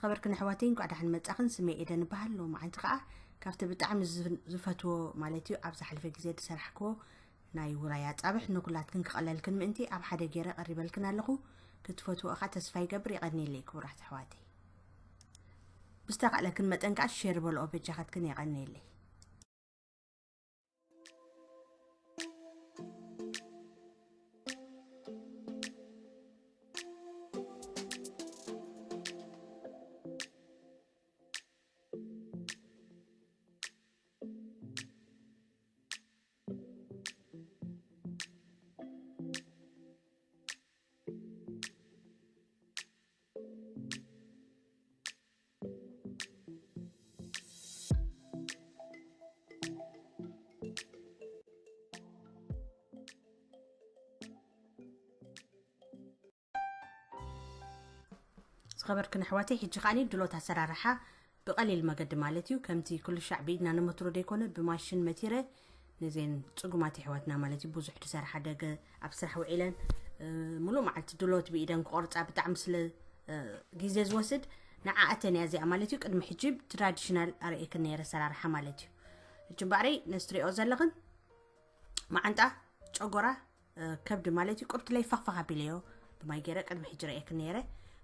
ኸበርክን ኣሕዋተይ፣ እንኳዕ ደሓን መጻኽን። ስመይ ኤደን እበሃል። ሎማዓንቲ ኸኣ ካብቲ ብጣዕሚ ዝፍ- ዝፈትዎ፣ ማለት እዩ፣ ኣብ ዝሓለፈ ግዜ ዝሰራሕክዎ ናይ ውራይ ኣጻብሕ ንኩላትክን ክቐለልክን ምእንቲ ኣብ ሓደ ገይረ ቀሪበልክን ኣለኹ። ክትፈትዎ እኻ ተስፋ ይገብር። የቐንየለይ ክቡራት ኣሕዋተይ። ብዝተኻእለክን መጠን ከኣ ሼር በልኦ በጃኻትክን። የቐንየለይ። ዝኸበርክን ኣሕዋተይ፣ ሕጂ ከኣኒ ድሎት ኣሰራርሓ ብቐሊል መገዲ ማለት እዩ። ከምቲ ኩሉ ሻዕ ብኢድና ንመትሮ ዘይኮነ፣ ብማሽን መቲረ ነዘን ጽጉማት ኣሕዋትና ማለት እዩ፣ ብዙሕ ድሰርሓ፣ ደገ ኣብ ስራሕ ውዒለን፣ እ፣ ሙሉእ መዓልቲ ድሎት ብኢደን ክቆርጻ ብጣዕሚ ስለ፣ እ፣ ግዜ ዝወስድ፣ ንዓኣተን እያ እዚኣ ማለት እዩ። ቅድሚ ሕጂ ትራዲሽናል ኣርእየክን ነይረ ኣሰራርሓ ማለት እዩ። ሕጂ እምበኣረይ ነዚ ትሪኦ ዘለኽን መዓንጣ፣ ጨጎራ፣ እ፣ ከብዲ ማለት እዩ። ቁርብትለይ ፋኽፋኽ ኣቢለዮ ብማይ ገይረ፣ ቅድሚ ሕጂ ረእየክን ነይረ።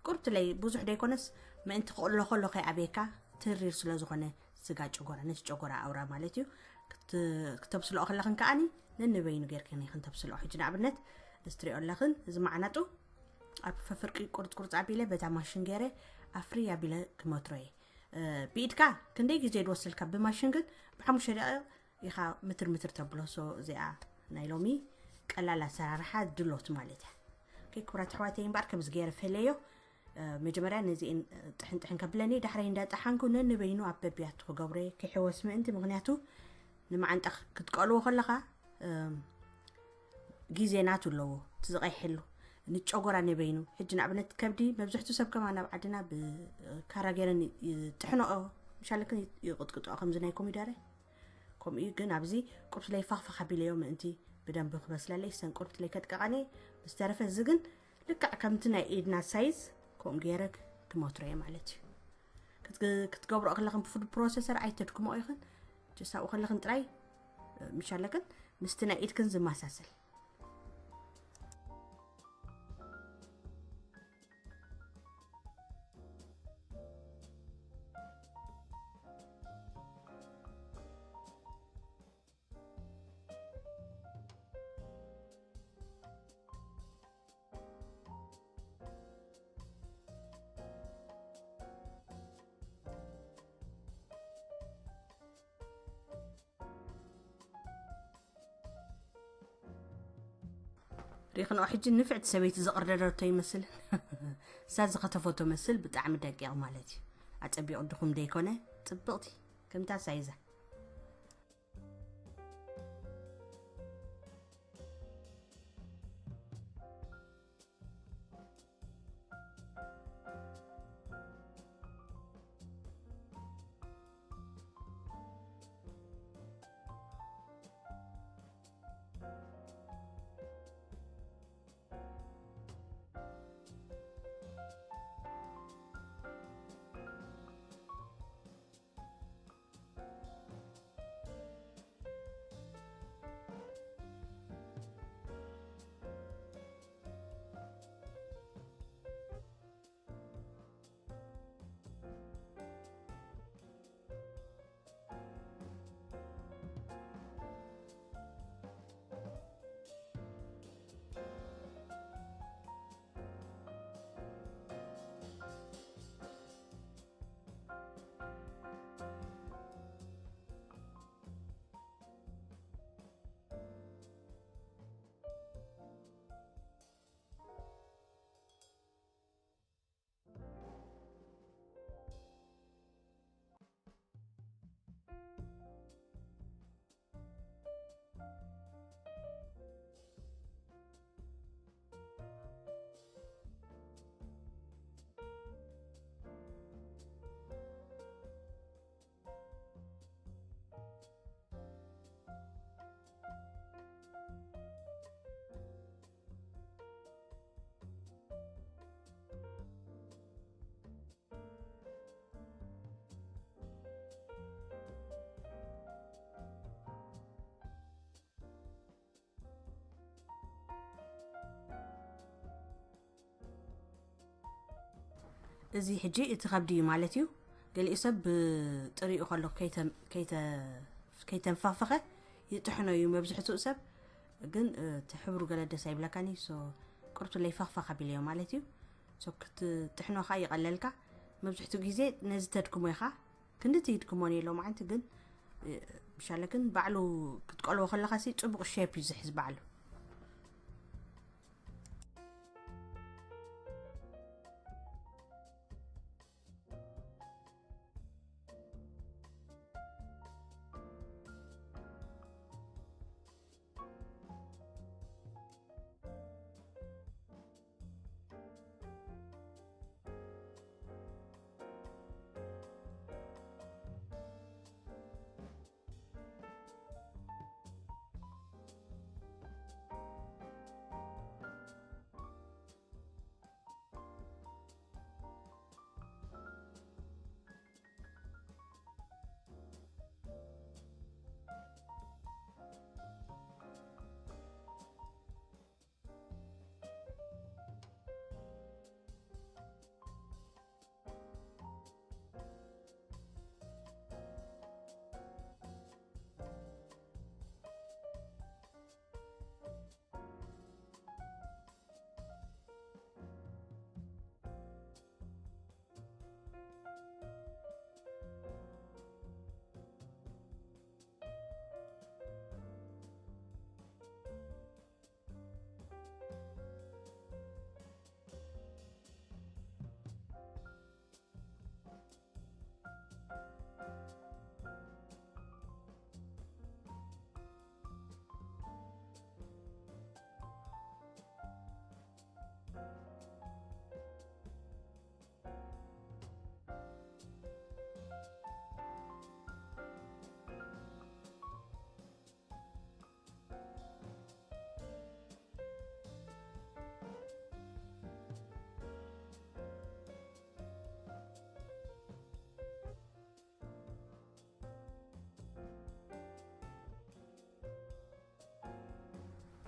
ቁርብትለይ ብዙሕ ደይኮነስ፣ ምእንቲ ክቕሎ ከሎ ከይኣብየካ፣ ትሪር ስለ ዝኾነ ስጋ ጨጎራ፣ ነቲ ጨጎራ ኣውራ ማለት እዩ። ክት- ክተብስልኦ ከለኽን ከኣኒ ነንበይኑ ጌርክን ኢኽን ተብስልኦ። ሕጂ ንኣብነት እዚ ትሪኦ ኣለኽን፣ እዚ መዓናጡ ኣብ ፈፍርቂ ቁርጽ ቁርጽ ኣቢለ በታ ማሽን ገይረ ኣፍሪ ኣቢለ ክመትሮ እየ። እ፣ ብኢድካ ክንደይ ግዜ ድወስልካ፣ ብማሽን ግን ብሓሙሽተ ደቂቕ ኢኻ ምትር ምትር ተብሎ። ሶ እዚኣ ናይ ሎሚ ቀላል ኣሰራርሓ ድሎት ማለት እያ። ኦኬ፣ ክቡራት ኣሕዋተይ፣ እምበኣር ከምዚ ገይረ ፈለዮ። እ፣ መጀመርያ ነዚአን፣ እ፣ ጥሕን ጥሕን ከብለኒ፣ ዳሕራይ እንዳጠሓንኩ ነንበይኑ ኣብ በቢያቱ ክገብሮ እየ፣ ክሕወስ ምእንቲ። ምኽንያቱ ንመዓንጣ ክትቀልዎ ከለኻ፣ እ፣ ግዜ ናቱ ኣለዎ፣ እቲ ዝቐይሐሉ። ንጨጎራ ነበይኑ። ሕጂ ንኣብነት ከብዲ መብዝሕቱ ሰብ ከማን ኣብ ዓድና ብካራ ገይረን ይጥሕንኦ፣ ምሻለክን ይቕጥቅጥኦ ከምዚ ናይ ኮሚደረ። ከምኡ እዩ፣ ግን ኣብዚ ቁርብትለይ ፋኽፋኽ ኣቢለዮ ምእንቲ ብደንቢ ክበስለለይ፣ ሰን ቁርብትለይ ከድቀቐኒ። ብዝተረፈ እዚ ግን ልክዕ ከምቲ ናይ ኢድና ሳይዝ ከምኡ ገይረ ክመትሮ እየ ማለት እዩ። ክትግ- ክትገብሮ ከለኽን ብፉድ ፕሮሰሰር ኣይተድክሞ ኢኽን። ጀስት ኣብኡ ከለኽን ጥራይ፣ እ፣ ምሻለክን ምስቲ ናይ ኢድክን ዝመሳሰል። ሪኽንኦ ሕጂ ንፍዕቲ ሰበይቲ ዝቕርደደቶ ይመስል። እሳ ዝኸተፈቶ መስል ብጣዕሚ ደቂቕ ማለት እዩ። ኣጸቢቑ ድኹም ደይኮነ፣ ጽብቕቲ ከምታ ሳይዛ። እዚ ሕጂ እቲ ከብዲ እዩ ማለት እዩ። ገሊኡ ሰብ ብጥሪኡ ከሎ ከይተ- ከይተ- ከይተንፈኽፈኸ ይጥሕኖ እዩ መብዝሕትኡ ሰብ። ግን እቲ ሕብሩ ገለ ደስ ኣይብለካኒ። ሶ ቁርቱ ለይ ፈኽፈኽ ኣቢለዮ ማለት እዩ። ሶ ክትጥሕኖ ኸዓ ይቐለልካ። መብዝሕትኡ ግዜ ነዚ ተድክሞ ኢኻ። ክንድቲ ይድክሞን የሎ ማዓንቲ ግን ብሻለክን ባዕሉ ክትቀልቦ ከለኻ ሲ ጽቡቕ ሼፕ እዩ ዝሕዝ ባዕሉ።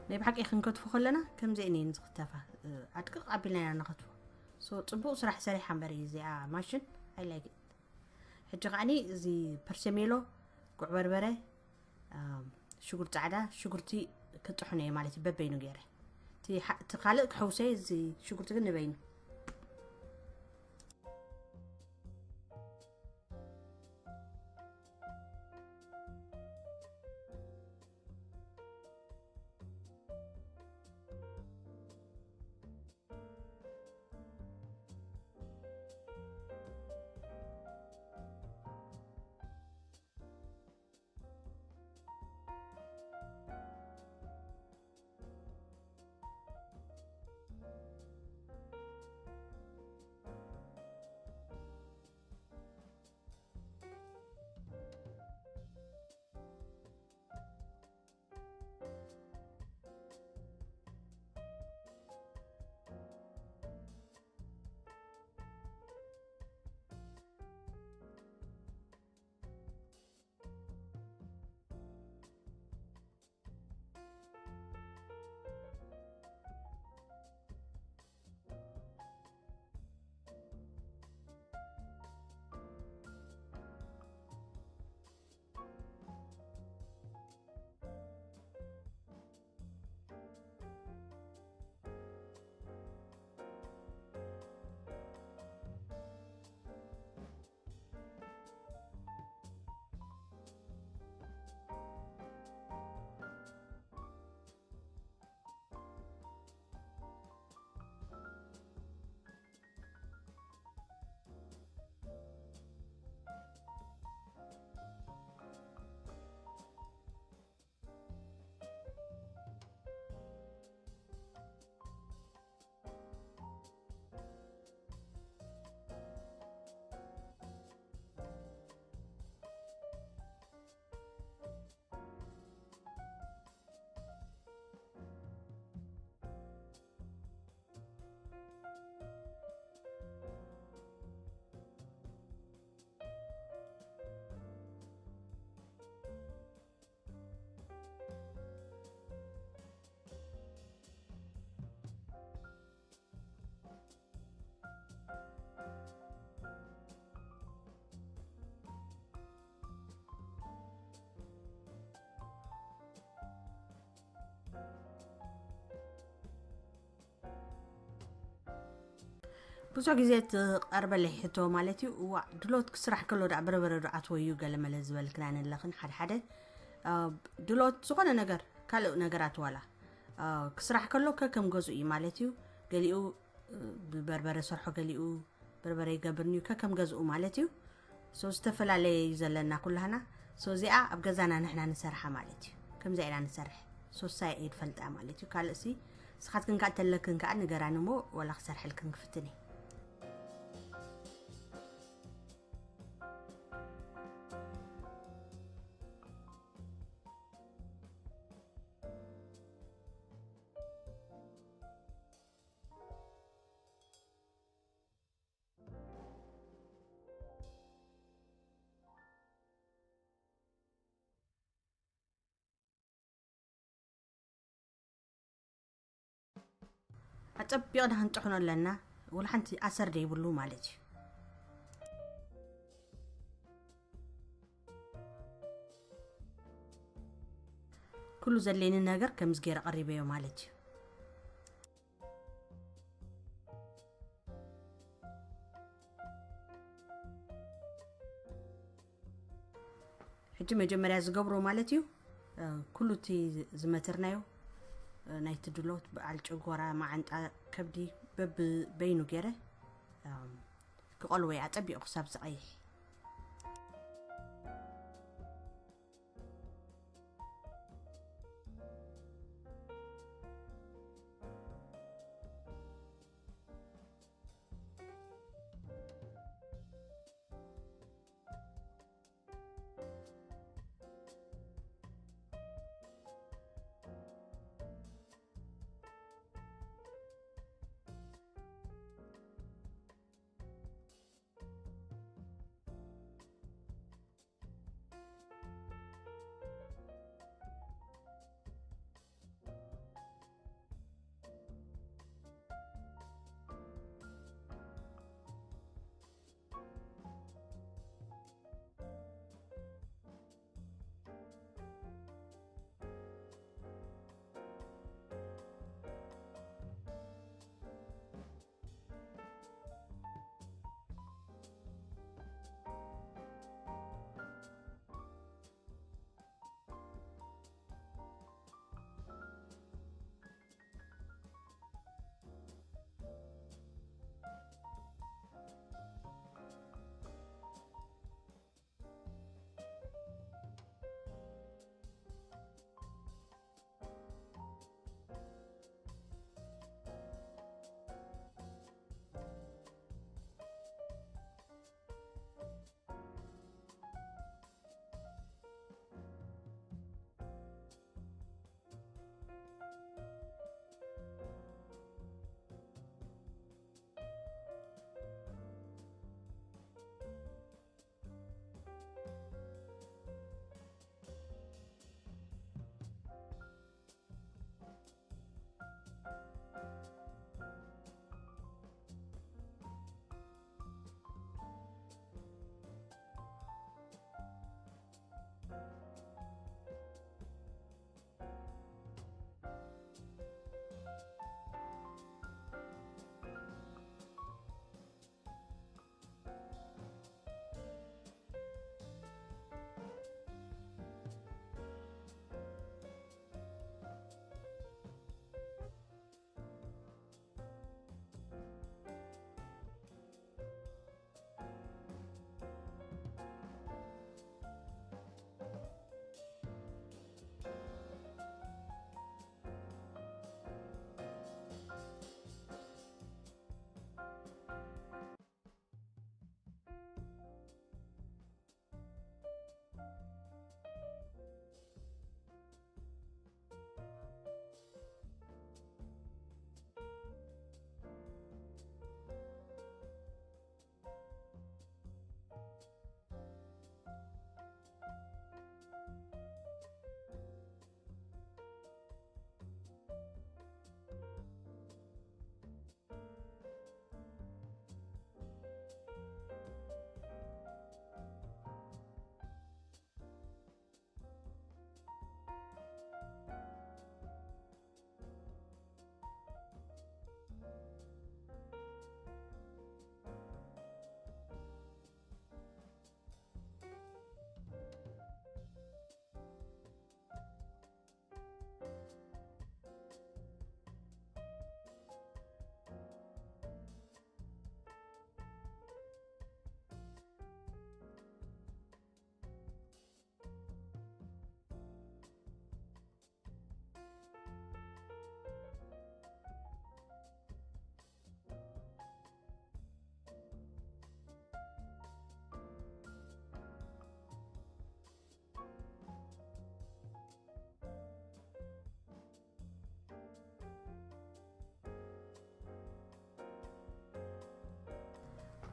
ናይ ብሓቂ ክንከትፎ ከለና ከምዚአን እየን ዝኽተፋ። ኣድቅቕ ኣቢልና ኢና ንኸትፎ። ሶ ጽቡቕ ስራሕ ሰሪሓ እምበር እዩ እዚኣ ማሽን። I like it። ሕጂ ከዓኒ እዚ ፐርሰሜሎ፣ ጉዕ በርበረ፣ ሽጉርቲ ጻዕዳ፣ ሽጉርቲ ክጥሕኖ እየ ማለት እዩ በበይኑ ገይረ። እቲ ካልእ ክሕውሰ እዚ ሽጉርቲ ግን ንበይኑ። ብዙሕ ግዜ ትቐርበለይ ሕቶ ማለት እዩ፣ እዋ ድሎት ክስራሕ ከሎ ዳኣ በርበረ ዶ ኣትወዩ ገለ መለ ዝበልክና ንለኽን። ሓደ ሓደ ድሎት ዝኾነ ነገር፣ ካልእ ነገራት ዋላ ክስራሕ ከሎ ከከም ገዝኡ እዩ ማለት እዩ። ገሊኡ ብበርበረ ሰርሖ፣ ገሊኡ በርበረ ይገብርኒ እዩ፣ ከከም ገዝኡ ማለት እዩ። ሶ ዝተፈላለየ እዩ ዘለና ኩላህና። ሶ እዚኣ ኣብ ገዛና ንሕና ንሰርሓ ማለት እዩ። ከምዚ ኢና ንሰርሕ። ሶሳ እየ ዝፈልጣ ማለት እዩ። ካልእሲ ንስኻትክን ከዓ እንተለክን ከዓ ንገራኒ እሞ ዋላ ክሰርሐልክን ክፍትን እየ። ኣጸቢቕና ክንጥሕኖ ኣለና። ወላ ሓንቲ ኣሰር ዘይብሉ ማለት እዩ። ኩሉ ዘድልየኒ ነገር ከምዚ ገይረ ቀሪበዮ ማለት እዩ። ሕጂ መጀመርያ ዝገብሮ ማለት እዩ፣ ኩሉ እቲ ዝመተርናዮ ናይቲ ድሎት፣ በዓል ጨጎራ፣ መዓንጣ፣ ከብዲ በብበይኑ ገይረ ክቐልዎ እየ፣ ኣጸቢቑ ክሳብ ዝቐይሕ።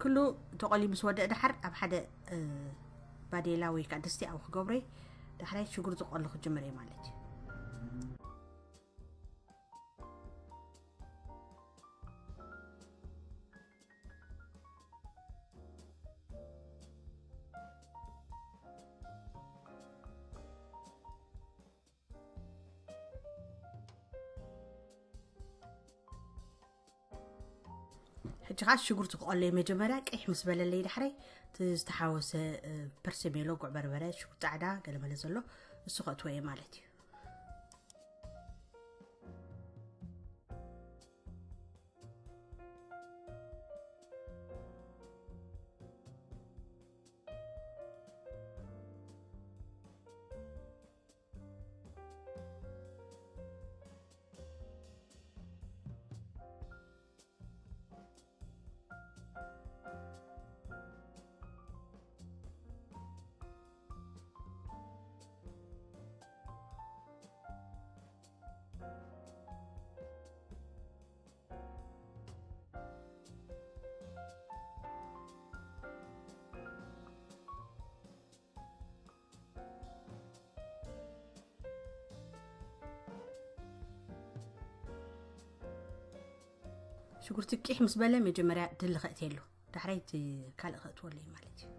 ኩሉ ተቆሊ ምስ ወደእ ድሓር ኣብ ሓደ ባዴላ ወይ ከዓ ድስቲ ኣብኡ ክገብረ፣ ዳሕራይ ሽጉርቲ ክቆሊ ክጅምር እየ ማለት እዩ። ሕጂ ከዓ ሽጉርቲ ክቆለይ መጀመርያ ቅሕ ምስ በለለይ ዳሕረይ እቲ ዝተሓወሰ ፐርሰሜሎ፣ ጉዕ በርበረ፣ ሽጉርቲ ፃዕዳ፣ ገለመለ ዘሎ እሱ ከእትወ እየ ማለት እዩ። ሽጉርቲ ቂሕ ምስ በለ መጀመርያ ድል ከእትየሉ፣ ዳሕራይ እቲ ካልእ ከእትወሉ እዩ ማለት እዩ።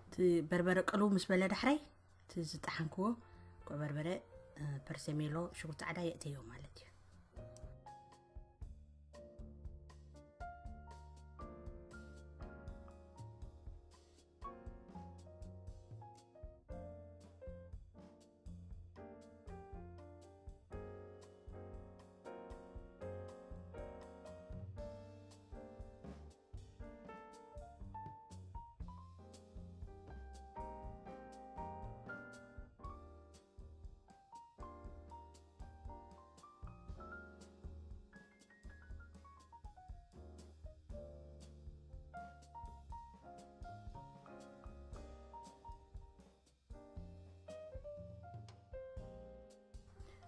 እቲ በርበረ ቅልው ምስ በለ ዳሕራይ እቲ ዝጠሓንክዎ ጉዕ በርበረ፣ እ፣ ፐርሰሜሎ፣ ሽጉርቲ ጻዕዳ የእተዮ ማለት እዩ።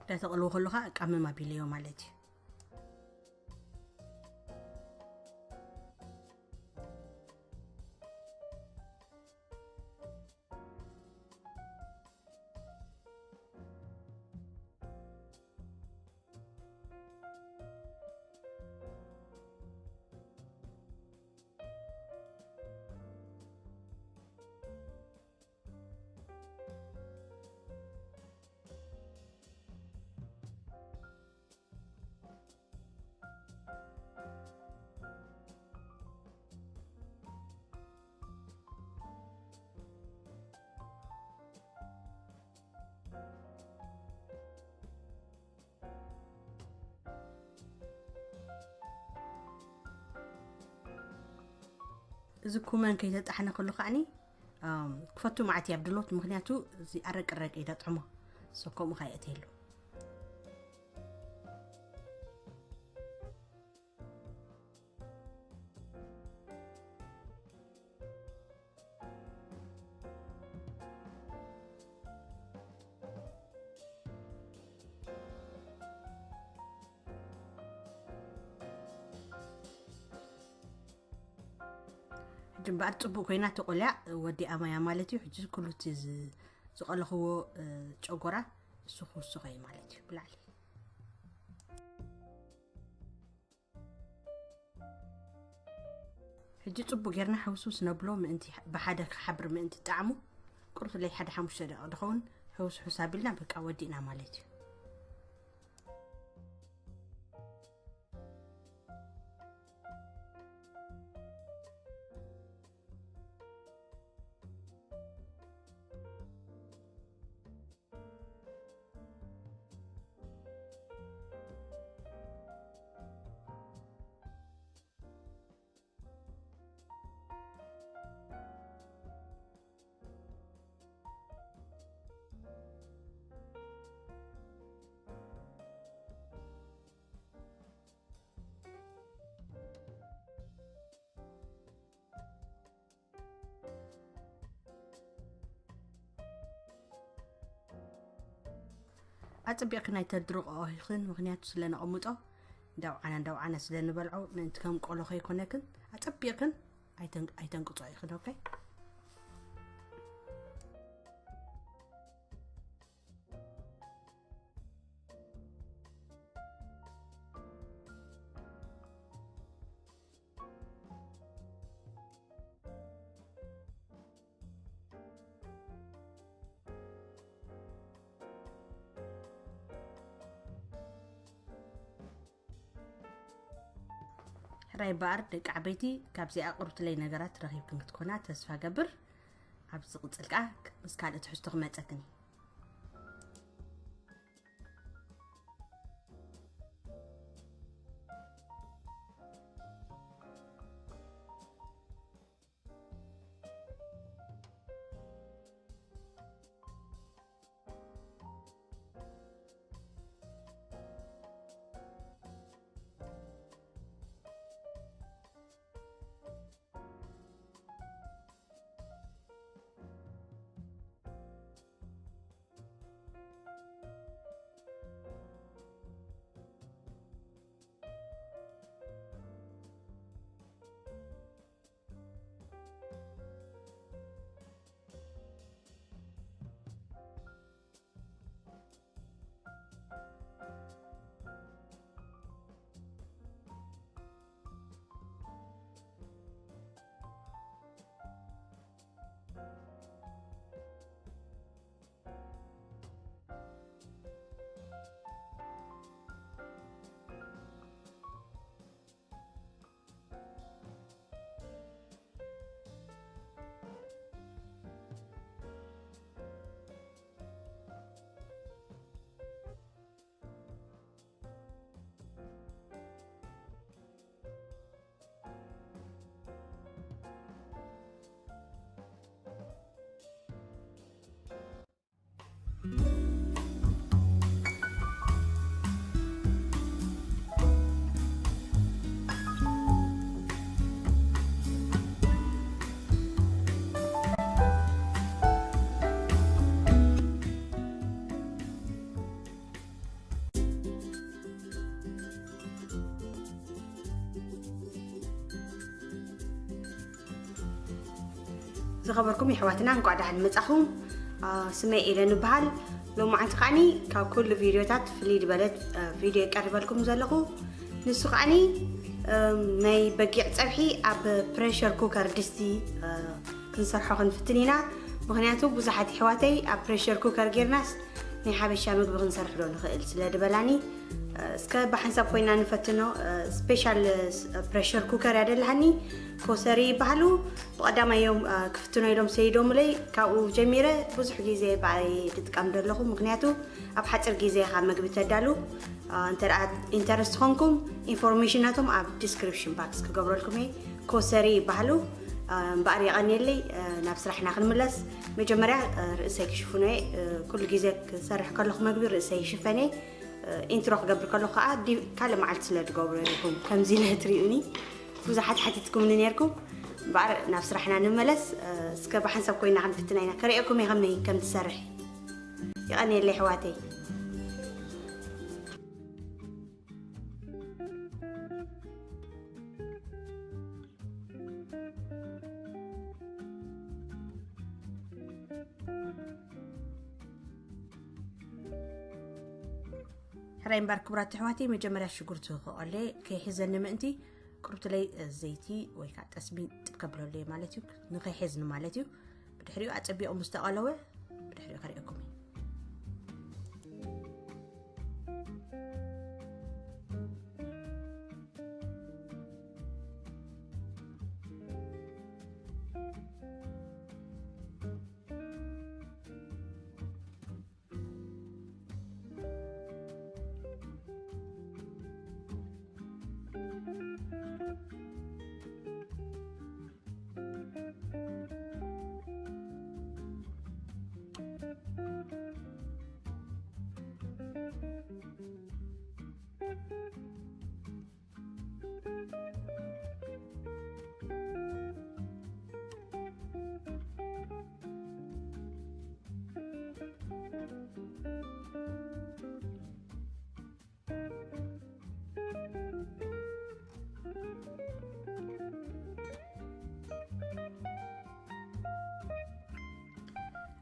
እንዳተቐልዎ ከለኻ ቀመም ኣቢለዮ ማለት እዩ። እዚ ኩመን ከይተጣሕነ ከሎ ከዓኒ፣ ኣም፣ ክፈቱ መዓት እያ ብድሎት፣ ምኽንያቱ እዚ ኣረቅረቅ እዩ ዘጥዕሞ። So ከምኡ ከየእትየሉ። ሕጂ እምበኣር ጽቡቕ ኮይና ተቆልያ ወዲኣ ማያ ማለት እዩ። ሕጂ ኩሉ እቲ ዝ- ዝቐለኽዎ እ፣ ጨጎራ እሱ ክውስኾ እዩ ማለት እዩ ብላዕሊ። ሕጂ ጽቡቕ ጌርና ሕውስውስ ነብሎ ምእንቲ ብሓደ ክሓብር ምእንቲ ጣዕሙ ቁርፍለይ ሓደ ሓሙሽተ ደቂቕ ድኸውን ሕውስ ሕውስ ኣቢልና በቃ ወዲእና ማለት እዩ። ኣጸቢቕክን ኣይተድርቕኦ ኢኽን፣ ምኽንያቱ ስለ ነቐምጦ እንዳውዓና እንዳውዓና ስለ ንበልዖ ምእንቲ ከም ቆሎ ከይኮነክን ኣጸቢቕክን ኣይተን- ኣይተንቅጾ ኢኽን። ኦኬ። ሕራይ በኣር ደቂ ዓበይቲ ካብዚኣ ቁርትለይ ነገራት ረኺብክን ክትኮና ተስፋ ገብር። ኣብ ዝቕጽል ከኣ ምስ ካልእ ትሕዝቶ ክመጸክን እየ። ዝኸበርኩም የሕዋትና እንኳዕ ደሓን መጻኹም። ስመይ ኤለን ይበሃል። ሎማዓንቲ ከዓኒ ካብ ኩሉ ቪድዮታት ፍልይ ዝበለት ቪድዮ የቀርበልኩም ዘለኹ። ንሱ ከዓኒ ናይ በጊዕ ጸብሒ ኣብ ፕሬሸር ኩከር ድስቲ ክንሰርሖ ክንፍትን ኢና። ምኽንያቱ ብዙሓት የሕዋተይ ኣብ ፕሬሸር ኩከር ጌርናስ ናይ ሓበሻ ምግቢ ክንሰርሕ ዶ ንኽእል ስለ ድበላኒ፣ እስከ ብሓንሳብ ኮይና ንፈትኖ። ስፔሻል ፕሬሸር ኩከር ያደልሃኒ ኮሰሪ ይበሃሉ። ብቐዳማይ እዮም ክፍትኖ ኢሎም ሰይዶምለይ። ካብኡ ጀሚረ ብዙሕ ግዜ ብኣይ ድጥቀም ደለኹ፣ ምኽንያቱ ኣብ ሓፂር ግዜ ኢኻ መግቢ ተዳሉ። እንተ ኢንተረስት ኾንኩም ኢንፎርሜሽን ናቶም ኣብ ዲስክሪፕሽን ባክስ ክገብረልኩም እየ። ኮሰሪ ይበሃሉ። እምበኣር የቐንየለይ። ናብ ስራሕና ክንምለስ፣ መጀመርያ ርእሰይ ክሽፍኖ እየ። ኩሉ ግዜ ክሰርሕ ከለኹ መግቢ ርእሰይ ይሽፈን እየ። ኢንትሮ ክገብር ከለኹ ከዓ ካልእ መዓልቲ ስለ ትገብሮ ኢኹም ከምዚ ኢለ ትሪኡኒ። ብዙሓት ሓቲትኩምኒ ነርኩም። እምበኣር ናብ ስራሕና ንመለስ። እስከ ብሓንሳብ ኮይና ክንፍትና ኢና። ከርእየኩም እየ ከመይ ከም ትሰርሕ። የቐንየለይ ኣሕዋተይ። ራይ እምበር ክቡራት ኣሕዋተይ፣ መጀመርያ ሽጉርቲ ክቐሌ ከይሕዘኒ ምእንቲ ቅሩብትለይ ዘይቲ ወይ ከዓ ጠስሚ ጥብ ከብለሉ እየ ማለት እዩ። ንኸይሕዝኒ ማለት እዩ። ብድሕሪኡ ኣጸቢቑ ምስ ተቐለወ ብድሕሪኡ ከርእየኩም እየ።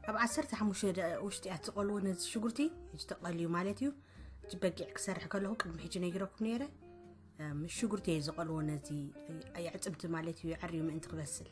ኣብ ዓሰርተ ሓሙሽተ ደቂቕ ውሽጢ እያ ትቐልዎ ነዚ ሽጉርቲ። ሕጂ ተቐልዩ ማለት እዩ። እቲ በጊዕ ክሰርሕ ከለኹ ቅድሚ ሕጂ ነጊረኩም ነይረ። እም፣ ሽጉርቲ እየ ዝቐልዎ ነዚ ኣዕጽምቲ ማለት እዩ፣ የዕርዩ ምእንቲ ክበስል።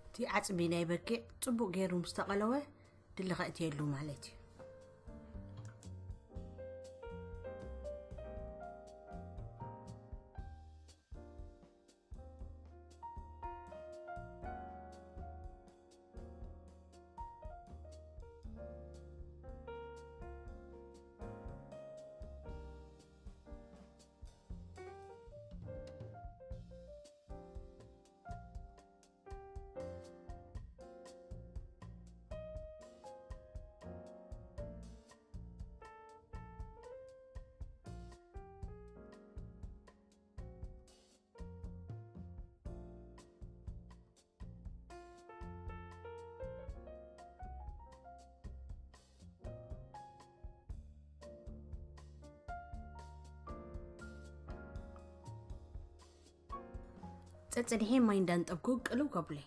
እቲ ዓጽሚ ናይ በጊዕ ጽቡቕ ገይሩ ምስ ተቐለወ ድልኸ እትየሉ ማለት እዩ። ጸጽኒሐ ማይ እንዳንጠብኩ ቅልው ከብለ።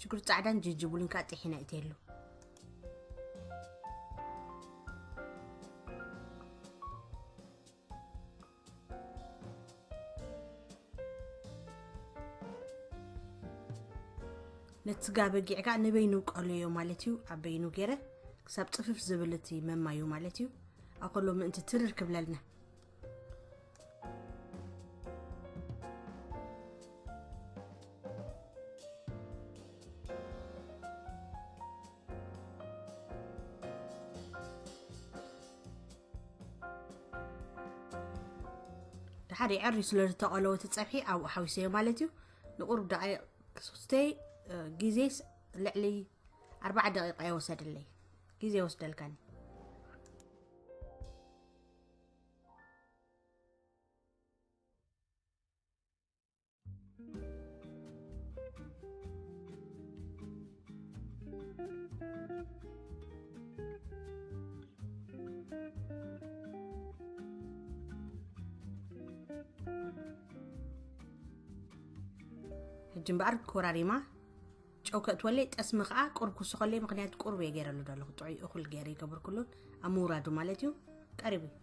ሽጉርቲ ጻዕዳን ጅንጅብልን ከዓ ጥሒና እትየሉ። ነቲ ስጋ በጊዕ ከዓ ንበይኑ ቀልዮ ማለት እዩ። ኣብ በይኑ ገይረ ክሳብ ፅፍፍ ዝብል እቲ መማዩ ማለት እዩ። ኣኮሎ ምእንቲ ትርር ክብለልና። ድሓር ይዕሪ ስለ ዝተቐለወ እቲ ፀብሒ ኣብኡ ሓዊሰዮ ማለት እዩ። ንቁሩብ ደቂቕ ክስተይ ግዜ ልዕሊ ኣርባዓ ደቂቃ ይወሰድለይ። ግዜ ይወስደልካኒ። ሕጂ እምበኣር ኮራሪማ ጨው ከእትወለይ፣ ጠስሚ ከዓ ቁሩብ ክውስኸለይ፣ ምኽንያቱ ቁሩብ እየ ገይረሉ ዘለኹ። ጥዑይ እኹል ገይረ ይገብርኩሉን ኣብ ምውራዱ ማለት እዩ። ቀሪቡ እዩ።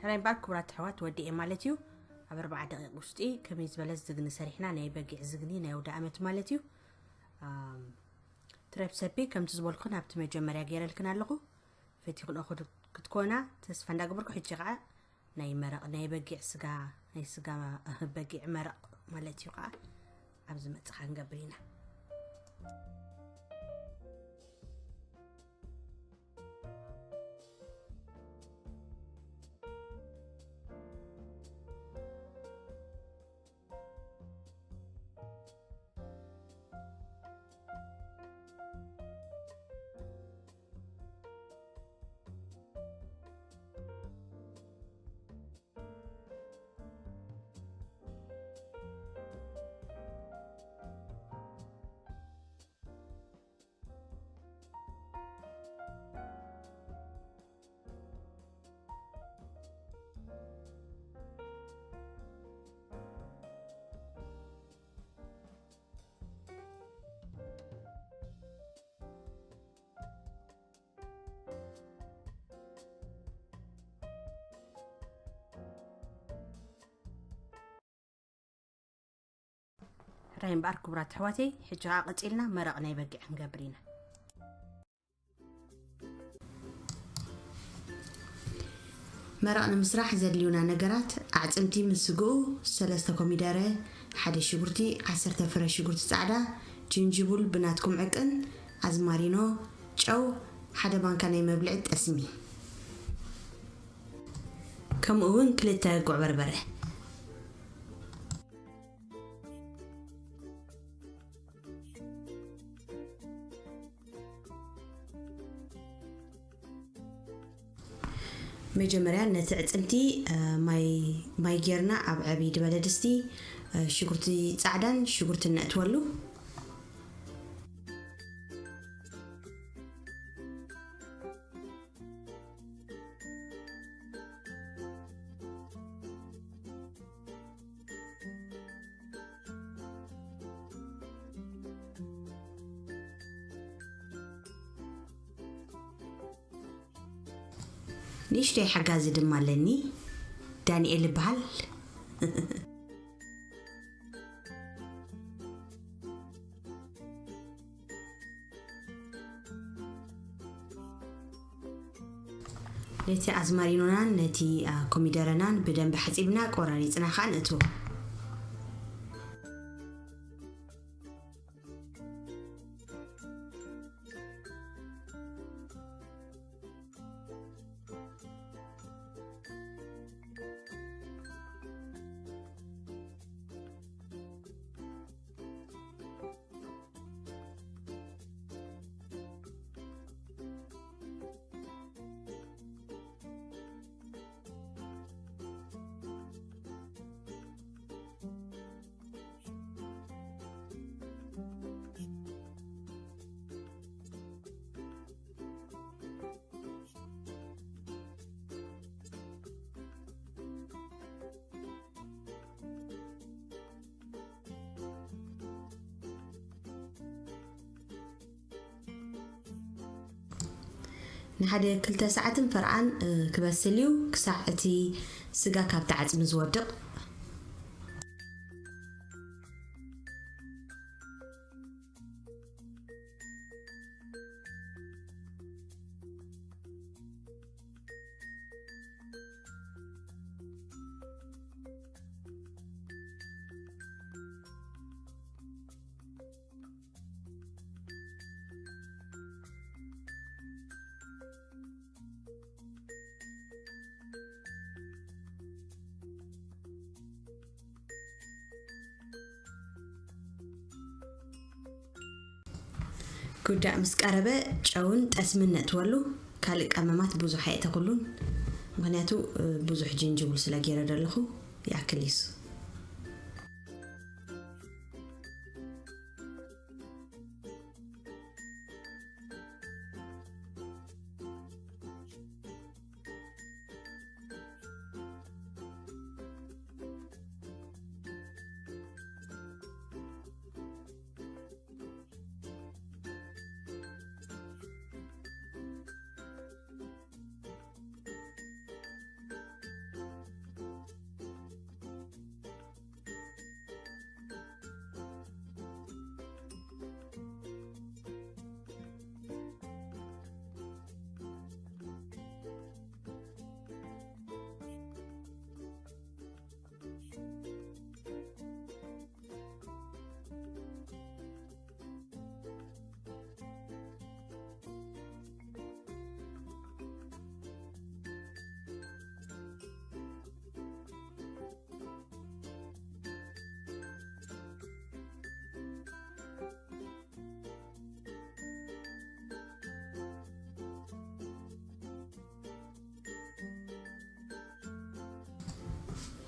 ሕራይ እምበኣር ክቡራት ኣሕዋት ወዲኤ ማለት እዩ። ኣብ ኣርባዓ ደቂቕ ውሽጢ ከመይ ዝበለ ዝግኒ ሰሪሕና፣ ናይ በጊዕ ዝግኒ ናይ ኣውደ ኣመት ማለት እዩ። ኣም፣ እቲ ረብሰፒ ከምቲ ዝበልኩን ኣብቲ መጀመርያ ገይረልክን ኣለኹ። ፈቲኹን እኹ ክትኮና ተስፋ እንዳገበርኩ፣ ሕጂ ከዓ ናይ መረቕ ናይ በጊዕ ስጋ፣ ናይ ስጋ በጊዕ መረቕ ማለት እዩ ከዓ ኣብዚ መጽኻ ክንገብር ኢና። ጥራይ እምበኣር ክቡራት ኣሕዋተይ፣ ሕጂ ኸኣ ቀጺልና መረቕ ናይ በጊዕ ክንገብር ኢና። መረቕ ንምስራሕ ዘድልዩና ነገራት፣ ኣዕጽምቲ ምስ ስግኡ፣ ሰለስተ ኮሚደረ፣ ሓደ ሽጉርቲ፣ ዓሰርተ ፍረ ሽጉርቲ ጻዕዳ፣ ጅንጅቡል ብናትኩም ዕቅን፣ ኣዝማሪኖ፣ ጨው፣ ሓደ ማንካ ናይ መብልዒ ጠስሚ፣ ከምኡ እውን ክልተ ጉዕ በርበረ። መጀመርያ ነቲ ዕጽምቲ፣ እ፣ ማይ፣ ማይ ጌርና ኣብ ዕብይ ዝበለ ድስቲ፣ እ፣ ሽጉርቲ ጻዕዳን ሽጉርትን ነእትወሉ። ንእሽተይ ሓጋዚ ድማ ኣለኒ፣ ዳንኤል ይበሃል። ነቲ ኣዝማሪኖናን ነቲ፣ አ፣ ኮሚደረናን ብደንቢ ሓጺብና ቆራሪጽና ከኣ ነእትዎ። ንሓደ ክልተ ሰዓትን ፈርቓን፣ እ፣ ክበስል እዩ፣ ክሳዕ እቲ ስጋ ካብቲ ዓጽሚ ዝወድቕ። ጉዳእ ምስ ቀረበ ጨውን ጠስምን ነእትወሉ። ካልእ ቀመማት ብዙሕ ኣየእተኹሉን፣ ምኽንያቱ፣ እ፣ ብዙሕ ጅንጅብል ስለ ገይረ ዘለኹ ይኣክል እዩስ።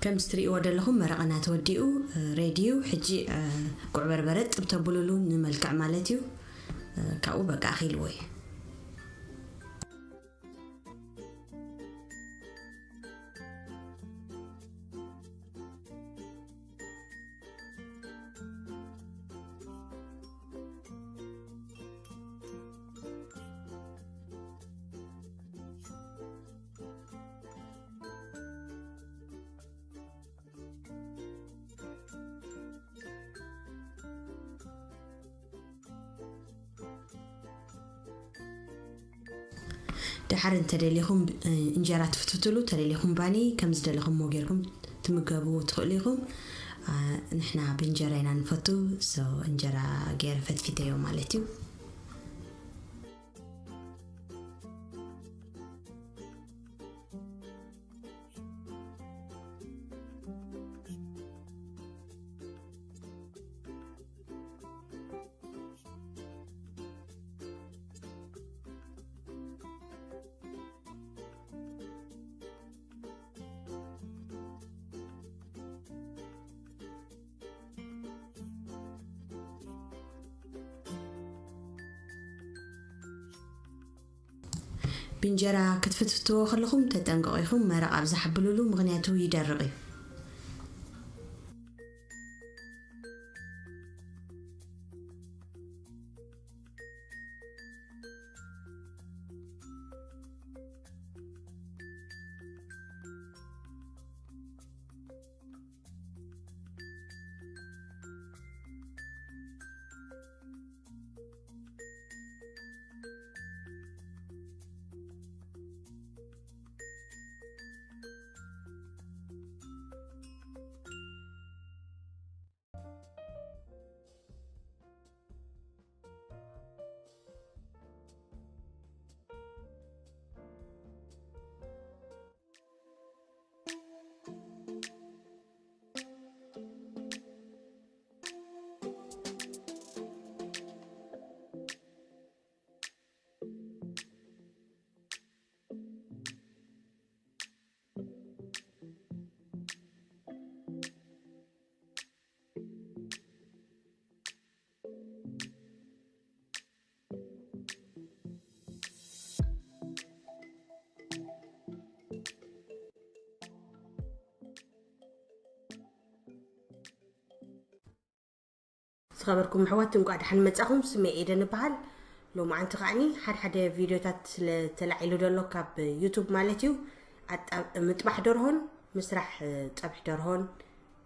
ከምዚ ትርእይዎ ዘለኹም መረቐና ተወዲኡ፣ እ፣ ሬዲ እዩ። ሕጂ፣ እ፣ ጉዕ በርበረ ጥብ ተብሉሉ ንመልክዕ ማለት እዩ። እ፣ ካብኡ በቃ ኣኺልዎ እዩ። ደሓር እንተደሊኹም፣ እ፣ እንጀራ ትፍትፍትሉ፣ ተደሊኹም ባኒ ከም ዝደለኹምዎ ጌርኩም ትምገብዎ ትኽእሉ ኢኹም። አ፣ ንሕና ብእንጀራ ኢና ንፈቱ። So፣ እንጀራ ገይረ ፈትፊተዮ ማለት እዩ። ብእንጀራ ክትፍትፍትዎ ከለኹም ተጠንቀቑ ኢኹም። መረቕ ኣብዝሓ ኣብሉሉ፣ ምኽንያቱ ይደርቕ እዩ። ዝኸበርኩም ኣሕዋት፣ እንቋዕ ደሓን መጻኹም። ስመይ ኤደን እበሃል። ሎማዓንቲ ከዓኒ ሓደ ሓደ ቪድዮታት ስለ ተላዒሉ ዘሎ ካብ ዩቱብ ማለት እዩ፣ ኣጣ-፣ ምጥባሕ ደርሆን ምስራሕ፣ እ፣ ጸብሒ ደርሆን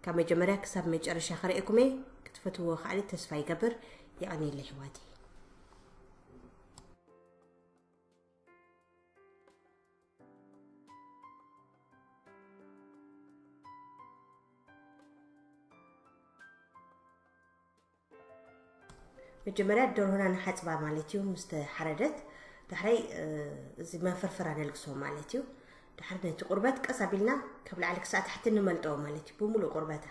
ካብ መጀመርያ ክሳብ መጨረሻ ከርእየኩም እየ። ክትፈትውዎ ከዓኒ ተስፋ ይገብር። የቐንየለይ ኣሕዋተይ። መጀመርያ ደርሆና ንሓጽባ ማለት እዩ። ምስ ተሓረደት፣ ዳሕራይ፣ እ፣ እዚ መንፈርፈራ ነልግሶ ማለት እዩ። ዳሕራይ ነቲ ቁርበት ቀስ ኣቢልና ካብ ላዕሊ ክሳዕ ታሕቲ ንመልጦ ማለት እዩ፣ ብምሉእ ቁርበታ።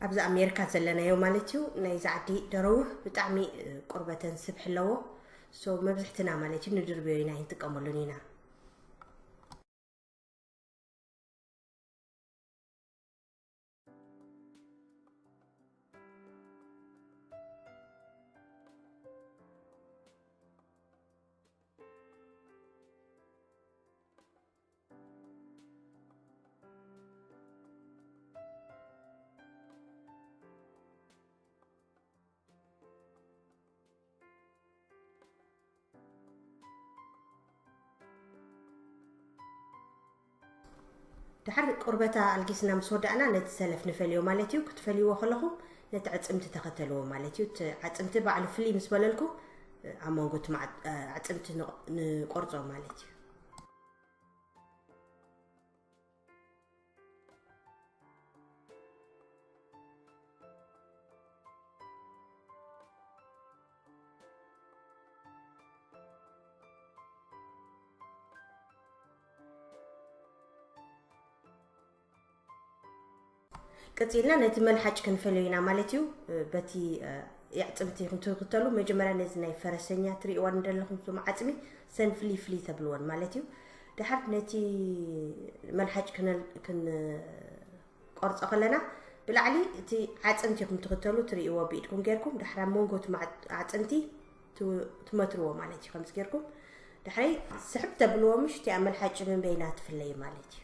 ኣብዚ ኣሜሪካ ዘለናዮ ማለት እዩ፣ ናይዚ ዓዲ ደረውህ ብጣዕሚ፣ እ፣ ቁርበተን ስብሒ ኣለዎ። So፣ መብዝሕትና ማለት እዩ ንድርብዮ ኢና ኣይንጥቀመሉን ኢና። ድሓር ቁርበታ ኣልጊስና ምስ ወዳእና ነቲ ሰለፍ ንፈልዮ ማለት እዩ። ክትፈልይዎ ከለኹም ነቲ ዕጽምቲ ተኸተልዎ ማለት እዩ። እቲ ዓጽምቲ ባዕሉ ፍልይ ምስ በለልኩ ኣብ መንጎ እቲ ማዕ-፣ ኣዕጽምቲ ንቕ-፣ ንቆርጾ ማለት እዩ። ቀጺልና ነቲ መልሓጭ ክንፈልዮ ኢና ማለት እዩ። በቲ፣ እ፣ የዕጽምቲ ክንትክተሉ መጀመርያ ነዚ ናይ ፈረሰኛ ትርእይዋ እንደለኹም እቶም ዓጽሚ ሰን ፍሊ ፍሊ ተብልወን ማለት እዩ። ድሓር ነቲ መልሓጭ ክነል- ክንቆርጾ ከለና ብላዕሊ እቲ ኣዕጽምቲ ኢኹም ትኽተሉ፣ ትርእይዎ ብኢድኩም ጌርኩም፣ ድሓር ኣብ መንጎ እቲ ማዕ- ኣዕጽምቲ ት- ትመትርዎ ማለት እዩ። ከምዚ ጌርኩም ድሕረይ ስሕብ ተብልዎ፣ ምሽ እቲኣ መልሓጭ ምን በይና ትፍለይ ማለት እዩ።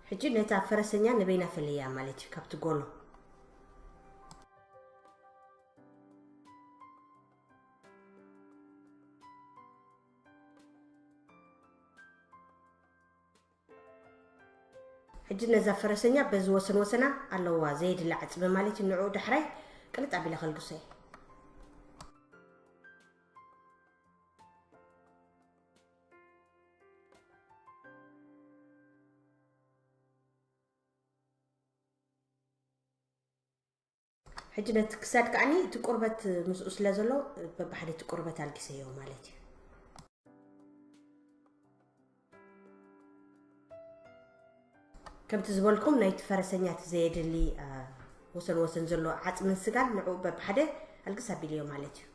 ሕጂ ነታ ፈረሰኛ ንበይና ፈለያ ማለት እዩ ካብቲ ጎሎ። ሕጂ ነዛ ፈረሰኛ በዚ ወሰን ወሰና ኣለዋ ዘየድሊ ዓጽሚ ማለት እዩ። ንዕኡ ዳሕራይ ቅልጥ ኣቢለ ከልግሶ እየ። ሕጂ ነቲ ክሳድ ከዓኒ እቲ ቁርበት ምስኡ ስለ ዘሎ በብሓደ እቲ ቁርበት ኣልጊሰዮ ማለት እዩ። ከምቲ ዝበልኩም ናይቲ ፈረሰኛ እቲ ዘየድሊ፣ አ፣ ወሰን ወሰን ዘሎ ዓጽምን ስጋን ንዕኡ በብሓደ ኣልግስ ኣቢልዮ ማለት እዩ።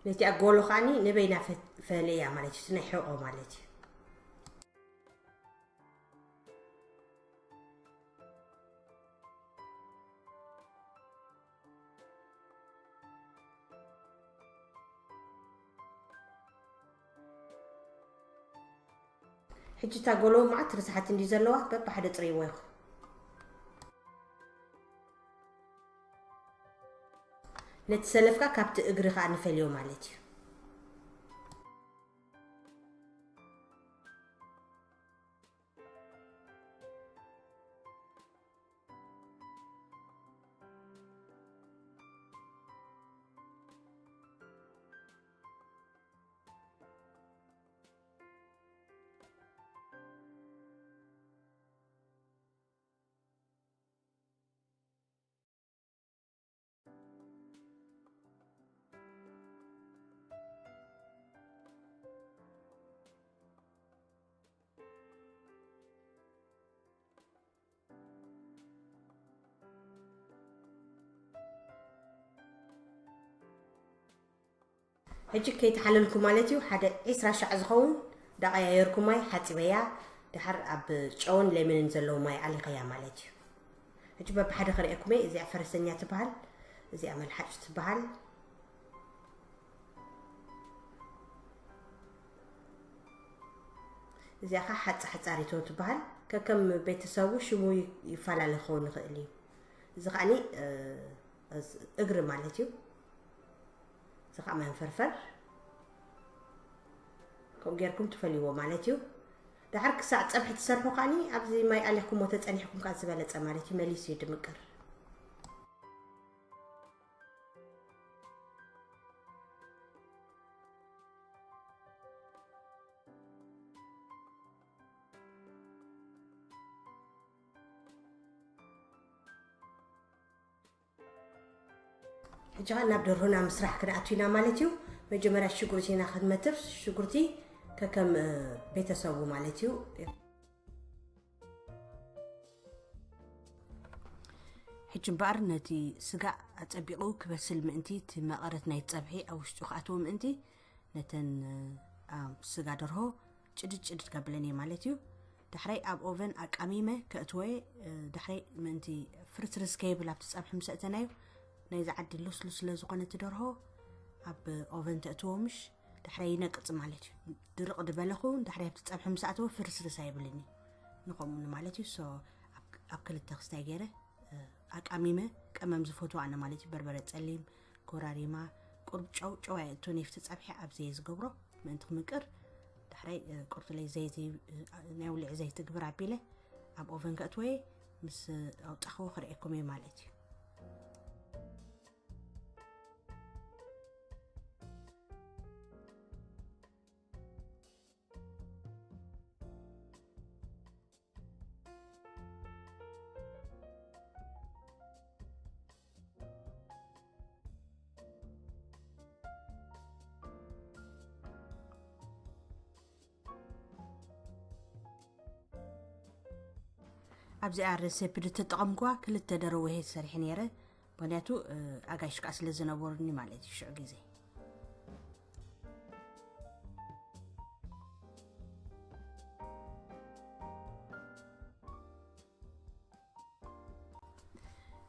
ነቲኣ ጎሎ ከዓኒ ንበይና ፈ- ፈለያ ማለት እዩ፣ እቲ ናይ ሕቖ ማለት እዩ። ሕጂ እታ ጎሎ መዓት ርስሓት እንዲ ዘለዋ በብሓደ ጽርይዎ ኢኹ። ነቲ ሰለፍካ ካብቲ እግሪ ከኣ ንፈልዮ ማለት እዩ። ሕጂ ከይተሓለልኩ ማለት እዩ፣ ሓደ ዒስራ ሻዕ ዝኸውን ዳቐያየርኩ ማይ ሓፂበያ፣ ድሓር ኣብ ጨውን ሌመንን ዘለዉ ማይ ኣሊኸያ ማለት እዩ። ሕጂ በብሓደ ከርእየኩም እየ። እዚኣ ፈረሰኛ ትበሃል፣ እዚኣ መልሓጭ ትበሃል። እዚኣ ኸዓ ሓፃ ሓፃሪቶ ትበሃል። ከከም ቤተሰቡ ሽሙ ይ- ይፈላለ ክኸውን ይኽእል እዩ። እዚ ከዓኒ፣ እ፣ እዚ እግሪ ማለት እዩ። እዚ ከዓ መንፈርፈር ከምኡ ጌርኩም ትፈልይዎ ማለት እዩ። ድሓር ክሳዕ ፀብሒ ትሰርሑ ከዓኒ ኣብዚ ማይ ኣሊኽኩሞ ተፀኒሕኩም ከዓ ዝበለፀ ማለት እዩ። መሊሱ እዩ ድምቅር። ሕጂ ኸኣ ናብ ደርሆና ምስራሕ ክንኣቱ ኢና ማለት እዩ። መጀመርያ ሽጉርቲ ኢና ክንመትር። ሽጉርቲ ከከም፣ እ፣ ቤተሰቡ ማለት እዩ። ሕጂ እምበኣር ነቲ ስጋ ኣጸቢቑ ክበስል ምእንቲ፣ እቲ መቐረት ናይ ጸብሒ ኣብ ውሽጡ ክኣትዎ ምእንቲ፣ ነተን፣ እ፣ ኣብ ስጋ ደርሆ ጭድድ ጭድድ ከብለን እየ ማለት እዩ። ዳሕራይ ኣብ ኦቨን ኣቃሚመ ከእትወ እየ። እ፣ ዳሕራይ ምእንቲ ፍርስርስ ከይብል ኣብቲ ጸብሒ ምስ ኣእተናዮ፣ ናይዚ ዓዲ ልስሉስ ስለ ዝኾነ እቲ ደርሆ፣ ኣብ ኦቨን ተእትዎ ምሽ፣ ዳሕራይ ይነቅጽ ማለት እዩ። ድርቕ ዝበለ ክውን ዳሕራይ ኣብቲ ጸብሒ ምስ ኣተወ ፍርስርስ ኣይብልን እዩ። ንኸምኡ ማለት እዩ። ሶ ኣብ፣ ኣብ ክልተ ክስታይ ገይረ፣ እ፣ ኣቃሚመ ቀመም ዝፈትዎ ኣነ ማለት እዩ። በርበረ ጸሊም፣ ኮራሪማ፣ ቁሩብ ጨው፣ ጨው ኣየእቱን እየ ኣብቲ ጸብሒ፣ ኣብዚ እየ ዝገብሮ ምእንቲ ክምቅር። ዳሕራይ፣ እ፣ ቁርቱለይ ዘይቲ፣ እ፣ ናይ ውልዒ ዘይቲ ግብር ኣቢለ ኣብ ኦቨን ከእትወ እየ። ምስ ኣውጻኽዎ ክርእየኩም እየ ማለት እዩ። ኣብዚኣ ረሴፕ ዝተጠቐምኩዋ ክልተ ደረወ ሰሪሐ ነይረ። ምኽንያቱ፣ እ፣ ኣጋይሽ ከኣ ስለ ዝነበሩኒ ማለት እዩ ሽዑ ግዜ።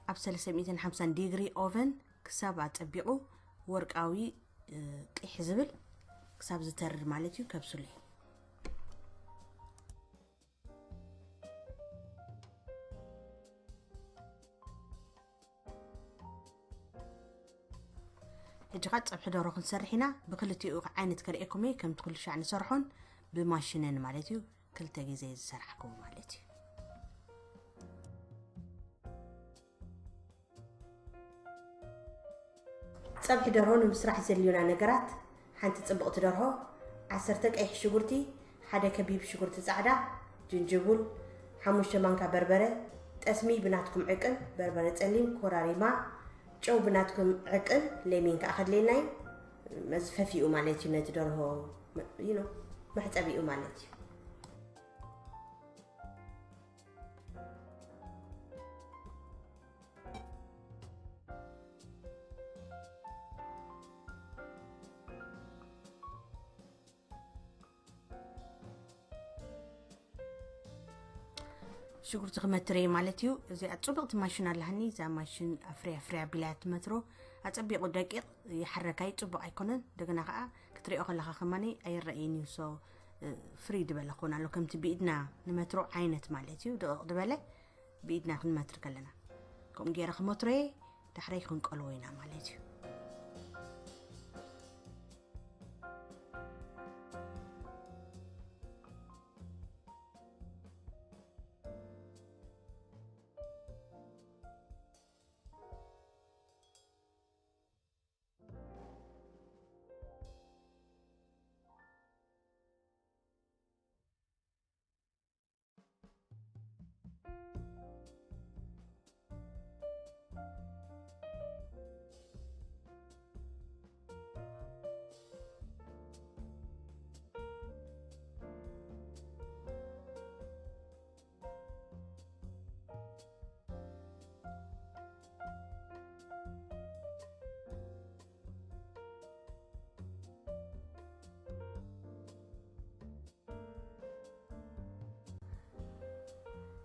ኣብ ሰለስተ ሚእትን ሓምሳን ዲግሪ ኦቨን ክሳብ ኣጸቢቑ ወርቃዊ፣ እ፣ ቂሕ ዝብል ክሳብ ዝተርር ማለት እዩ ከብስሉ እየ። ሕጂ ኸ ጸብሒ ደርሆ ክንሰርሕ ኢና። ብክልቲኡ ዓይነት ከርእየኩም እየ፣ ከምቲ ኩሉ ሻዕ ንሰርሖን ብማሽነን ማለት እዩ። ክልተ ግዜ ዝሰራሕኩም ማለት እዩ። ጸብሒ ደርሆ ንምስራሕ ዘድልዩና ነገራት፣ ሓንቲ ጽብቕቲ ደርሆ፣ ዓሰርተ ቀይሕ ሽጉርቲ፣ ሓደ ከቢብ ሽጉርቲ ጻዕዳ፣ ጅንጅቡል፣ ሓሙሽተ ማንካ በርበረ፣ ጠስሚ ብናትኩም ዕቅን፣ በርበረ ጸሊም፣ ኮራሪማ፣ ጨው ብናትኩም ዕቅን፣ ለሚን ከኣ ከድልየና እዩ። መዝፈፊኡ ማለት እዩ፣ ነቲ ደርሆ መ-፣ you know፣ መሕጸቢኡ ማለት እዩ። ሽጉርቲ ክመትር እየ ማለት እዩ። እዚኣ ጽብቕቲ ማሽን ኣለሃኒ። እዛ ማሽን ኣፍርያ ኣፍርያ ኣቢላ እያ ትመትሮ። ኣጸቢቑ ደቂቕ ይሓረካይ ጽቡቕ ኣይኮነን። እንደገና ከኣ ክትሪኦ ከለኻ ከማኒ ኣይረኣይን እዩ። ሶ፣ እ፣ ፍሪ ዝበለ ክኾን ኣሎ። ከምቲ ብኢድና ንመትሮ ዓይነት ማለት እዩ። ድቕቕ ዝበለ ብኢድና ክንመትር ከለና። ከምኡ ገይረ ክመትሮ እየ። ዳሕረይ ክንቀልዎ ኢና ማለት እዩ።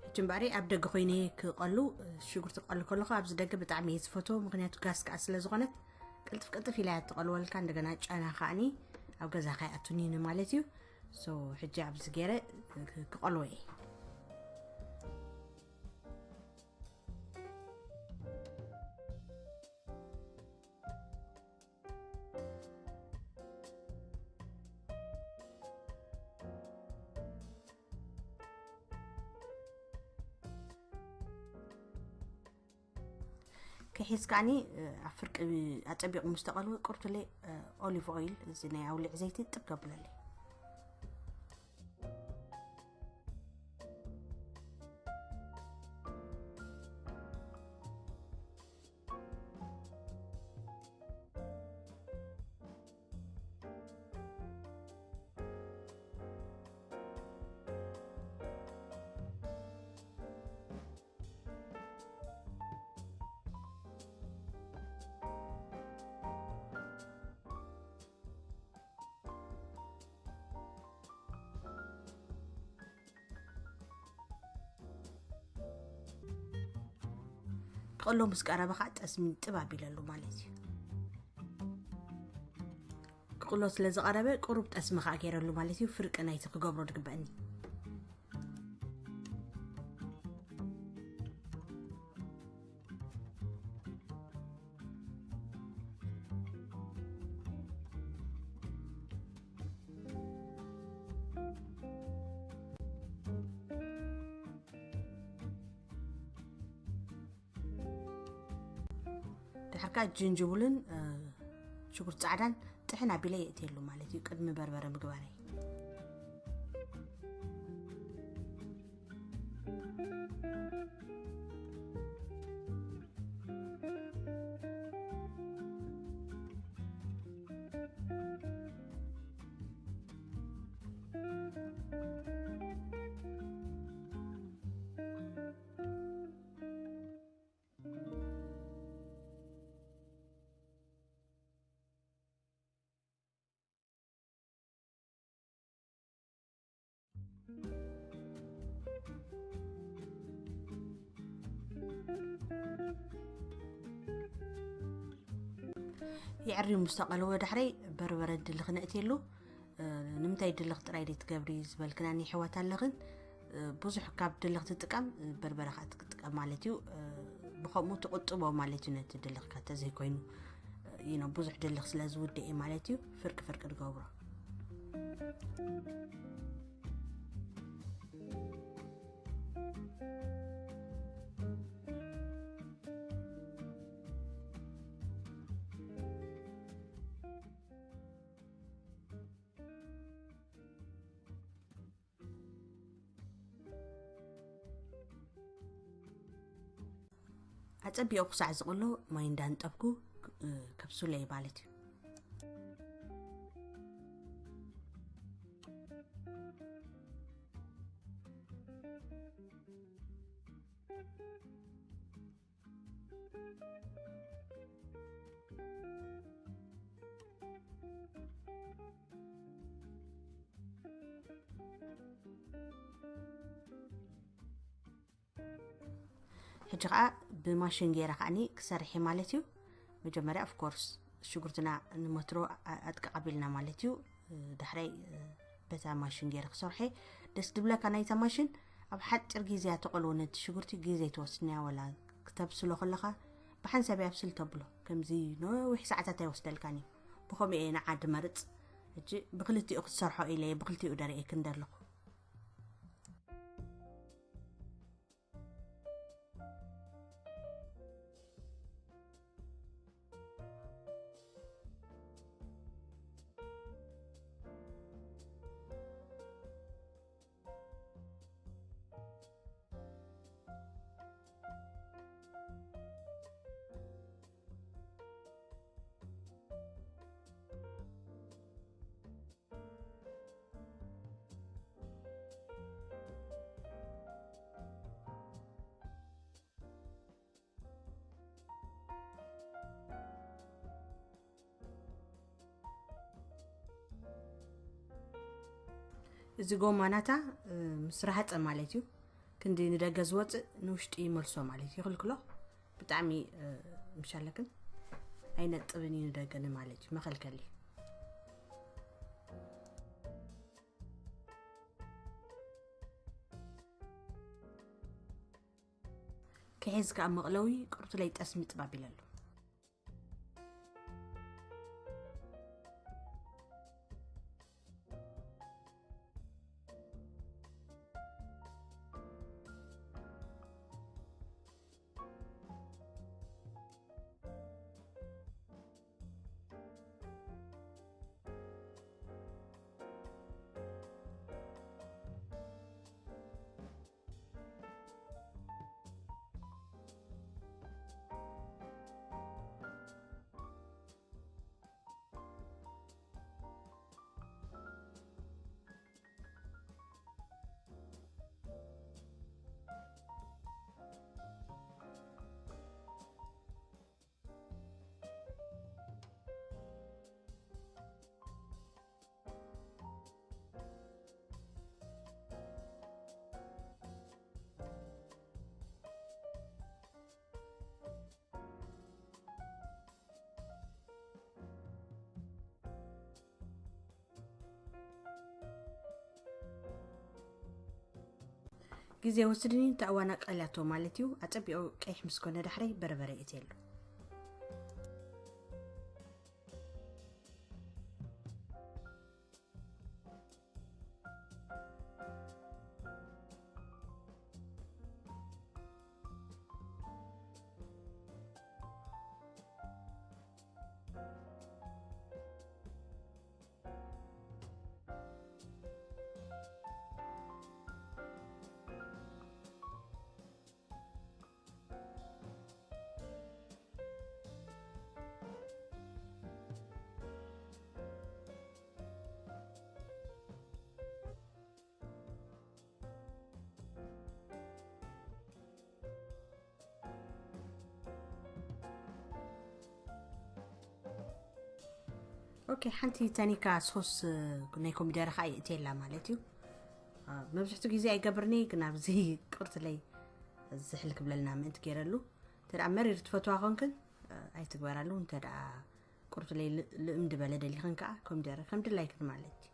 ሕጂ እምበኣር ኣብ ደገ ኮይነ ክቐሉ፣ ሽጉርቲ ክቐሉ ከለኹ ኣብዚ ደገ ብጣዕሚ እየ ዝፈትዎ፣ ምኽንያቱ ጋስ ከኣ ስለ ዝኾነት ቅልጥፍ ቅልጥፍ ኢላ እያ ትቐልወልካ። እንደገና ጨና ከኣኒ ኣብ ገዛ ከይኣቱኒ ማለት እዩ። ሶ ሕጂ ኣብዚ ገይረ ክቐልዎ እየ። ክሒዝ ከኣኒ፣ እ፣ ኣብ ፍርቂ ኣጸቢቑ ምስ ተቐልወ ቁርቱለይ፣ እ፣ ኦሊቭ ኦይል፣ እዚ ናይ ኣውሊዕ ዘይቲ ጥብ ከብለለይ። ክቕሎ ምስ ቀረበ ከዓ ጠስሚ ጥብ ኣቢለሉ ማለት እዩ። ክቕሎ ስለ ዝቐረበ ቁሩብ ጠስሚ ከዓ ገይረሉ ማለት እዩ። ፍርቂ ናይቲ ክገብሮ ድግበእኒ። ድሕርካ ጅንጅብልን ሽጉርቲ ፃዕዳን ጥሕን ኣቢለ የእትየሉ ማለት እዩ፣ ቅድሚ በርበረ ምግባረይ። የዕርዩ ምስ ተቐለወ ዳሕረይ በርበረ ድልኽ ነእትየሉ። ንምንታይ ድልኽ ጥራይ ደይ ትገብሪ ዝበልክናኒ ኣሕዋት ኣለኽን። ብዙሕ ካብ ድልኽ ትጥቀም በርበረ ከዓ ትጥቀም ማለት እዩ። ብኸምኡ ትቕጥቦ ማለት እዩ። ነቲ ድልኽካ ተዘይኮይኑ ይኖ ብዙሕ ድልኽ ስለ ዝውድእ ማለት እዩ። ፍርቂ ፍርቂ ትገብሮ። ኣጸቢቑ ክሳዕ ዝቕሎ ማይ እንዳንጠብኩ ከብሱለይ ማለት እዩ። ሕጂ ከዓ ብማሽን ገይረ ከዓኒ ክሰርሐ ማለት እዩ። መጀመርያ ኦፍኮርስ ሽጉርትና ንመትሮ ኣጥቃቕ ኣቢልና ማለት እዩ። ዳሕራይ በታ ማሽን ገይረ ክሰርሐ ደስ ድብለካ ናይታ ማሽን ኣብ ሓጢር ግዜ ተቆልዎ ነቲ ሽጉርቲ ግዜ ትወስድናያ ወላ ክተብስሎ ከለካ ብሓንሳብ ኣብስል ተብሎ ከምዚ ነዊሕ ሰዓታት ኣይወስደልካን እዩ። ብኸምኡ እየ ንዓ ድመርፅ። ሕጂ ብክልቲኡ ክትሰርሖ ኢለ እየ ብክልቲኡ ደርእየክን ደለኹ። እዚ ጎማ ናታ ምስ ረሃፀ ማለት እዩ። ክንዲ ንደገ ዝወፅእ ንውሽጢ ይመልሶ ማለት እዩ። ይኽልክሎ ብጣዕሚ ምሻለክን ኣይነጥብን እዩ ንደገ ንማለት እዩ። መኸልከሊ ክሕዝ ከዓ መቕለዊ ቁርቱለይ ጠስሚ ጥባብ ኢለሉ። ግዜ ወስድኒ፣ እታ እዋና ቀልያቶ ማለት እዩ። ኣጸቢቑ ቀይሕ ምስ ኮነ ዳሕረይ በርበረ የእትየሉ። ኦኬ፣ ሓንቲ ታኒካ ሶስ ናይ ኮሚደረ ከዓ የእትየላ ማለት እዩ። መብዝሕቱ ግዜ ኣይገብርኒ፣ ግን ኣብዚ ቁርትለይ ዝሕል ክብለልና ምእንቲ ገይረሉ። እንተ ደኣ መሪር ትፈትዋ ኮንክን ኣይትግበራሉ። እንተ ደኣ ቁርትለይ ልእም ድበለ ደሊኽን ከዓ ኮሚደረ ከም ድላይክን ማለት እዩ።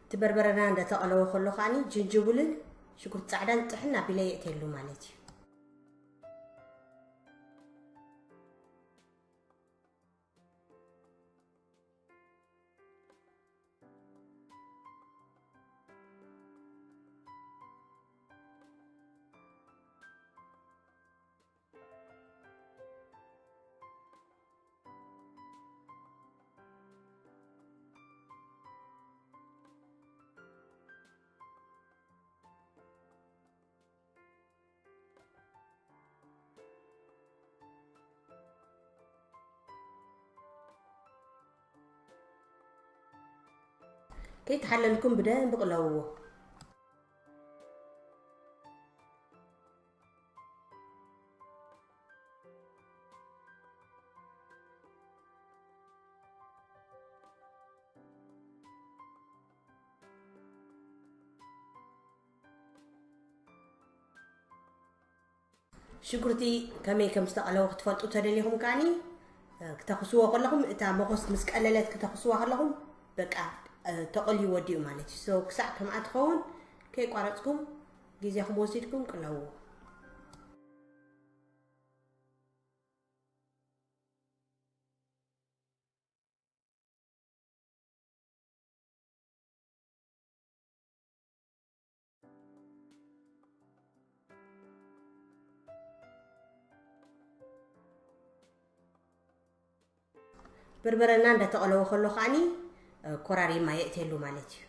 እቲ በርበረና እንዳተቐለወ ከሎ ከዓኒ ጅንጅብልን ሽጉርቲ ጻዕዳን ጥሕን ኣቢለ የእትየሉ ማለት እዩ። ከይተሓለልኩም ብደንቢ ቅለውዎ። ሽጉርቲ ከመይ ከም ዝተቐለወ ክትፈልጡ ተደሊኹም ከዓኒ፣ እ፣ ክተኽስዎ ከለኹም፣ እታ መኾስ ምስ ቀለለት ክተኽስዋ ከለኹም፣ በቃ፣ እ፣ ተቐልዩ ወዲኡ ማለት እዩ። So፣ ክሳዕ ከምኣ ትኸውን ከይቋረጽኩም ግዜኹም ወሲድኩም ቅለውዎ። በርበረና እንዳተቐለወ ከሎ ከዓኒ፣ እ፣ ኮራሪማ የእትየሉ ማለት እዩ።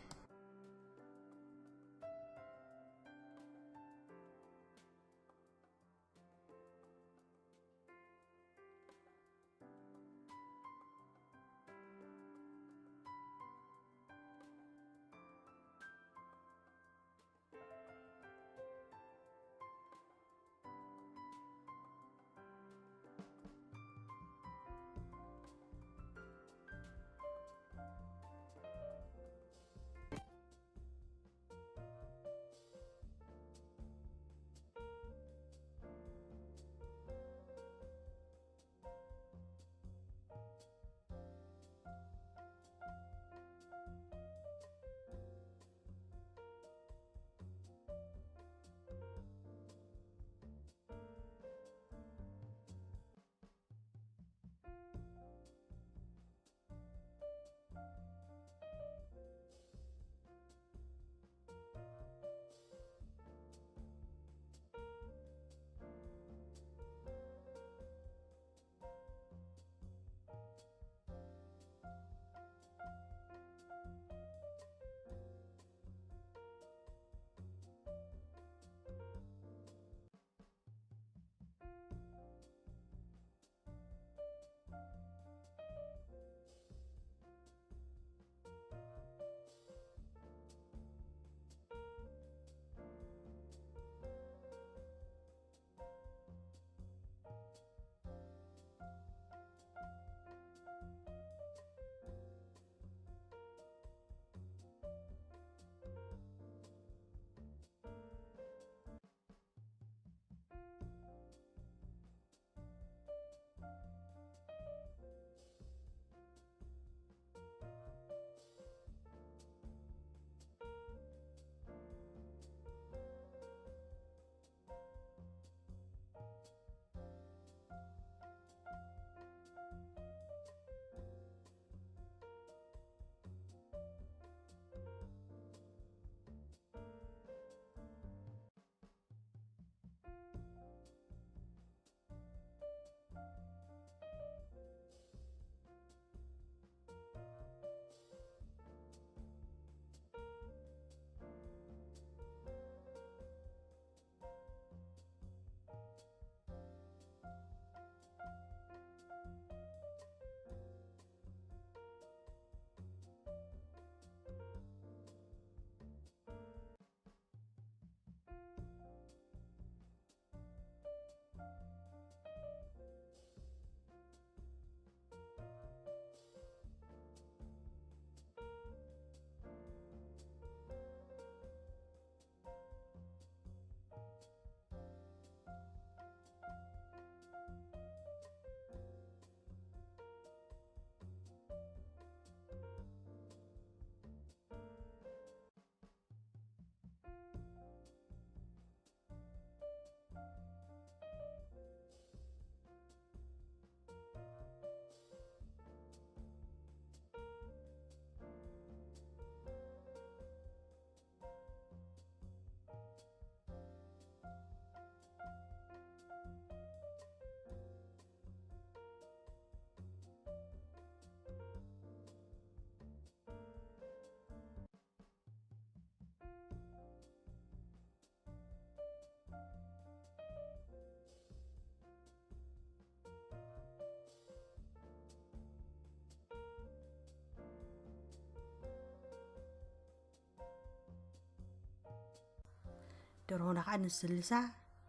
ደርሆና ከዓ ንስልሳ፣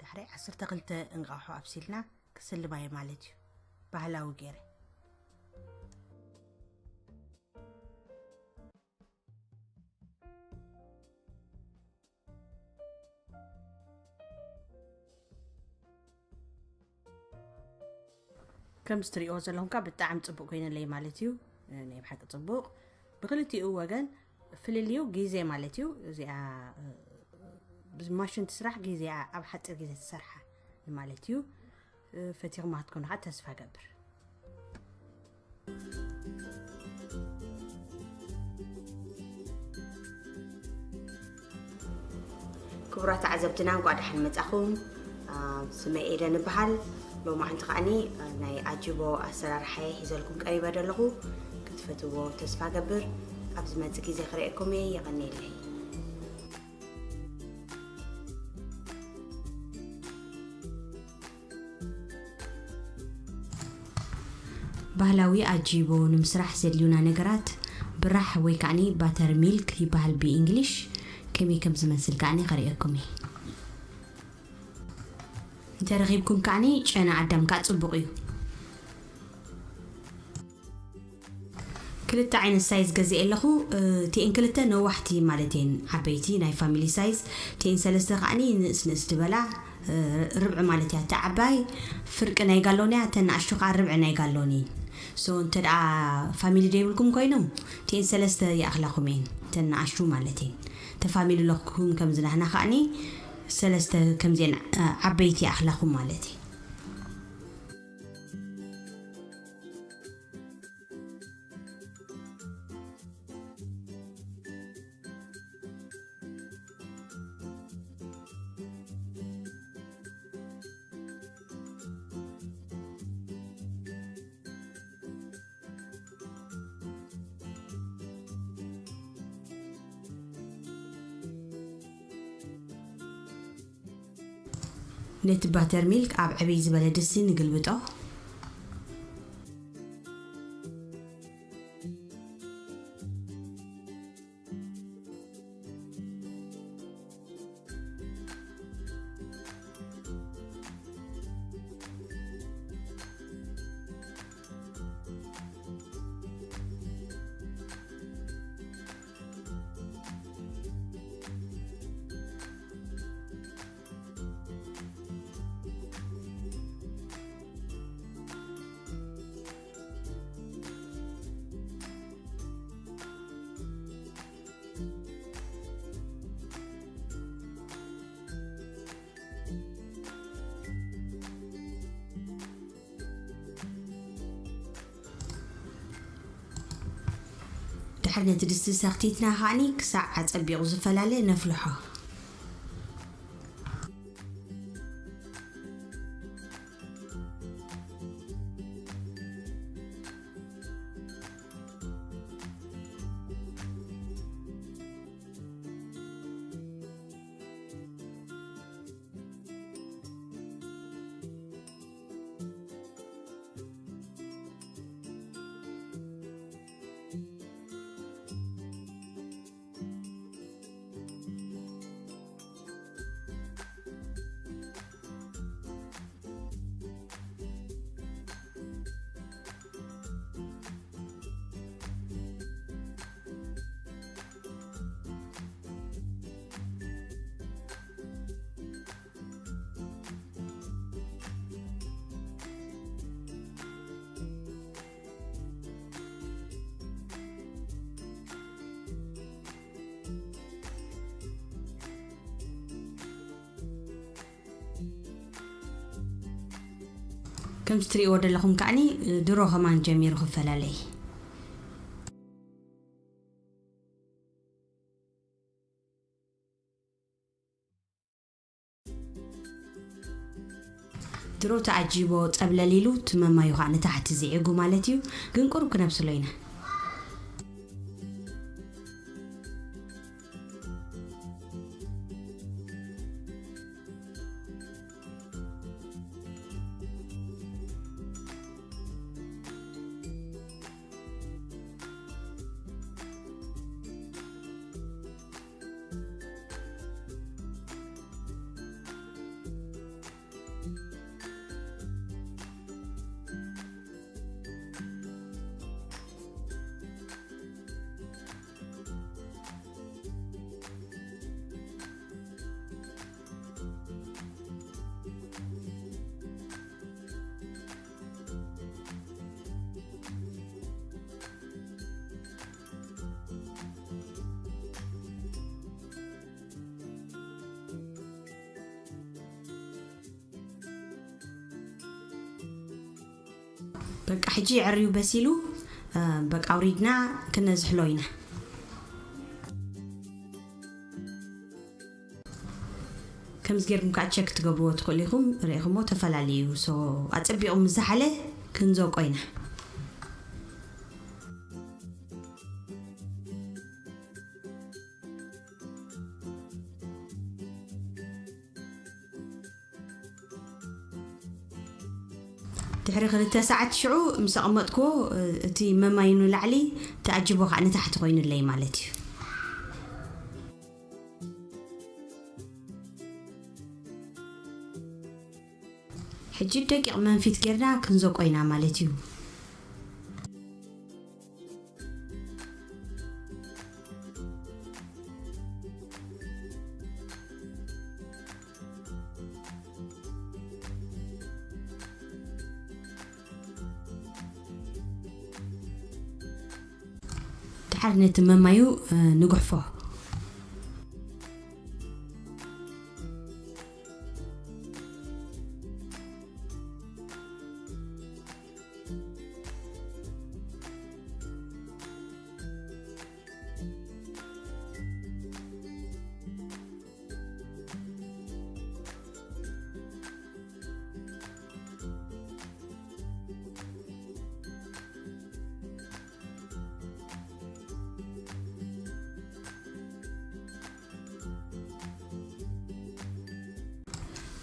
ድሕሪ ዓሰርተ ክልተ እንቃሖ ኣብሲልና ክስልማየ ማለት እዩ። ባህላዊ ገይረ። ከም እትሪእዎ ዘለኹም ከዓ ብጣዕሚ ፅቡቅ ኮይነለይ ማለት እዩ። ናይ ብሓቂ ፅቡቅ። ብክልቲኡ ወገን ፍልልዩ ግዜ ማለት እዩ። እዚኣ ብማሽን ትስራሕ፣ ግዜኣ ኣብ ሓፂር ግዜ ትሰርሓ ማለት እዩ። ፈቲኹም ክትኮኑ ከዓ ተስፋ ገብር። ክቡራት ተዓዘብትና፣ እንኳዕ ደሓን መጻኹም። ስመይ ኤደን እበሃል። ሎማዓንቲ ከዓኒ ናይ ኣጅቦ ኣሰራርሓ ሒዘልኩም ቀሪበ ዘለኹ። ክትፈትዎ ተስፋ ገብር። ኣብ ዝመጽእ ግዜ ክርእየኩም እየ። የቐንየለይ። ባህላዊ ኣጅቦ ንምስራሕ ዘድልዩና ነገራት ብራሕ ወይ ከዓኒ ባተር ሚልክ ይበሃል ብእንግሊሽ። ከመይ ከም ዝመስል ከዓኒ ከርእየኩም እየ። እንተረኺብኩም ከዓኒ ጨና ኣዳም ከዓ ጽቡቕ እዩ። ክልተ ዓይነት ሳይዝ ገዚኤ ኣለኹ። ቲኤን ክልተ ነዋሕቲ ማለት እየን፣ ዓበይቲ ናይ ፋሚሊ ሳይዝ። ቲኤን ሰለስተ ከዓኒ ንእስ ንእስ ዝበላ፣ ርብዒ ማለት እያ። እታ ዓባይ ፍርቂ ናይ ጋሎን እያ፣ እተን ንኣሽቱ ከዓ ርብዒ ናይ ጋሎን እየን። ሶ እንተ ደኣ ፋሚሊ ደይብልኩም ኮይኖም ቲኤን ሰለስተ ይኣኽላኹም እየን፣ እተን ንኣሽቱ ማለት እየን። እተ ፋሚሊ ለኹም ከም ዝናህና ከዓኒ ሰለስተ ከምዚአን ዓበይቲ ይኣኽላኹም ማለት እዩ። ነቲ ባተር ሚልክ ኣብ ዕብይ ዝበለ ድስቲ ንግልብጦ። ድሕሪ ነቲ ድስቲ ሰኽቲትና ከዓኒ ክሳዕ ኣጸቢቑ ዝፈላለ ነፍልሖ። ከምዚ ትርእይዎ ዘለኹም ከዓኒ ድሮ ከማን ጀሚሩ ክፈላለይ። ድሮ ተኣጂቦ ጸብለል ኢሉ፣ እቲ መማዩ ኸዓ ንታሕቲ ዝዒጉ ማለት እዩ። ግን ቁሩብ ክነብስሎ ኢና። በቃ ሕጂ የዕርዩ በሲሉ። በቃ ኣውሪድና ክነዝሕሎ ኢና። ከምዚ ጌርኩም ከዓ ቸክ ትገብርዎ ትኽእሉ ኢኹም። ርኢኹሞ ተፈላለዩ። ሶ ኣጸቢቑ ምስ ዝሓለ ክንዘውቆ ኢና። ድሕሪ ክልተ ሰዓት ሽዑ ምስ ኣቐመጥክዎ፣ እቲ መማይ ንላዕሊ፣ እቲ ኣጅቦ ከዓ ንታሕቲ ኮይኑለይ ማለት እዩ። ሕጂ ደቂቕ መንፊት ጌርና ክንዘቆ ኢና ማለት እዩ። ድሓር ነቲ መማዩ ንጉሕፎ።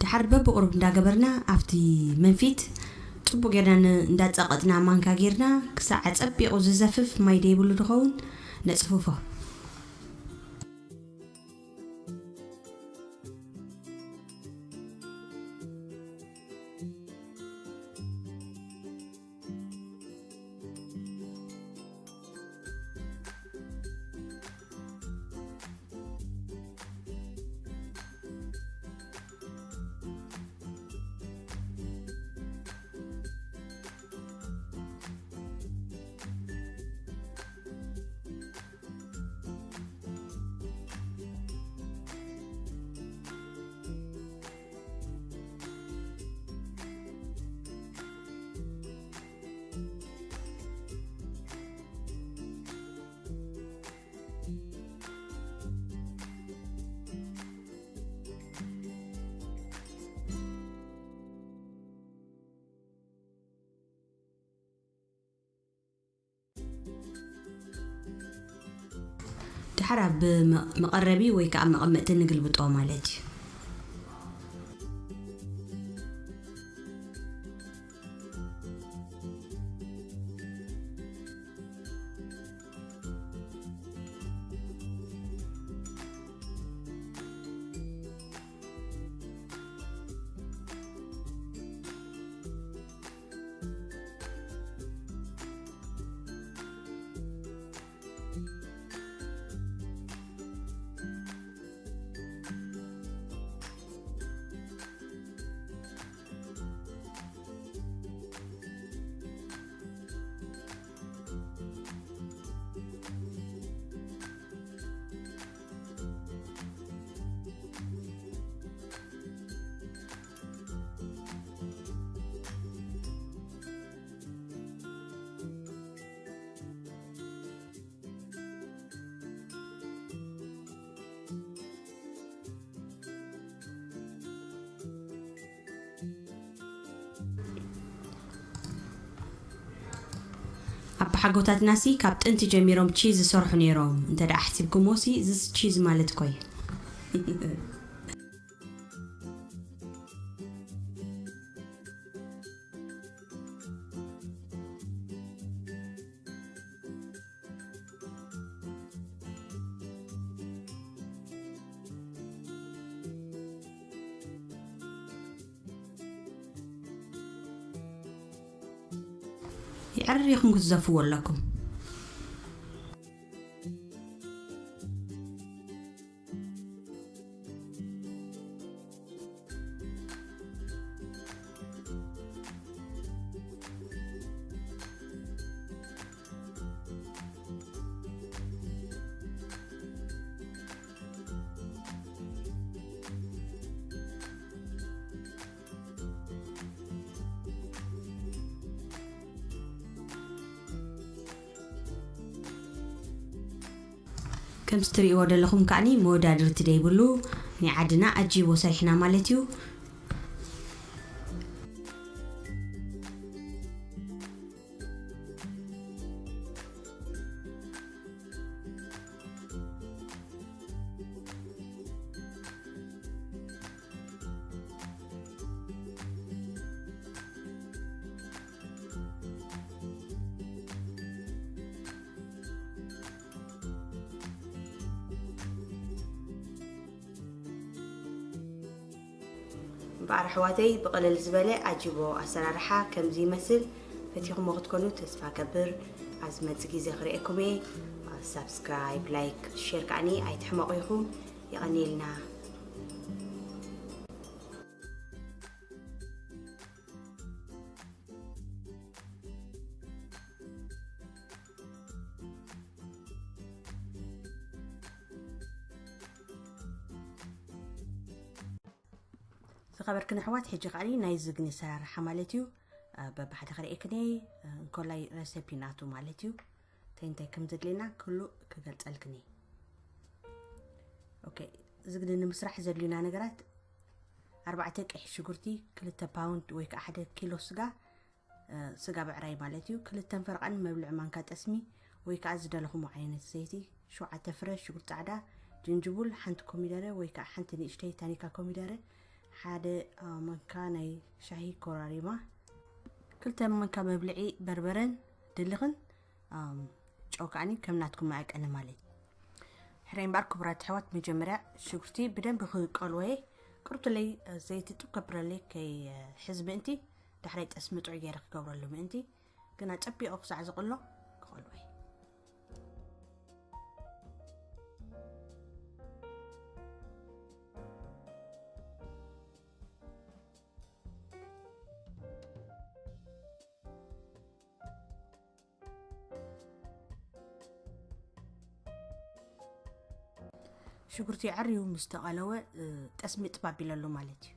ድሓር በብቑሩብ እንዳገበርና ኣብቲ መንፊት ጽቡቕ ጌርና ን-፣ እንዳጸቐጥና ማንካ ጌርና ክሳዕ ኣጸቢቑ ዝዘፍፍ ማይ ደይብሉ ድኸውን ነጽፍፎ። ድሓር ኣብ መ-፣ መቐረቢ ወይ ከዓ መቐመጢ ንግልብጦ ማለት እዩ። ኣባሓጎታትናሲ ካብ ጥንቲ ጀሚሮም ቺዝ ዝሰርሑ ነይሮም። እንተ ደኣ ሓሲብኩሞሲ፣ እዚስ ቺዝ ማለት እኮ እዩ። የዕሪኹም ክትዘፍዎ ኣለኩም። ከምዚ ትርእይዎ ዘለኹም ከዓኒ መወዳድርቲ ዘይብሉ ናይ ዓድና ኣጂቦ ሰሪሕና ማለት እዩ። እምበኣር ኣሕዋተይ፣ ብቕልል ዝበለ ኣጅቦ ኣሰራርሓ ከምዚ ይመስል። ፈቲኹሞ ክትኮኑ ተስፋ ገብር። ኣብ ዝመጽእ ግዜ ክርእየኩም እየ። ሳብስክራይብ፣ ላይክ፣ ሼር ከዓኒ ኣይትሕመቑ ኢኹም። የቐንየልና። ዝኸበርክን ኣሕዋት፣ ሕጂ ከዓኒ ናይ ዝግኒ ኣሰራርሓ ማለት እዩ። እ፣ በብሓደ ከርእየክን እየ። እ፣ እንኮላይ ረሴፒ ናቱ ማለት እዩ። እንታይ እንታይ ከም ዘድልየና ኩሉ ክገልጸልክን እየ። ኦኬ፣ ዝግኒ ንምስራሕ ዘድልዩና ነገራት፣ ኣርባዕተ ቀይሕ ሽጉርቲ፣ ክልተ ፓውንድ ወይ ከዓ ሓደ ኪሎ ስጋ፣ እ፣ ስጋ ብዕራይ ማለት እዩ። ክልተን ፈረቓን መብልዒ ማንካ ጠስሚ ወይ ከዓ ዝደለኹሞ ዓይነት ዘይቲ፣ ሸውዓተ ፍረ ሽጉርቲ ጻዕዳ፣ ጅንጅቡል፣ ሓንቲ ኮሚደረ ወይ ከዓ ሓንቲ ንእሽተይ ታኒካ ኮሚደረ፣ ሓደ፣ እ፣ ማንካ ናይ ሻሂ ኮራሪማ፣ ክልተ ማንካ መብልዒ በርበረን ድልኽን፣ ኣም፣ ጨው ከዓኒ ከም ናትኩም መዐቀኒ ማለት እዩ። ሕራይ እምበኣር ክቡራት ኣሕዋት፣ መጀመርያ ሽጉርቲ ብደንቢ ክቀልዎ እየ። ቅርብትለይ፣ እ፣ ዘይቲ ጥብ ከብረለይ ከይ፣ እ፣ ሕዝ ምእንቲ፣ ዳሕራይ ጠስሚ ጥዑይ ገይረ ክገብረሉ ምእንቲ፣ ግና ጸቢቑ ክሳዕ ዝቕሎ ክቐልዎ እየ። ሽጉርቲ ኣዕርዩ ምስ ተቐለወ፣ እ፣ ጠስሚ ጥብ ኣቢለሉ ማለት እዩ።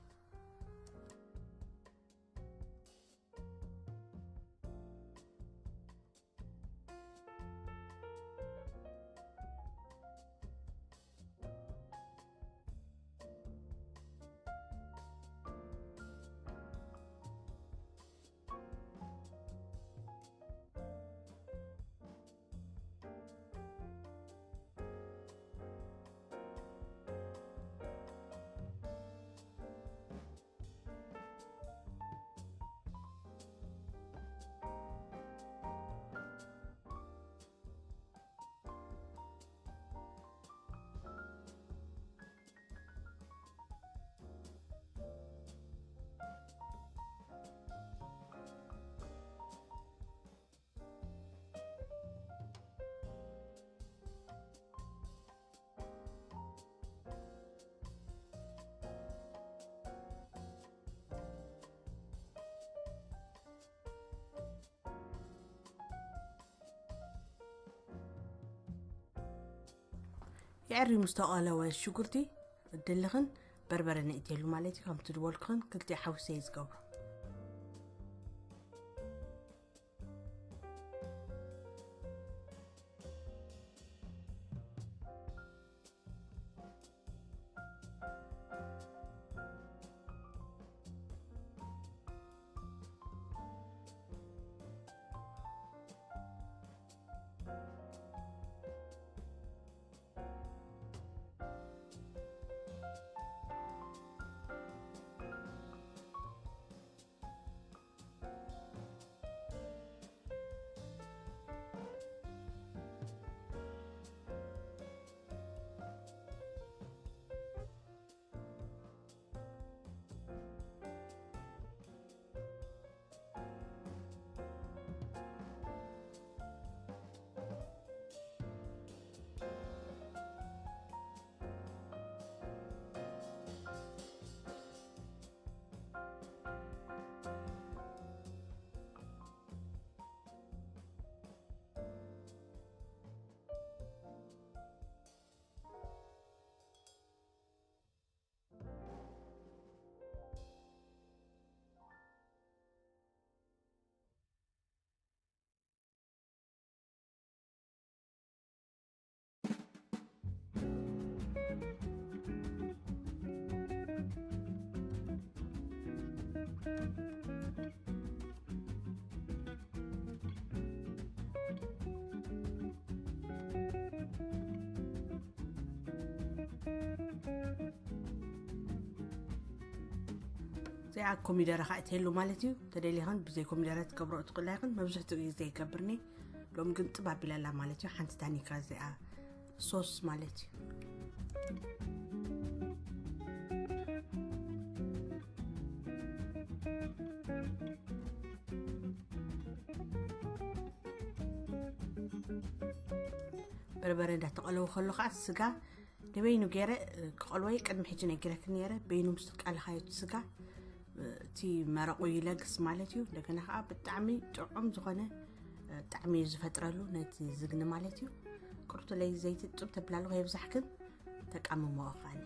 የዕሪ ምስ ተቐለወ ሽጉርቲ ድልኽን በርበረ ነእትየሉ ማለት እዩ። ከምቲ ዝበልኩኽን ክልቲኡ ሓዊሰ እየ ዝገብሮ። እዚኣ ኮሚደረ ከዓ እትህሉ ማለት እዩ። ተደሊኽን ብዘይ ኮሚደረ ትገብሮ እትኽእላ ይኽን፣ መብዝሕትኡ ግዜ ይገብርኒ። ሎም ግን ጥብ ኣቢላላ ማለት እዩ። ሓንቲ ታኒካ እዚኣ ሶስ ማለት እዩ። በርበረ እንዳተቐለወ ከሎ ከዓ ስጋ ንበይኑ ገይረ ክቐልወይ ቅድሚ ሕጂ ነጊረክ ነይረ። በይኑ ምስ ቃልኻዮ እቲ ስጋ እቲ መረቑ ይለግስ ማለት እዩ። እንደገና ከዓ ብጣዕሚ ጥዑም ዝኾነ ጣዕሚ እዩ ዝፈጥረሉ ነቲ ዝግኒ ማለት እዩ። ቅርቱለይ ዘይቲ ጥብ ተብላሉ ከየብዛሕክን ተቃምሞ ኻኒ።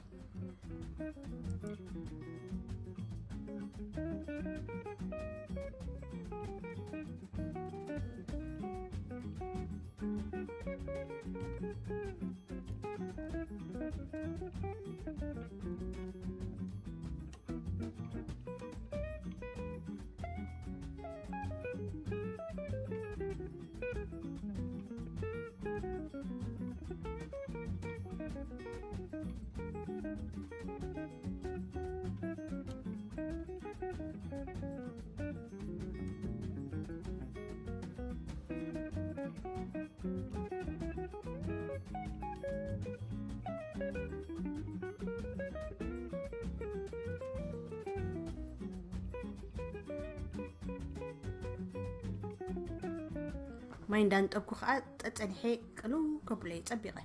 ማይ እንዳንጠብኩ ከዓ ጠፀኒሐ ቅልው ከብሎ እየ ፀቢቐ።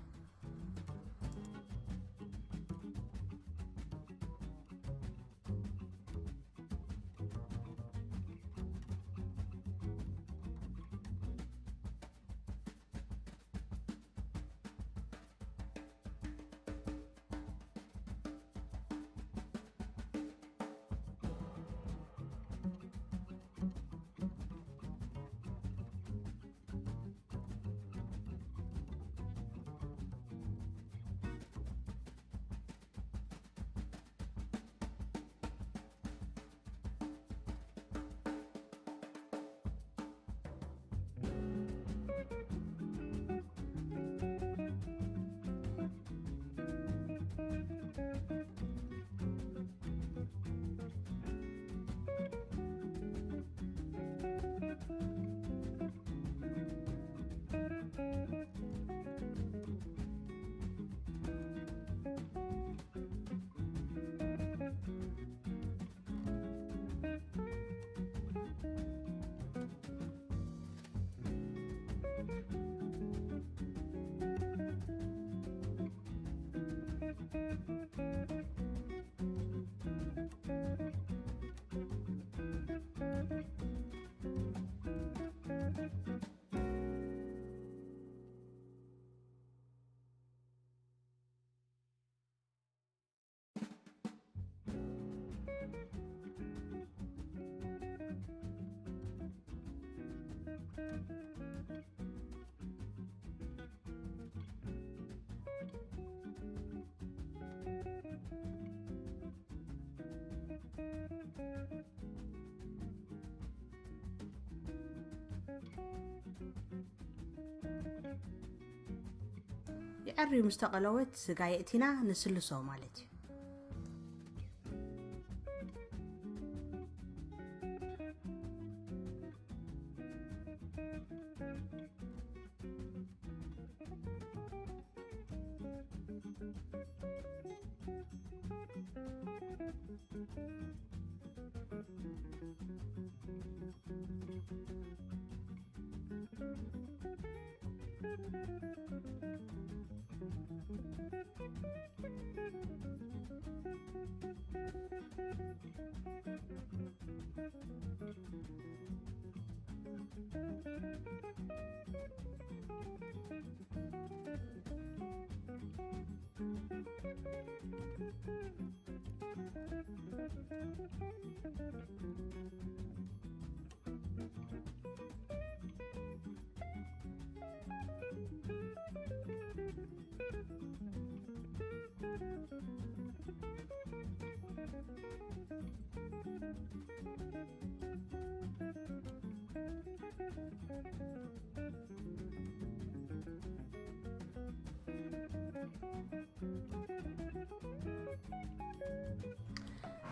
የዐርዩ ምስ ተቐለወት ስጋ የእቲና ንስልሶ ማለት እዩ።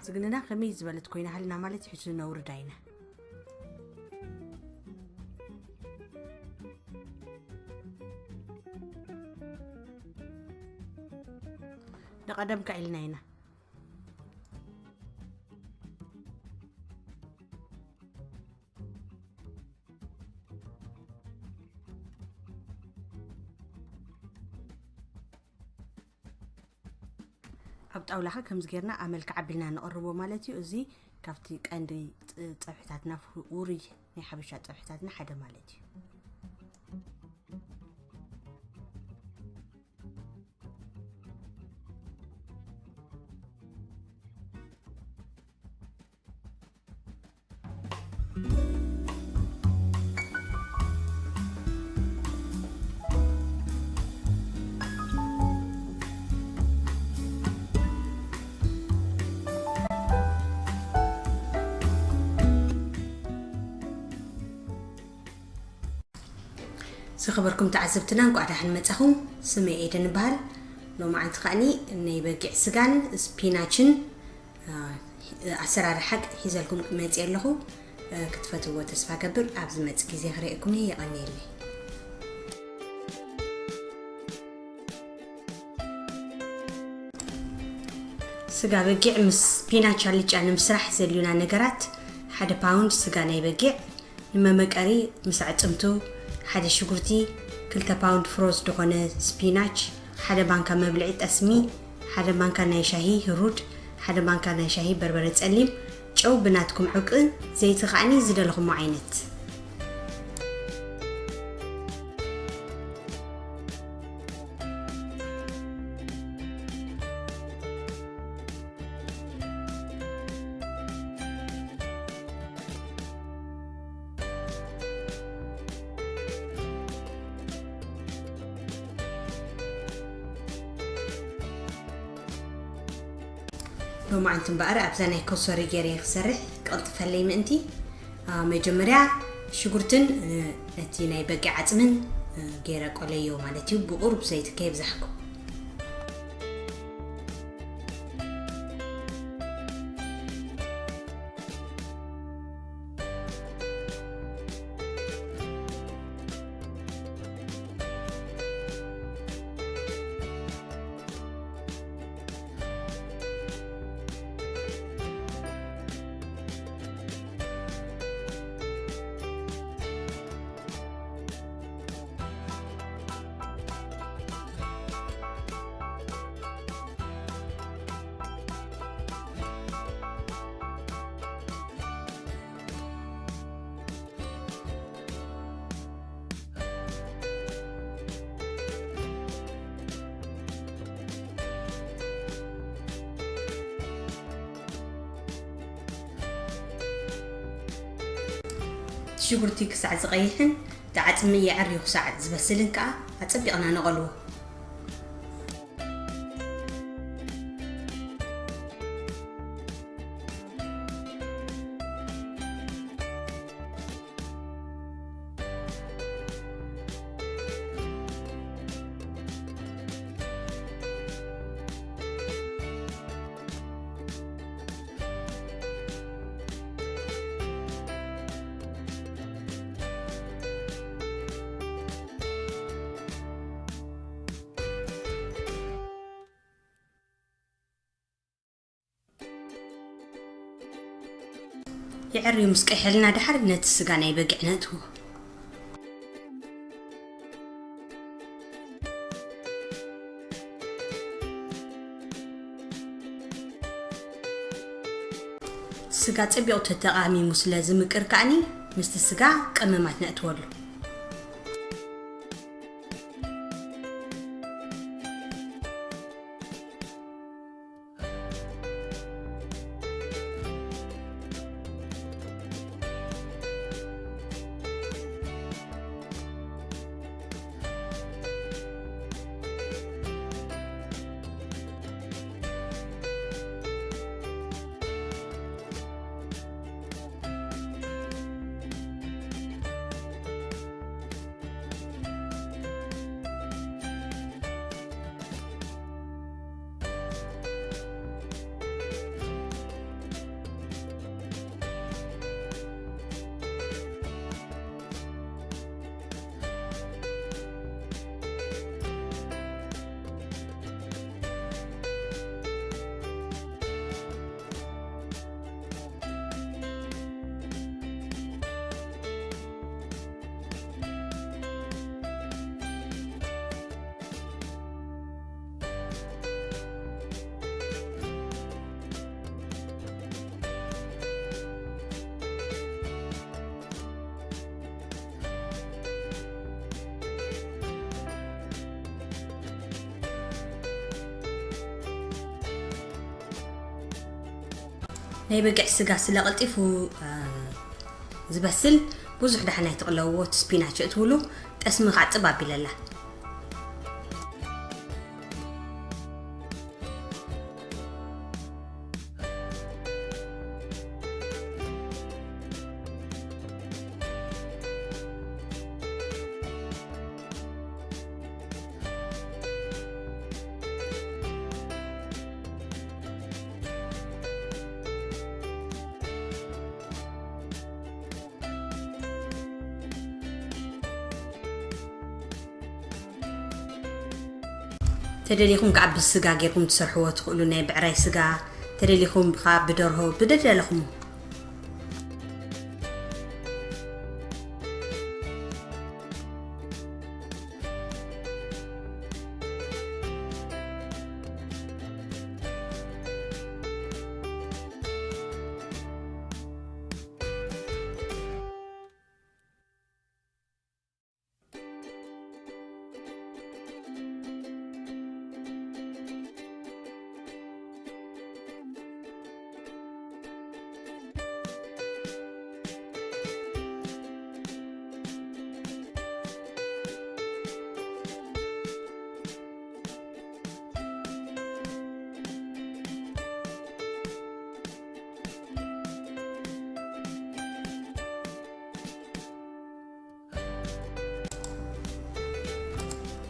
ዝግንና ከመይ ዝበለት ኮይና ሃልና ማለት እዩ፣ ሕጂ ነውርዳ ኢና። ንቐደም ከዒልና ኢና። ኣብ ጣውላኻ ከምዚ ጌርና ኣመልካ ዓቢልና ንቐርቦ ማለት እዩ። እዚ ካብቲ ቀንዲ ጥ-፣ ጸብሕታትና ፍሩ-፣ ውሩይ ናይ ሓበሻ ጸብሕታትና ሓደ ማለት እዩ። ዝኸበርኩም ተዓዘብትና፣ እንቋዕ ደሓን መጻኹም። ስመይ ኤደን እበሃል። ሎማዓንቲ ከኣኒ ናይ በጊዕ ስጋን ስፒናችን፣ አ፣ ኣሰራርሓ ሒዘልኩም መጽየ ኣለኹ። አ፣ ክትፈትዎ ተስፋ ገብር። ኣብ ዝመጽእ ግዜ ክርእየኩም እየ። የቐንየለይ። ስጋ በጊዕ ምስ ስፒናች ኣልጫ ንምስራሕ ዘድልዩና ነገራት፣ ሓደ ፓውንድ ስጋ ናይ በጊዕ፣ ንመመቀሪ ምስ ኣዕጽምቱ፣ ሓደ ሽጉርቲ፣ ክልተ ፓውንድ ፍሮዝ ዝኾነ ስፒናች፣ ሓደ ማንካ መብልዒ ጠስሚ፣ ሓደ ማንካ ናይ ሻሂ ህሩድ፣ ሓደ ማንካ ናይ ሻሂ በርበረ ጸሊም፣ ጨው ብናትኩም ዕውቂ፣ ዘይቲ ከኣኒ ዝደለኹሞ ዓይነት። ሎማዓንቲ እምበኣር ኣብዛ ናይ ኮሶሪ ገይረ ክሰርሕ ክቕልጥፈለይ ምእንቲ፣ አ፣ መጀመርያ ሽጉርትን፣ እ፣ ነቲ ናይ በጊዕ ዓጽምን፣ እ፣ ገይረ ቆለዮ ማለት እዩ። ብቑሩብ ዘይቲ ከየብዛሕኩ። ሽጉርቲ ክሳዕ ዝቐይሕን እቲ ዓጽሚ የዐርዩ ክሳዕ ዝበስልን ከኣ ኣጸቢቕና ነቐልዎ። የዐርዩ ምስ ቀይሐልና፣ ደሓር ነቲ ስጋ ናይ በጊዕ ነእትዎ። ስጋ ጸቢቑ ተተቓሚሙ ስለ ዝምቅር ከኣኒ፣ ምስቲ ስጋ ቀመማት ነእትወሉ። ናይ በጊዕ ስጋ ስለ ቀልጢፉ ዝበስል፣ ብዙሕ ዳሕና ኣይትቕለውዎ። እቲ ስፒናች እትብሉ ጠስሚ ከዓ ፅብ ኣቢለላ። ተደሊኹም ከዓ ብስጋ ጌርኩም ትሰርሕዎ ትኽእሉ፣ ናይ ብዕራይ ስጋ ተደሊኹም ከዓ ብደርሆ ብደደለኹም።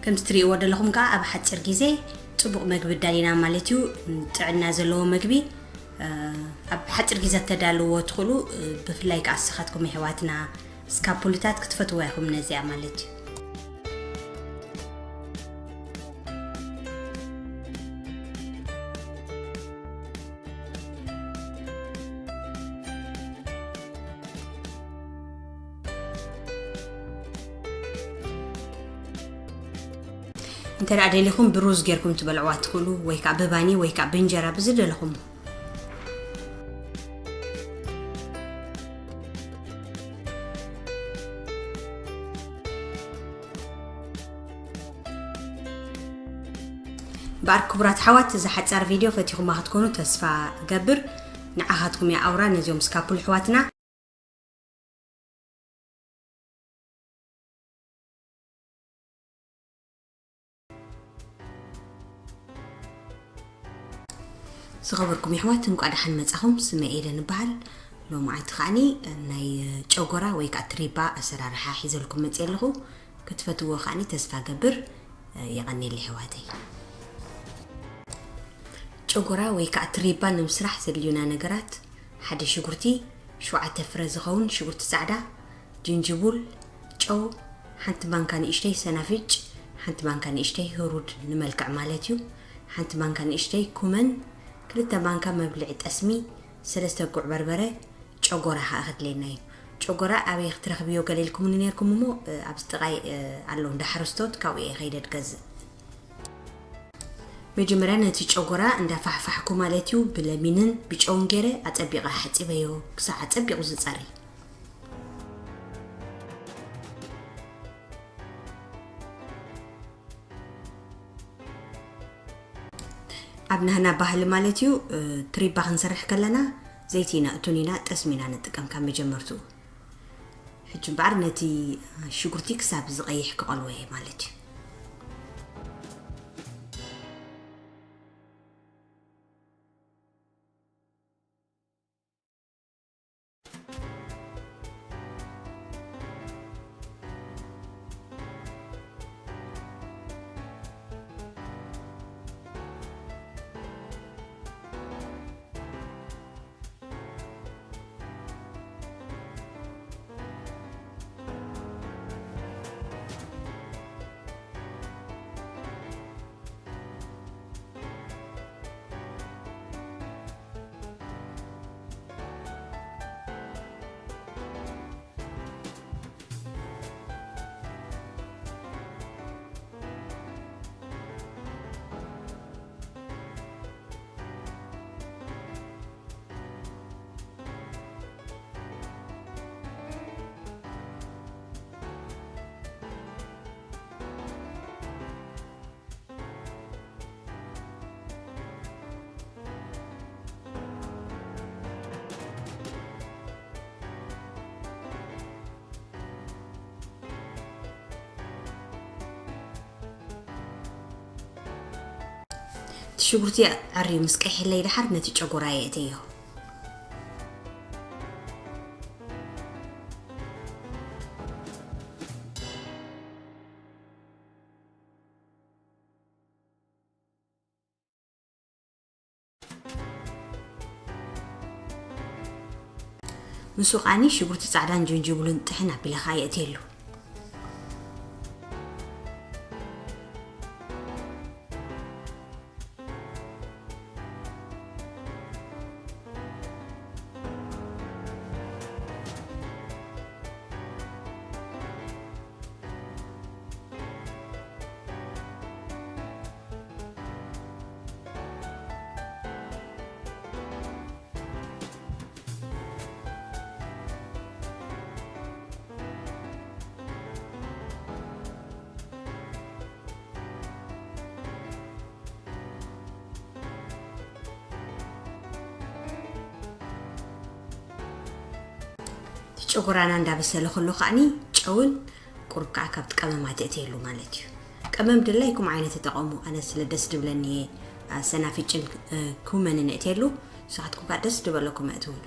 ከምቲ ትርእይዎ ዘለኹም ከዓ ኣብ ሓፂር ግዜ ፅቡቕ መግቢ ኣዳሊና ማለት እዩ። ጥዕና ዘለዎ መግቢ ኣብ ሓፂር ግዜ ተዳልዎ ትኽእሉ። ብፍላይ ከዓ ኣሰኻትኩም ኣሕዋትና ስካፑልታት ክትፈትዋ ኢኹም ነዚኣ ማለት እዩ። እንተ ደኣ ደሊኹም ብሩዝ ጌርኩም ትበልዕዋ ትኽእሉ፣ ወይ ከዓ ብባኒ ወይ ከዓ ብእንጀራ ብዝደለኹም። እምበኣር ክቡራት ኣሕዋት፣ እዛ ሓጻር ቪድዮ ፈቲኹማ ክትኮኑ ተስፋ እገብር። ንዓኻትኩም እያ ኣውራ፣ ነዚኦም ስካፑል ኣሕዋትና። ዝኸበርኩም የሕዋት፣ እንቋዕ ደሓን መጻኹም። ስመይ ኤደን እበሃል። ሎማዓንቲ ከዓኒ ናይ ጨጎራ ወይ ከዓ ትሪባ ኣሰራርሓ ሒዘልኩም መጽየ ኣለኹ። ክትፈትዎ ከዓኒ ተስፋ ገብር። የቐኔል የሕዋተይ። ጨጎራ ወይ ከዓ ትሪባ ንምስራሕ ዘድልዩና ነገራት፣ ሓደ ሽጉርቲ፣ ሸውዓተ ፍረ ዝኸውን ሽጉርቲ ጻዕዳ፣ ጅንጅቡል፣ ጨው፣ ሓንቲ ማንካ ንእሽተይ ሰናፍጭ፣ ሓንቲ ማንካ ንእሽተይ ህሩድ ንመልክዕ ማለት እዩ፣ ሓንቲ ማንካ ንእሽተይ ኩመን፣ ክልተ ማንካ መብልዒ ጠስሚ፣ ሰለስተ ጉዕ በርበረ፣ ጨጎራ ኸኣ ከድልየና እዩ። ጨጎራ ኣበይ ክትረኽብዮ ገሊልኩምኒ ነይርኩም እሞ፣ እ፣ ኣብዚ ጥቓይ፣ እ፣ ኣሎ እንዳ ሓረስቶት፣ ካብኡ እየ ከይደ ድገዝእ። መጀመርያ ነቲ ጨጎራ እንዳፋሕፋሕኩ ማለት እዩ፣ ብለሚንን ብጨውን ገይረ ኣጸቢቐ ሓጺበዮ፣ ክሳዕ ኣጸቢቑ ዝጸሪ። ኣብ ናህና ባህሊ ማለት እዩ፣ እ፣ ትሪባ ክንሰርሕ ከለና ዘይቲ ኢና እቱን ኢና ጠስሚ ኢና ንጥቀም ካብ መጀመርትኡ። ሕጂ እምበኣር ነቲ ሽጉርቲ ክሳብ ዝቐይሕ ክቐልዎ እየ ማለት እዩ። ሽጉርቲ ኣዕርዩ ምስ ቀይሕለይ ደሓር ነቲ ጨጎራ የእተዮ። ምስኡ ቃኒ ሽጉርቲ ጻዕዳን ጅንጅብሉን ጥሕን ኣቢለ ኸኣ የእትየሉ። እቲ ጨጎራና እንዳበሰለ ከሎ ከዓኒ ጨውን ቁሩብ ከዓ ካብቲ ቀመማት እእትየሉ ማለት እዩ። ቀመም ድላይኩም ዓይነት ተጠቐሙ። ኣነ ስለ ደስ ድብለኒ እየ፣ አ፣ ሰናፊጭን፣ እ፣ ኩመንን እእትየሉ። ንስኻትኩም ከዓ ደስ ድበለኩም እእትውሉ።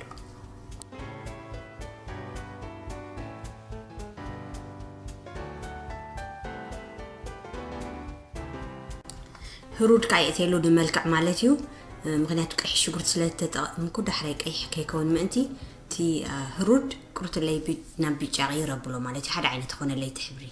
ህሩድ ከዓ የእትየሉ ንመልክዕ ማለት እዩ። እ፣ ምኽንያቱ ቀይሕ ሽጉርቲ ስለ ተጠቐምኩ ዳሕራይ ቀይሕ ከይከውን ምእንቲ እቲ፣ እ፣ ህሩድ ቁርትለይ ቢ-፣ ናብ ቢጫ ቀይር ኣብሎ ማለት እዩ። ሓደ ዓይነት ይኾነለይ እቲ ሕብሪ።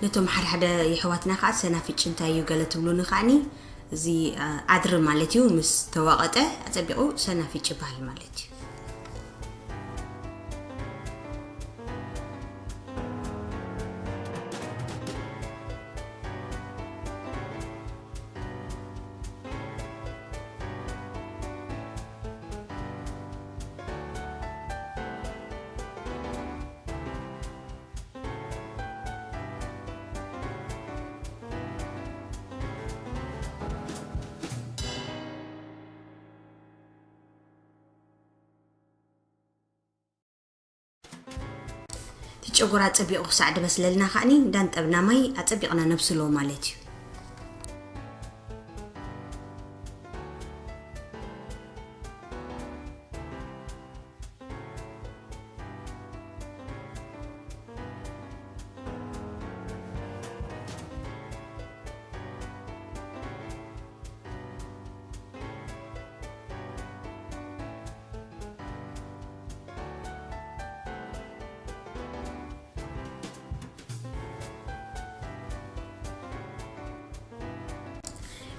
ነቶም ሓደ ሓደ የሕዋትና ከዓ ሰናፍጭ እንታይ እዩ ገለ ትብሉኒ ከዓኒ፣ እዚ፣ አ፣ ኣድሪ ማለት እዩ፣ ምስ ተወቐጠ ኣጸቢቑ ሰናፍጭ ይበሃል ማለት እዩ። እቲ ጨጎራ ኣጸቢቑ ክሳዕ ድበስለልና ከዓኒ እንዳንጠብና ማይ ኣጸቢቕና ነብስሎ ማለት እዩ።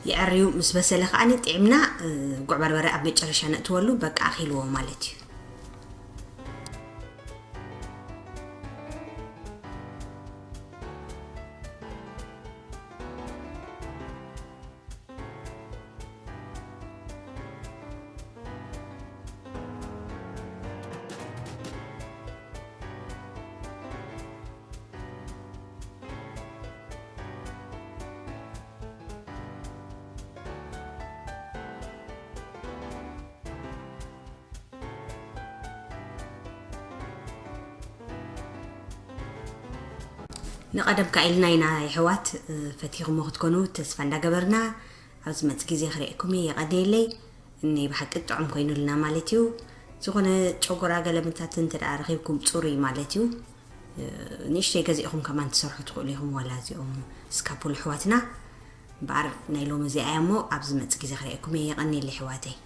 የዐርዩ ምስ በሰለ ከዓኒ ጥዒምና፣ እ፣ ጉዕ በርበረ ኣብ መጨረሻ ነእትወሉ፣ በቃ ኣኺልዎ ማለት እዩ። ንቐደም ካኢልና ኢና የሕዋት፣ እ፣ ፈቲኹሞ ክትኮኑ ተስፋ እንዳገበርና፣ ኣብ ዝመጽእ ግዜ ክርእየኩም እየ። የቐንየለይ። እኒ ብሓቂ ጥዑም ኮይኑልና ማለት እዩ። ዝኾነ ጨጎራ ገለ ምንታት እንተ ደኣ ረኺብኩም ጽሩይ ማለት እዩ። እ፣ ንእሽተይ ገዚእኹም ከማን ትሰርሑ ትኽእሉ ኢኹም፣ ዋላ እዚኦም ስካፑል ኣሕዋትና። እምበኣር ናይ ሎሚ እዚኣ እያ እሞ፣ ኣብ ዝመጽእ ግዜ ክርእየኩም እየ። የቐንየለይ ኣሕዋተይ።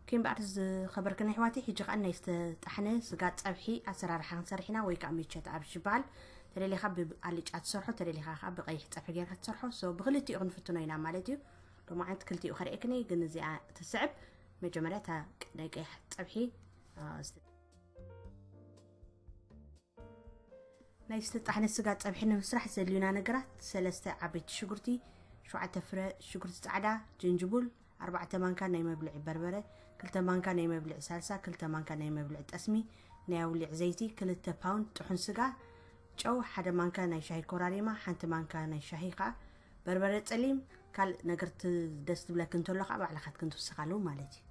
ኪም በዓል ዝኸበርክን ኣሕዋተይ፣ ሕጂ ኸኣ ናይ ዝተጣሕነ ስጋ ጸብሒ ኣሰራርሓ ክንሰርሕ ኢና፣ ወይ ከኣ ሚቸት ኣብሽ ይበሃል። ተደሊኻ ብኣልጫ ትሰርሖ፣ ተደሊኻ ከኣ ብቐይሕ ጸብሒ ጌርካ ትሰርሖ። ሶ ብኽልቲኡ ክንፍትኖ ኢና ማለት እዩ። ሎማዓንቲ ክልቲኡ ከርእየክን እየ፣ ግን እዚኣ ትስዕብ። መጀመርያ እታ ናይ ቀይሕ ጸብሒ፣ አ፣ ናይ ዝተጣሕነ ስጋ ጸብሒ ንምስራሕ ዘድልዩና ነገራት፣ ሰለስተ ዓበይቲ ሽጉርቲ፣ ሸውዓተ ፍረ ሽጉርቲ ጻዕዳ፣ ጅንጅቡል፣ ኣርባዕተ ማንካ ናይ መብልዒ በርበረ፣ ክልተ ማንካ ናይ መብልዒ ሳልሳ፣ ክልተ ማንካ ናይ መብልዒ ጠስሚ፣ ናይ ኣውሊዕ ዘይቲ፣ ክልተ ፓውንድ ጥሑን ስጋ፣ ጨው፣ ሓደ ማንካ ናይ ሻሂ ኮራሪማ፣ ሓንቲ ማንካ ናይ ሻሂ ከኣ በርበረ ጸሊም፣ ካልእ ነገር ት-፣ ደስ ትብለኪ እንተሎ ከኣ ባዕልኻ ክትክን ትውስኻሉ ማለት እዩ።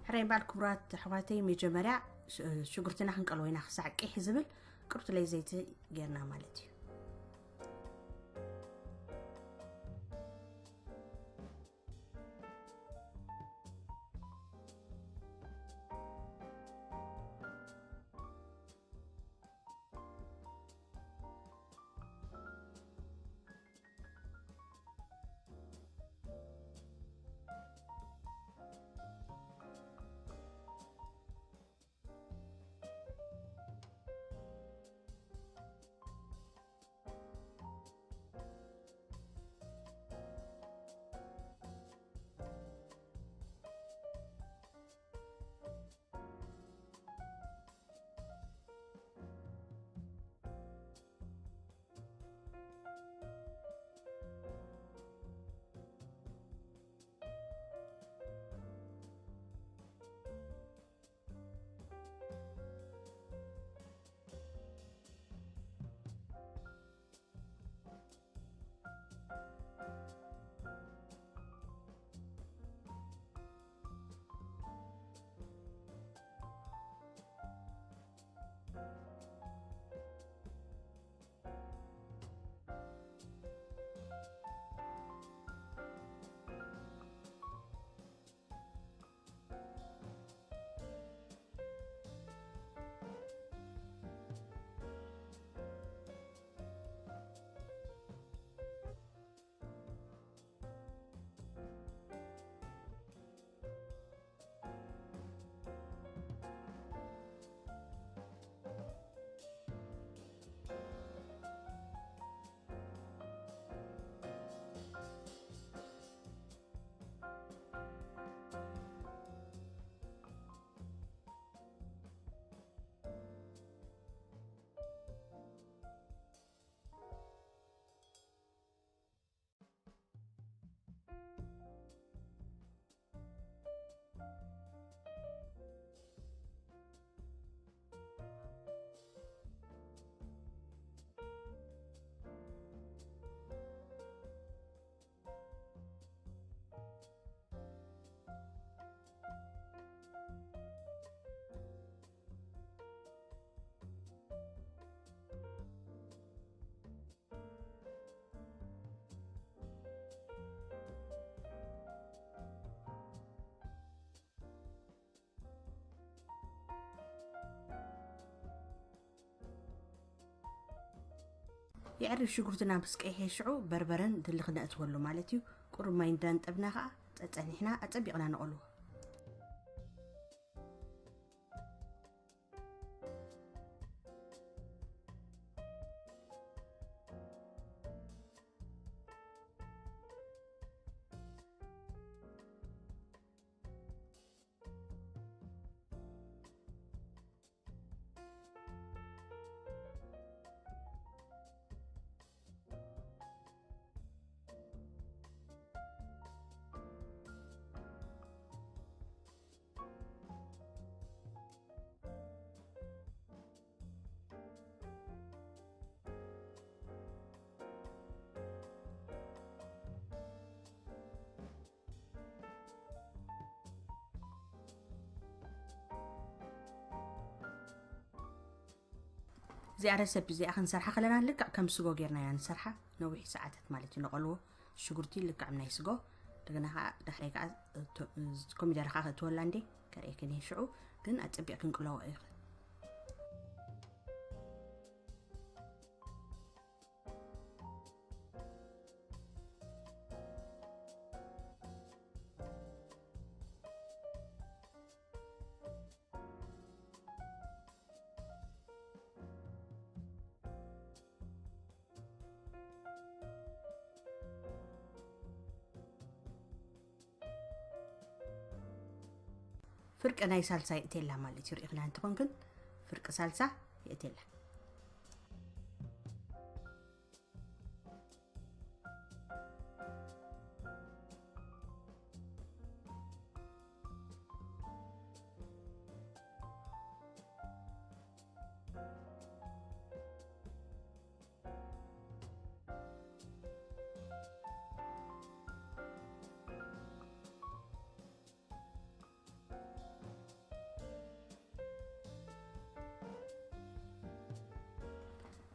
ሕራይ በዓል ክቡራት ኣሕዋተይ፣ መጀመርያ ሽ-፣ ሽጉርትና ክንቀልዎ ኢና፣ ክሳዕ ቂሕ ዝብል ቅርቱለይ ዘይቲ ጌርና ማለት እዩ። የዕሪ ሽጉርትና ምስ ቀይሐ ሽዑ በርበረን ድልኽ ነእትወሉ ማለት እዩ። ቁሩብ ማይ እንዳንጠብና ኸዓ ጸጸኒሕና ኣጸቢቕና ነቐልዎ። እዚኣ ረሰፕ እዚኣ ክንሰርሓ ከለና ልክዕ ከም ስጎ ጌርና ኢና ንሰርሓ። ነዊሕ ሰዓታት ማለት እዩ ንቐልዎ። ሽጉርቲ ልክዕ ናይ ስጎ። እንደገና ከዓ ዳሕራይ ከዓ ኮሚደረ ከዓ ክትወላ እንዴ ከርእየክን እየ ሽዑ። ግን ኣፀቢቕ ክንቅለዎ እዩ። ፍርቂ ናይ ሳልሳ የእቴላ ማለት እዩ። ርኢኽና እንተኾንክን ፍርቂ ሳልሳ የእቴላ።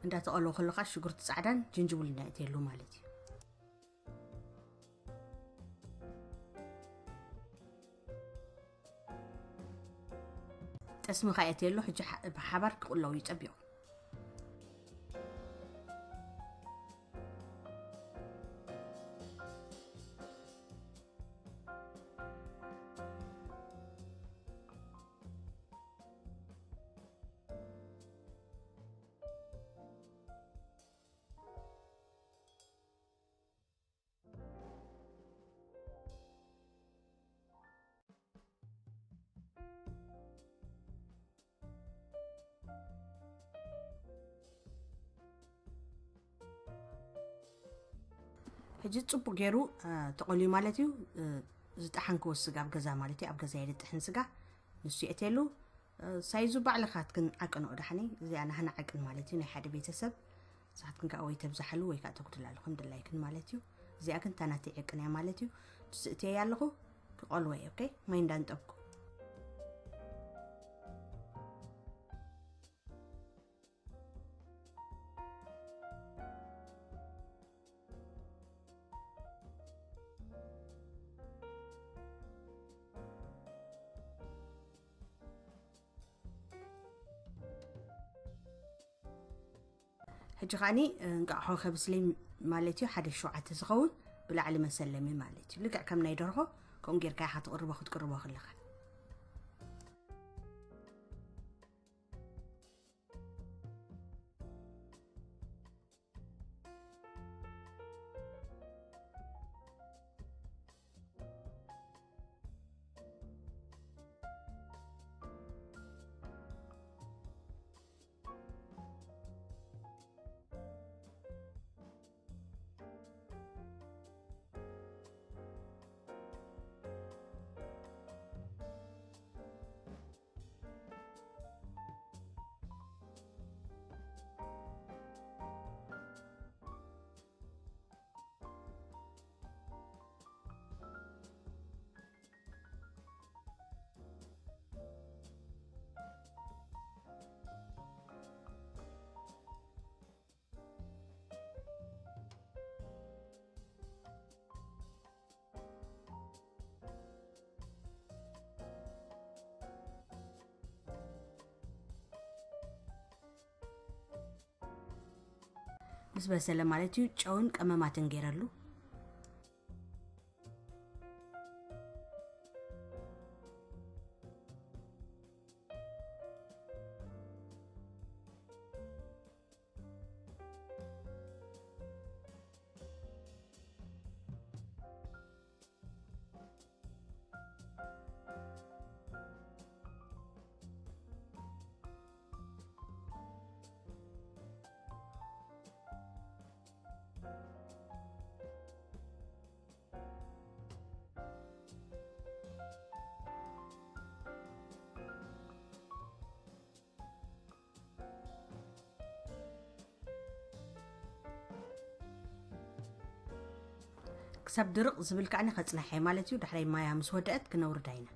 እንዳተቐሎ ከለኻ ሽጉርቲ ፃዕዳን ጅንጅብል እንዳእትየሉ ማለት እዩ። ጠስሚ ካየትየሉ ሕጂ ብሓባር ክቕለው እዩ ፀቢቑ። ሕጂ ጽቡቅ ገይሩ ተቆልዩ ማለት እዩ። ዝጠሓንክዎ ስጋ ኣብ ገዛ ማለት እዩ፣ ኣብ ገዛ የድጥሕን ስጋ ንሱ የእትየሉ። ሳይዙ ባዕልኻትክን ዓቅንኦ ዳሕኒ። እዚኣ ናህና ዓቅን ማለት እዩ፣ ናይ ሓደ ቤተሰብ። ንስኻትክን ከዓ ወይ ተብዝሓሉ ወይ ከዓ ተጉድላሉ ከም ድላይክን ማለት እዩ። እዚኣ ግን ታናተይ ዕቅን እያ ማለት እዩ። ትስእትየ ኣለኹ ክቆልወ እየ። ኦኬ፣ ማይ እንዳንጠብኩ። ሕጂ ከዓኒ እንቃዕሖ ከብስለይ ማለት እዩ። ሓደ ሸውዓተ ዝኸውን ብላዕሊ መሰለሚ ማለት እዩ። ልክዕ ከም ናይ ደርሆ ከምኡ ጌርካ ኢኻ ትቕርቦ ክትቅርቦ ከለኻ። ምስ በሰለ ማለት እዩ። ጨውን ቀመማትን ገይረሉ። ክሳብ ድርቕ ዝብል ከዓኒ ከጽናሕ እየ ማለት እዩ። ዳሕራይ ማያ ምስ ወደአት ክነውርዳ ኢና።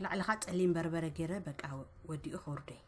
ላዕልኻ ጸሊም በርበረ ገይረ በቃ ወዲኡ ከውርደይ።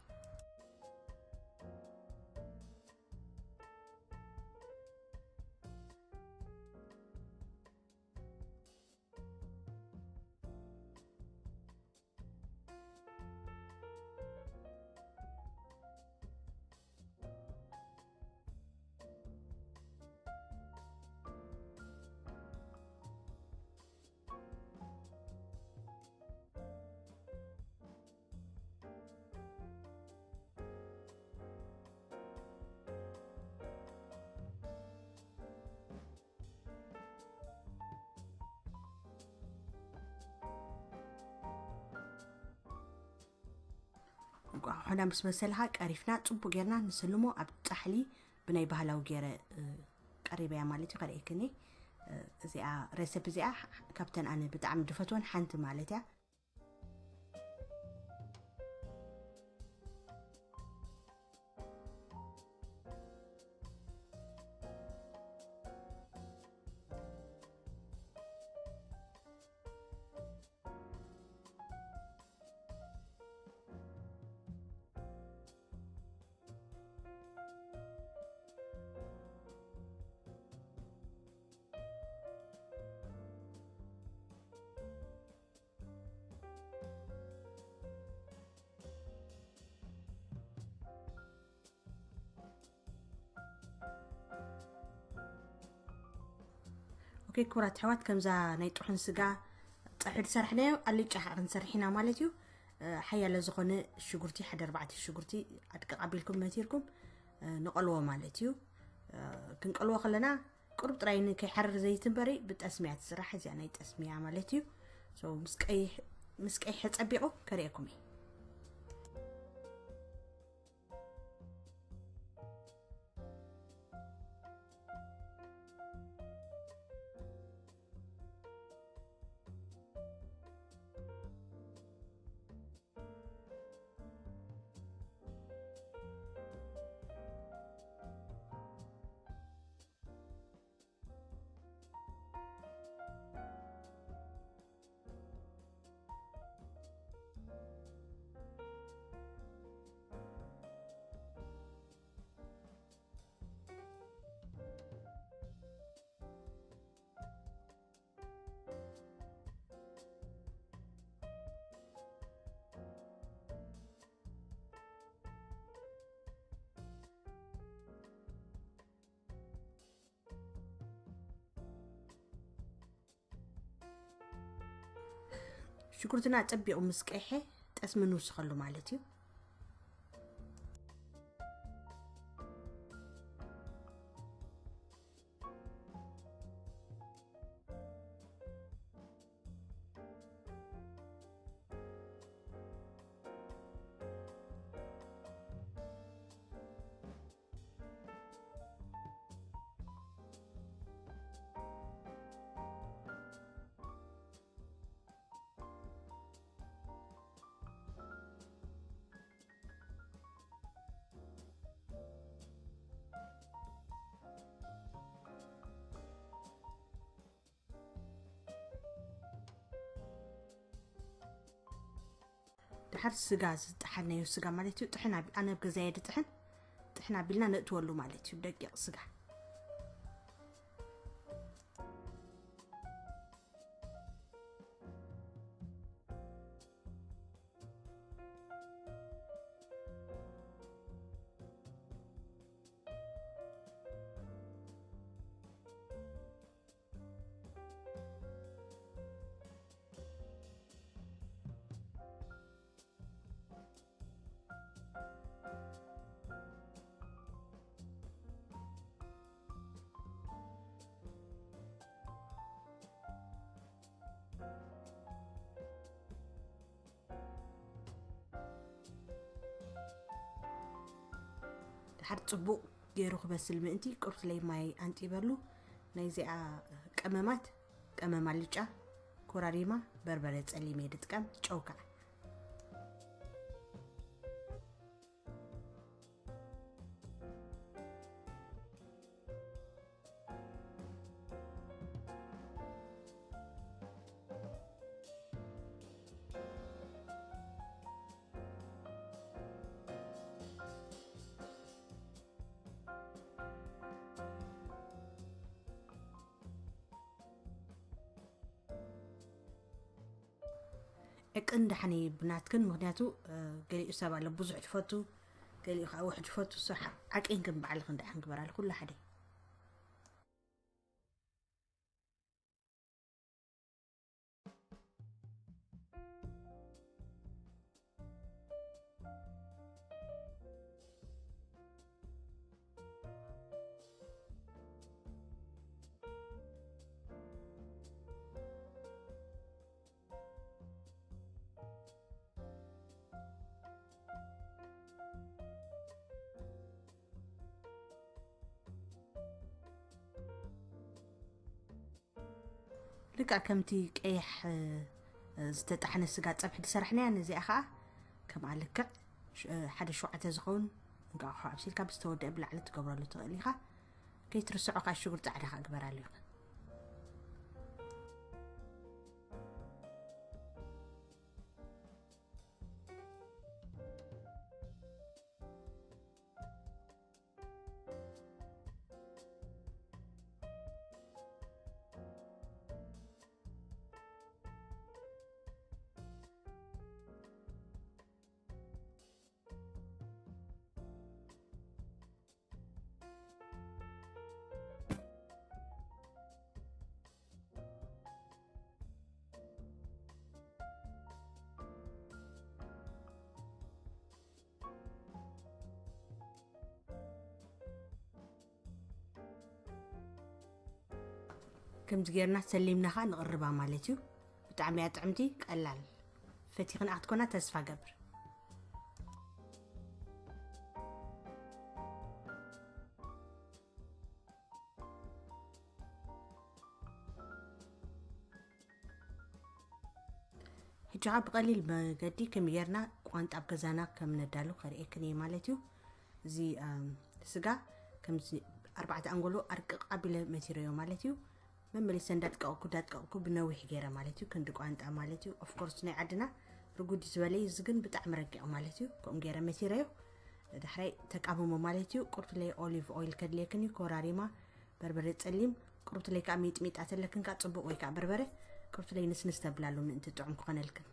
እንቋቑሖና ምስ በሰለ ኸኣ ቀሪፍና ጽቡቕ ጌርና ንስልሞ ኣብ ጻሕሊ ብናይ ባህላዊ ገይረ፣ እ፣ ቀሪበያ ማለት እዩ። ከርእየክኒ፣ እ፣ እዚኣ ሬሰፕ እዚኣ ካብተን ኣነ ብጣዕሚ ድፈትወን ሓንቲ ማለት እያ። ኦኬ፣ ክቡራት ኣሕዋት፣ ከምዛ ናይ ጥሑን ስጋ ጸብሒ ዝሰርሕናዮ ኣልጫ ከዓ ክንሰርሕ ኢና ማለት እዩ። እ፣ ሓያለ ዝኾነ ሽጉርቲ፣ ሓደ ኣርባዕተ ሽጉርቲ ኣድቅቕ ኣቢልኩም መቲርኩም፣ እ፣ ንቐልዎ ማለት እዩ። እ፣ ክንቀልዎ ከለና ቁሩብ ጥራይ ንከይሓርር ዘይቲ እምበሪ ብጠስሚ እያ ትስራሕ። እዚኣ ናይ ጠስሚ እያ ማለት እዩ። ሶ ምስ ቀይሕ፣ ምስ ቀይሐ ጸቢቑ ከርእየኩም እየ። ሽጉርትና ጸቢቑ ምስ ቀይሐ ጠስሚ ንውስኸሉ ማለት እዩ። ድሓር ስጋ ዝጠሓናዮ ስጋ ማለት እዩ። ጥሕን ኣብ-፣ ኣነ ኣብ ገዛየ ድጥሕን፣ ጥሕን ኣቢልና ነእትወሉ ማለት እዩ። ደቂቕ ስጋ። ድሓር ጽቡቕ ገይሩ ክበስል ምእንቲ ቁርስለይ ማይ ኣንጢበሉ። ናይዚኣ ቀመማት፣ ቀመም ኣልጫ፣ ኮራሪማ፣ በርበረ ጸሊም እየ ድጥቀም፣ ጨው ከዓ። ዕቅን ደሓን እዩ ብናትክን፣ ምኽንያቱ፣ እ፣ ገሊኡ ሰብ ኣሎ ብዙሕ ትፈቱ፣ ገሊኡ ከዓ ውሕድ ትፈቱ። እሱ ሓ-፣ ዓቂንክን ባዕልኽን ደሓን ግበራሉ፣ ኩሉ ሓደ። ልክዕ ከምቲ ቀይሕ፣ እ፣ ዝተጣሕነ ስጋ ጸብሒ ዝሰራሕናያ፣ ነዚኣ ኸዓ ከምኣ ልክዕ ሽ-፣ እ፣ ሓደ ሸውዓተ ዝኸውን እንቋቑሖ ኣብሲልካ ብዝተወደአ ብላዕሊ ትገብረሉ ትኽእል ኢኻ። ከይትርስዖ ከዓ ሽጉር ጻዕዳ ከዓ ግበራሉ ኢኻ። ከምዚ ጌርና ሰሊምና ኸዓ ንቕርባ ማለት እዩ። ብጣዕሚ እያ ጥዕምቲ፣ ቀላል። ፈቲኽን ኣትኮና ተስፋ ገብር። ሕጂ ኸዓ ብቐሊል መገዲ ከመይ ጌርና ቋንጣ ኣብ ገዛና ከም ነዳሉ ከርእየክን እየ ማለት እዩ። እዚ፣ ኣም፣ ስጋ ከምዚ ኣርባዕተ ኣንጎሎ ኣርቅቕ ኣቢለ መቲረዮ ማለት እዩ። መመሊሰ እንዳድቀቕኩ፣ እንዳድቀቕኩ ብነዊሕ ገይረ ማለት እዩ። ክንዲ ቋንጣ ማለት እዩ። ኦፍኮርስ ናይ ዓድና ርጉድ ዝበለ እዩ። እዚ ግን ብጣዕሚ ረቂቕ ማለት እዩ። ከምኡ ገይረ መቲረዮ። ዳሕራይ ተቃምሞ ማለት እዩ። ቁርትለይ ኦሊቭ ኦይል ከድልየክን እዩ። ኮራሪማ፣ በርበረ ጸሊም፣ ቁርትለይ ከዓ ሚጥሚጣ ተለክን ከዓ ጽቡቕ፣ ወይ ከዓ በርበረ። ቁርትለይ ንስንስ ተብላሉ ምእንቲ ጥዑም ክኾነልክን።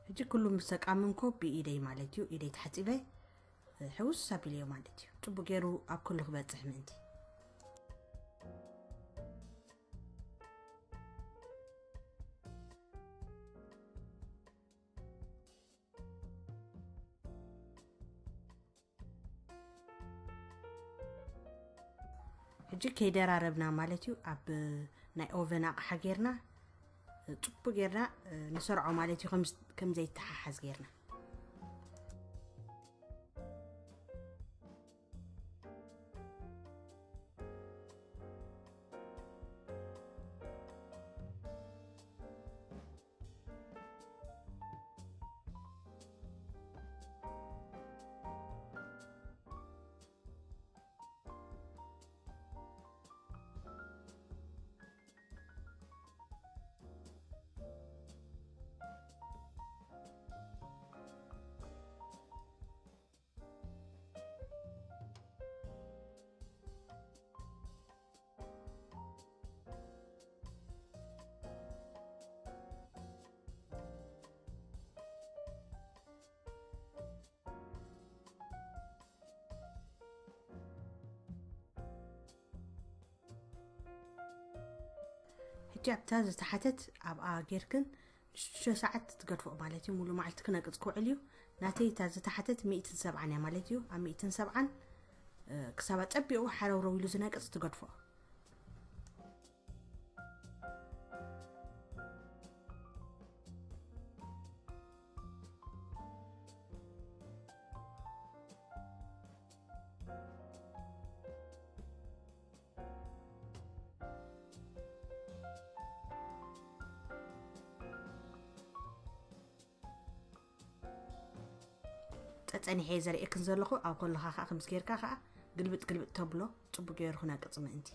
ሕጂ ኩሉ ምስ ኣቃመምኩ ብኢደይ ማለት እዩ፣ ኢደይ ተሓጺበ፣ ሕውስ ኣቢለዮ ማለት እዩ። ጽቡቅ ገይሩ ኣብ ኩሉ ክበጽሕ ምእንቲ። ሕጂ ከይደራረብና ማለት እዩ፣ ኣብ ናይ ኦቨን ኣቕሓ ጌርና፣ ጽቡቅ ጌርና ንሰርዖ ማለት እዩ፣ ከም፣ ከም ዘይተሓሓዝ ጌርና። ኣብታ ዝተሓተት ኣብኣ ጌርክን ንሽዱሽተ ሰዓት ትገድፍኦ ማለት እዩ። ሙሉ መዓልቲ ክነቅጽ ክውዕል እዩ። ናተይ እታ ዝተሓተት ሚእትን ሰብዓን እያ ማለት እዩ። ኣብ ሚእትን ሰብዓን ክሳብ ኣጸቢቑ ሓረውረው ኢሉ ዝነቅጽ ትገድፍኦ። ጸጸኒሐ ዘርእክን ዘለኹ ኣብ ኮለኻ ከዓ ከምስ ጌርካ ከዓ ግልብጥ ግልብጥ ተብሎ ጽቡቅ ገይሩ ክነቅጽ ምእንቲ።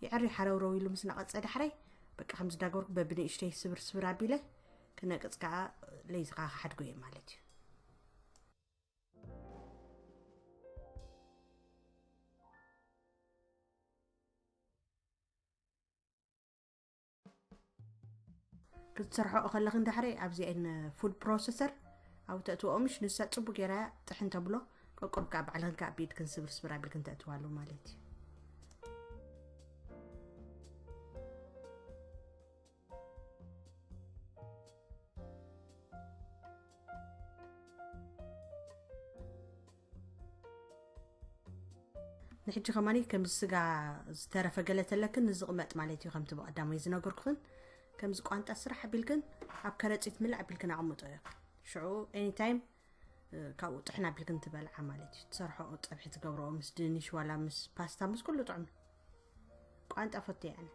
ይዕሪ ሓረውረው ኢሉ ምስ ነቐጸ ዳሕራይ በቃ ከም ዝዳገርኩ በብንእሽተይ ስብር ስብር ኣቢለ ክነቅጽ ከዓ ለይዝኻ ክሓድጎ እየ ማለት እዩ። ክትሰርሖ ከለኽን ዳሕረይ ኣብዚአን ፉድ ፕሮሰሰር ኣብ ተእትወኦምሽ ንሳ ጽቡቅ ጌራ ጥሕን ተብሎ። ቀቁርብ ከዓ ባዕልኽን ከዓ ብኢድክን ስብር ስብር ኣቢልክን ተእትዋሉ ማለት እዩ። ንሕጂ ከማኒ ከም ስጋ ዝተረፈ ገለ ተለክን ንዝቕመጥ ማለት እዩ። ከምቲ ብቐዳማይ ዝነገርኩኽን ከምዚ ቋንጣ ስራሕ ኣቢልክን ኣብ ከረጺት ምላእ ኣቢልክን ኣቕምጦ እዩ። ሽዑ ኤኒታይም ካብኡ ጥሕና ኣቢልክን ትበልዓ ማለት እዩ። ትሰርሖ ጸብሒ ትገብረኦ ምስ ድንሽ ዋላ ምስ ፓስታ ምስ ኩሉ ጥዑም። ቋንጣ ፈትየ ኣነ።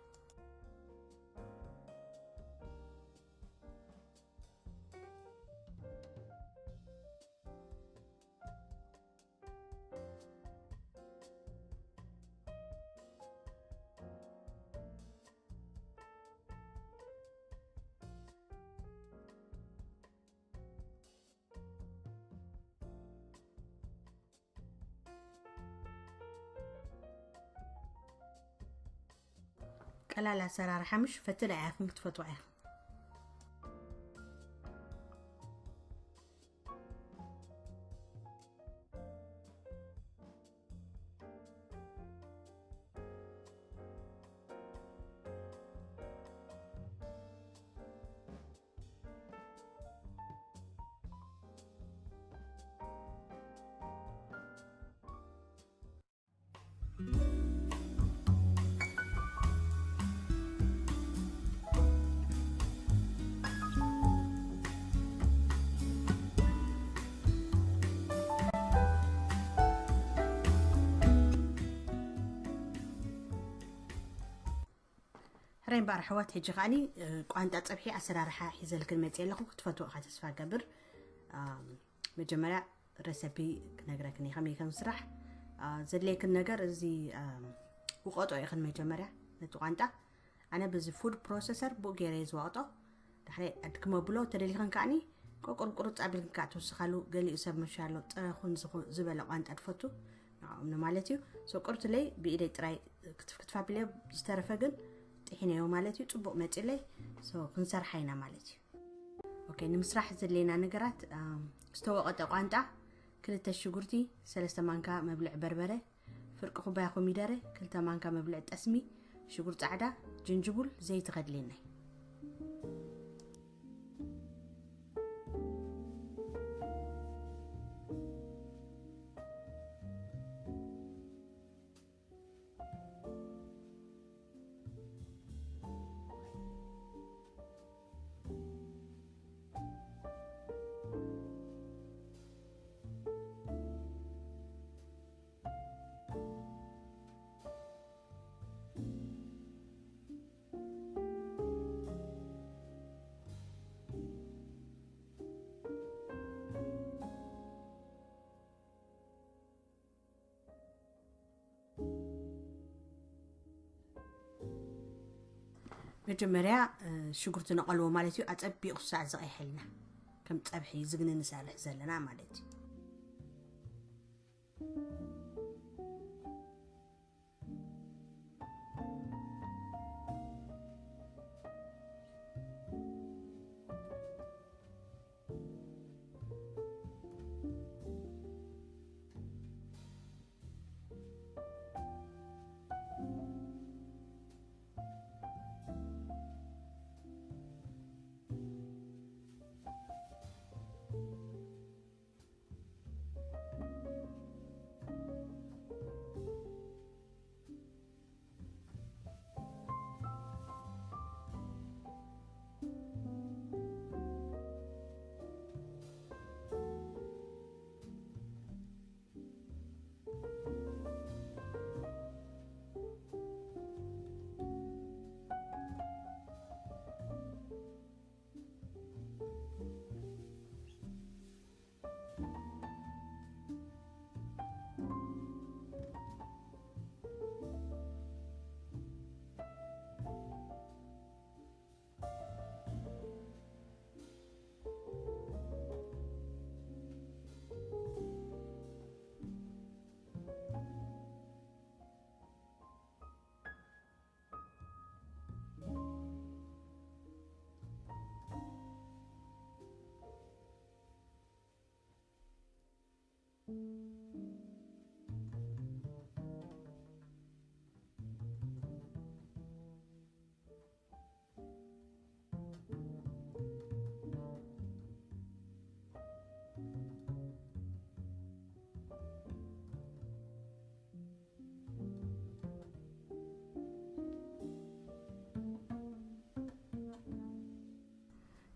ቀላል ኣሰራርሓ ምሽ ፈትላ ኢኹም ክትፈትዋ ኢኹም። ሕራይ እምበኣር ኣሕዋት፣ ሕጂ ከዓኒ ቋንጣ ጸብሒ ኣሰራርሓ ሒዘልክን መጽየ ኣለኹ። ክትፈትዎ ኢኻ ተስፋ ገብር። መጀመርያ ረሰፒ ክነግረክን እየ ከመይ ከም ስራሕ። ዘድለየክን ነገር እዚ ውቀጦ ኢኽን መጀመርያ ነቲ ቋንጣ። ኣነ በዚ ፉድ ፕሮሰሰር ብኡ ገይረ እየ ዝወቕጦ። ዳሕራይ ኣድክመ ብሎ ተደሊኽን ከዓኒ ቆቁርቁርፅ ኣቢልክን ከዓ ትውስኻሉ። ገሊኡ ሰብ መሻሎ ጥረ ኩን ዝበለ ቋንጣ ትፈቱ ንዕኦም ማለት እዩ። ሶ ቁርትለይ ብኢደይ ጥራይ ክትፍ ክትፍ ኣቢለ ዝተረፈ ግን ጥሒነዮ ማለት እዩ። ፅቡቅ መፂለይ። ሶ ክንሰርሓ ኢና ማለት እዩ። ኦኬ፣ ንምስራሕ ዘድለየና ነገራት ዝተወቐጠ ቋንጣ፣ ክልተ ሽጉርቲ፣ ሰለስተ ማንካ መብልዕ በርበረ፣ ፍርቂ ኩባያ ኮሚደረ፣ ክልተ ማንካ መብልዕ ጠስሚ፣ ሽጉር ጻዕዳ፣ ጅንጅቡል፣ ዘይቲ ከድልየና እዩ። መጀመርያ ሽጉርቲ ነቐልዎ ማለት እዩ። ኣጸቢቑ ሳዕ ዝቐይሐልና ከም ጸብሒ ዝግኒ ንሰርሕ ዘለና ማለት እዩ።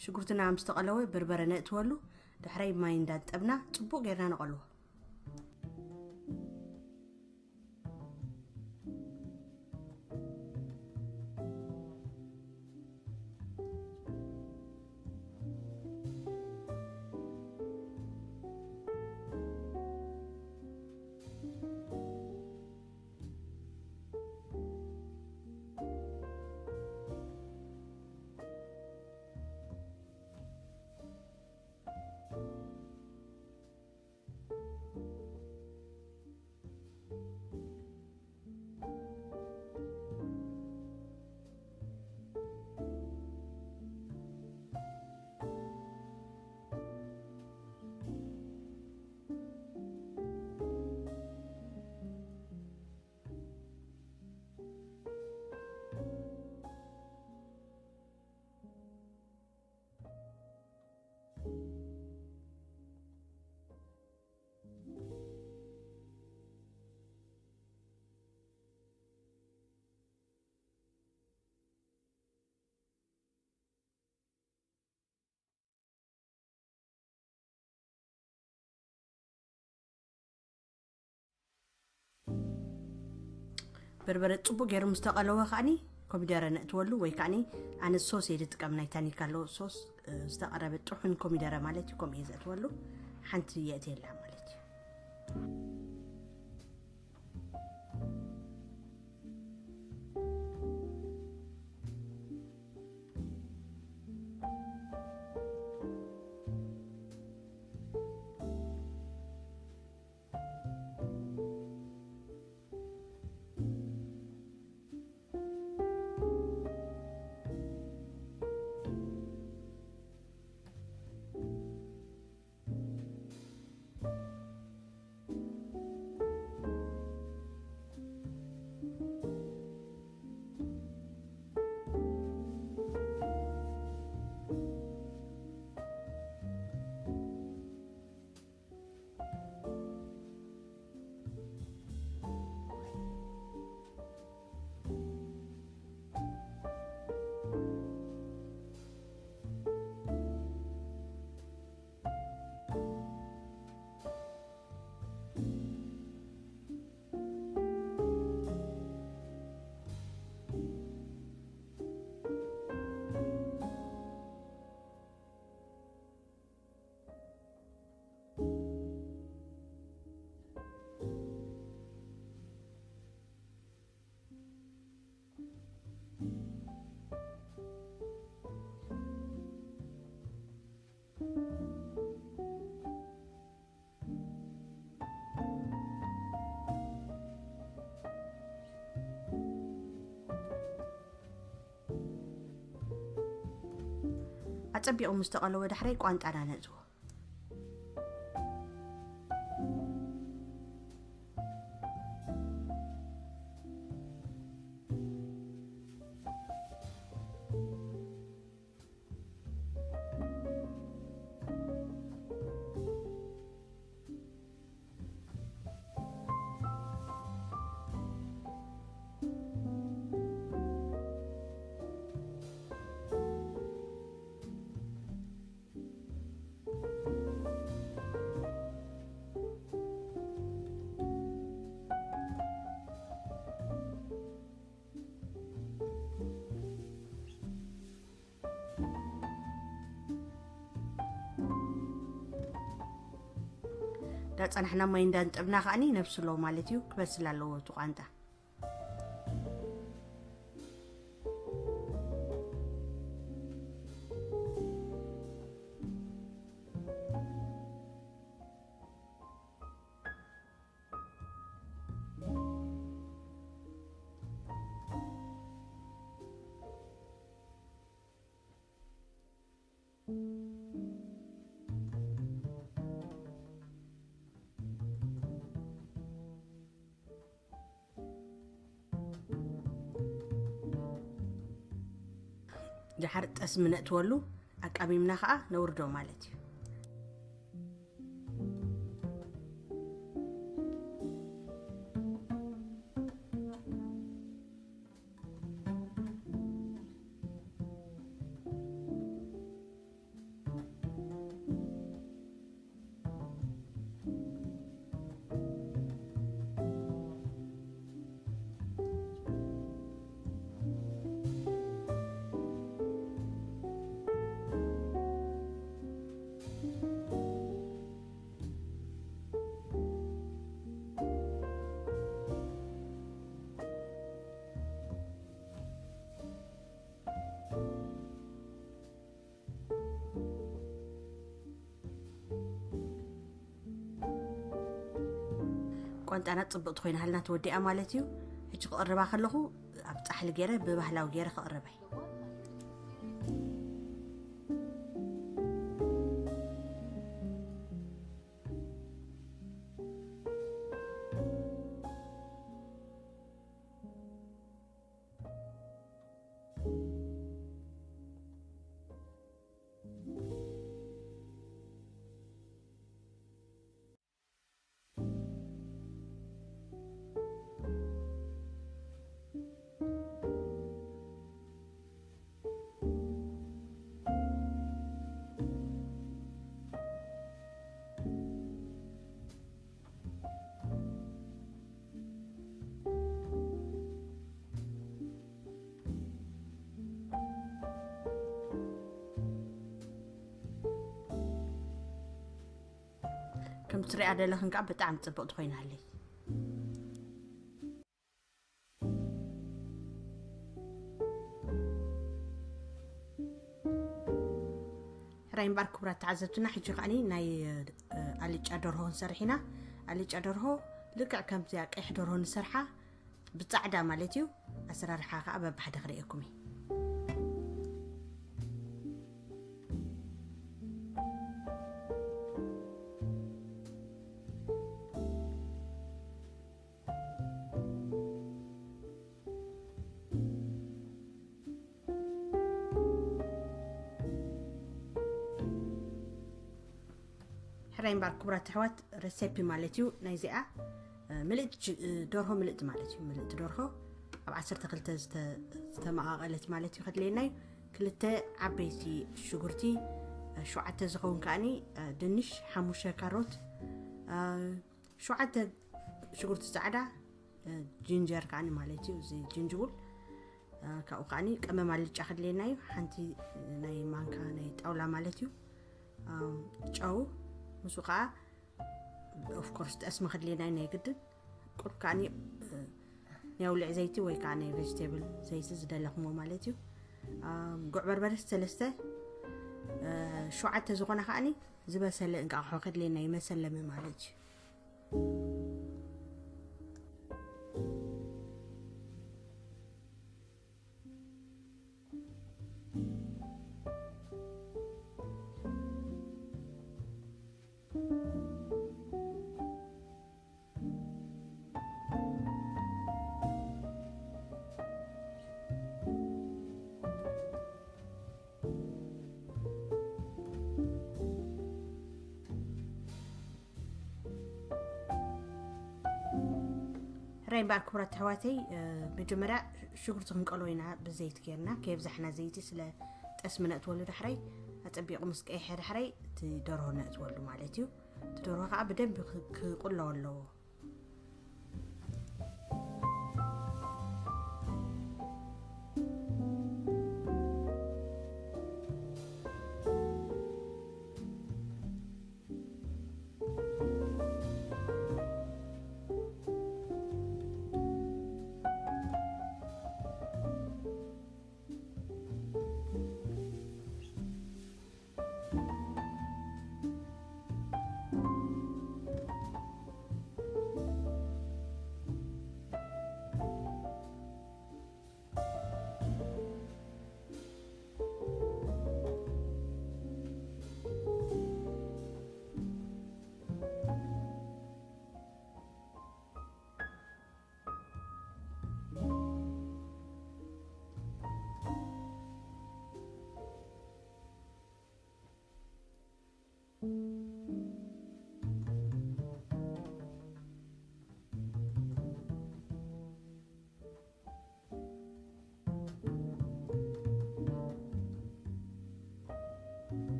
ሽጉርትና ምስ ተቐለወ በርበረ ነእትወሉ። ድሕረይ ማይ እንዳጠብና ጽቡቕ ጌርና ነቐልዎ። በርበረ ጽቡቕ ገይሩ ምስ ተቐለወ ከዓኒ ኮሚደረ ነእትወሉ፣ ወይ ከዓኒ ኣነ ሶስ እየ ዝጥቀም፣ ናይ ታኒካ ኣለዎ ሶስ፣ እ፣ ዝተቐረበ ጥሑን ኮሚደረ ማለት እዩ። ከምኡ እየ ዘእትወሉ፣ ሓንቲ የእትየላ ማለት እዩ። ኣጸቢቑ ምስ ተቐለወ ዳሕራይ ቋንጣና ነእትዎ። እንዳጸናሕና ማይ እንዳንጠብና ከዓኒ ነብስሎ ማለት እዩ፣ ክበስል ኣለዎ እቲ ቋንጣ። ደሓር ጠስሚ ነእትወሉ፣ ኣቃሚምና ኸዓ ነውርዶ ማለት እዩ። ቋንጣና ጽብቕቲ ኮይና ሃልና ተወዲኣ ማለት እዩ። ሕጂ ክቕርባ ከለኹ ኣብ ጻሕሊ ገይረ፣ ብባህላዊ ገይረ ክቕርበይ። ከም ትሪኣ ዘለኽን ከዓ ብጣዕሚ ፅብቕቲ ኮይና ኣለይ። ሕራይ እምበኣር ክቡራት ተዓዘብትና፣ ሕጂ ከዓኒ ናይ ኣልጫ ደርሆ ክንሰርሕ ኢና። ኣልጫ ደርሆ ልክዕ ከምዚኣ ቀይሕ ደርሆ ንሰርሓ ብጻዕዳ ማለት እዩ። ኣሰራርሓ ከዓ በብሓደ ክርእየኩም እየ። ሕራይ እምበኣር ክቡራት ኣሕዋት፣ ረሴፒ ማለት እዩ ናይዚኣ፣ እ፣ ምልእቲ ች-፣ እ፣ ደርሆ ምልእቲ ማለት እዩ። ምልእቲ ደርሆ ኣብ ዓሰርተ ክልተ ዝተ-፣ ዝተመቓቐለት ማለት እዩ። ከድልየና እዩ ክልተ ዓበይቲ ሽጉርቲ፣ እ፣ ሸውዓተ ዝኸውን ከኣኒ፣ እ፣ ድንሽ፣ ሓሙሽተ ካሮት፣ እ፣ ሸውዓተ ሽጉርቲ ጻዕዳ፣ እ፣ ጅንጀር ከኣኒ ማለት እዩ፣ እዚ ጅንጅቡል። እ፣ ካብኡ ከኣኒ ቀመም ኣልጫ ከድልየና እዩ፣ ሓንቲ ናይ ማንካ ናይ ጣውላ ማለት እዩ። እ፣ ጨው፣ ምስኡ ከኣ ኦፍ ኮርስ ጠስሚ ከድልየና እዩ ናይ ግድን። ቁሩብ ከኣኒ፣ እ፣ ናይ ኣውሊዕ ዘይቲ ወይ ከኣ ናይ ቬጅቴብል ዘይቲ ዝደለኹሞ ማለት እዩ። እ፣ ጉዕ በርበረ ሰለስተ፣ እ፣ ሸውዓተ ዝኾነ ከኣኒ ዝበሰለ እንቃቑሖ ከድልየና እዩ፣ መሰለሚ ማለት እዩ። ሕራይ እምበኣር ክቡራት ኣሕዋተይ፣ እ፣ መጀመርያ ሽጉርቲ ክንቀሎ ኢና ብዘይቲ ጌርና፣ ከየብዛሕና ዘይቲ ስለ ጠስሚ ነእትወሉ ዳሕራይ፣ ኣጸቢቑ ምስ ቀይሐ ዳሕራይ እቲ ደርሆ ነእትወሉ ማለት እዩ። እቲ ደርሆ ከዓ ብደንቢ ክ-፣ ክቁሎ ኣለዎ።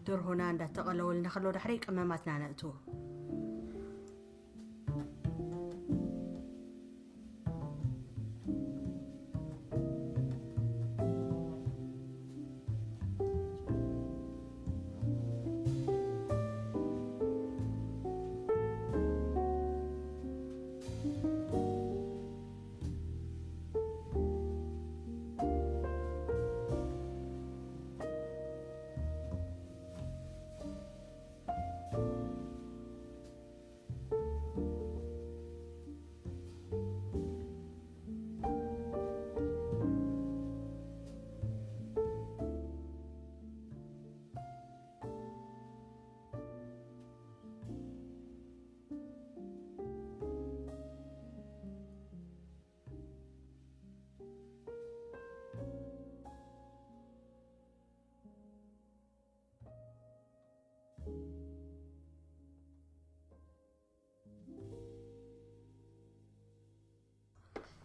ደርሆና እንዳተቐለወልና ከሎ ዳሕረይ ቀመማትና ነእትዎ።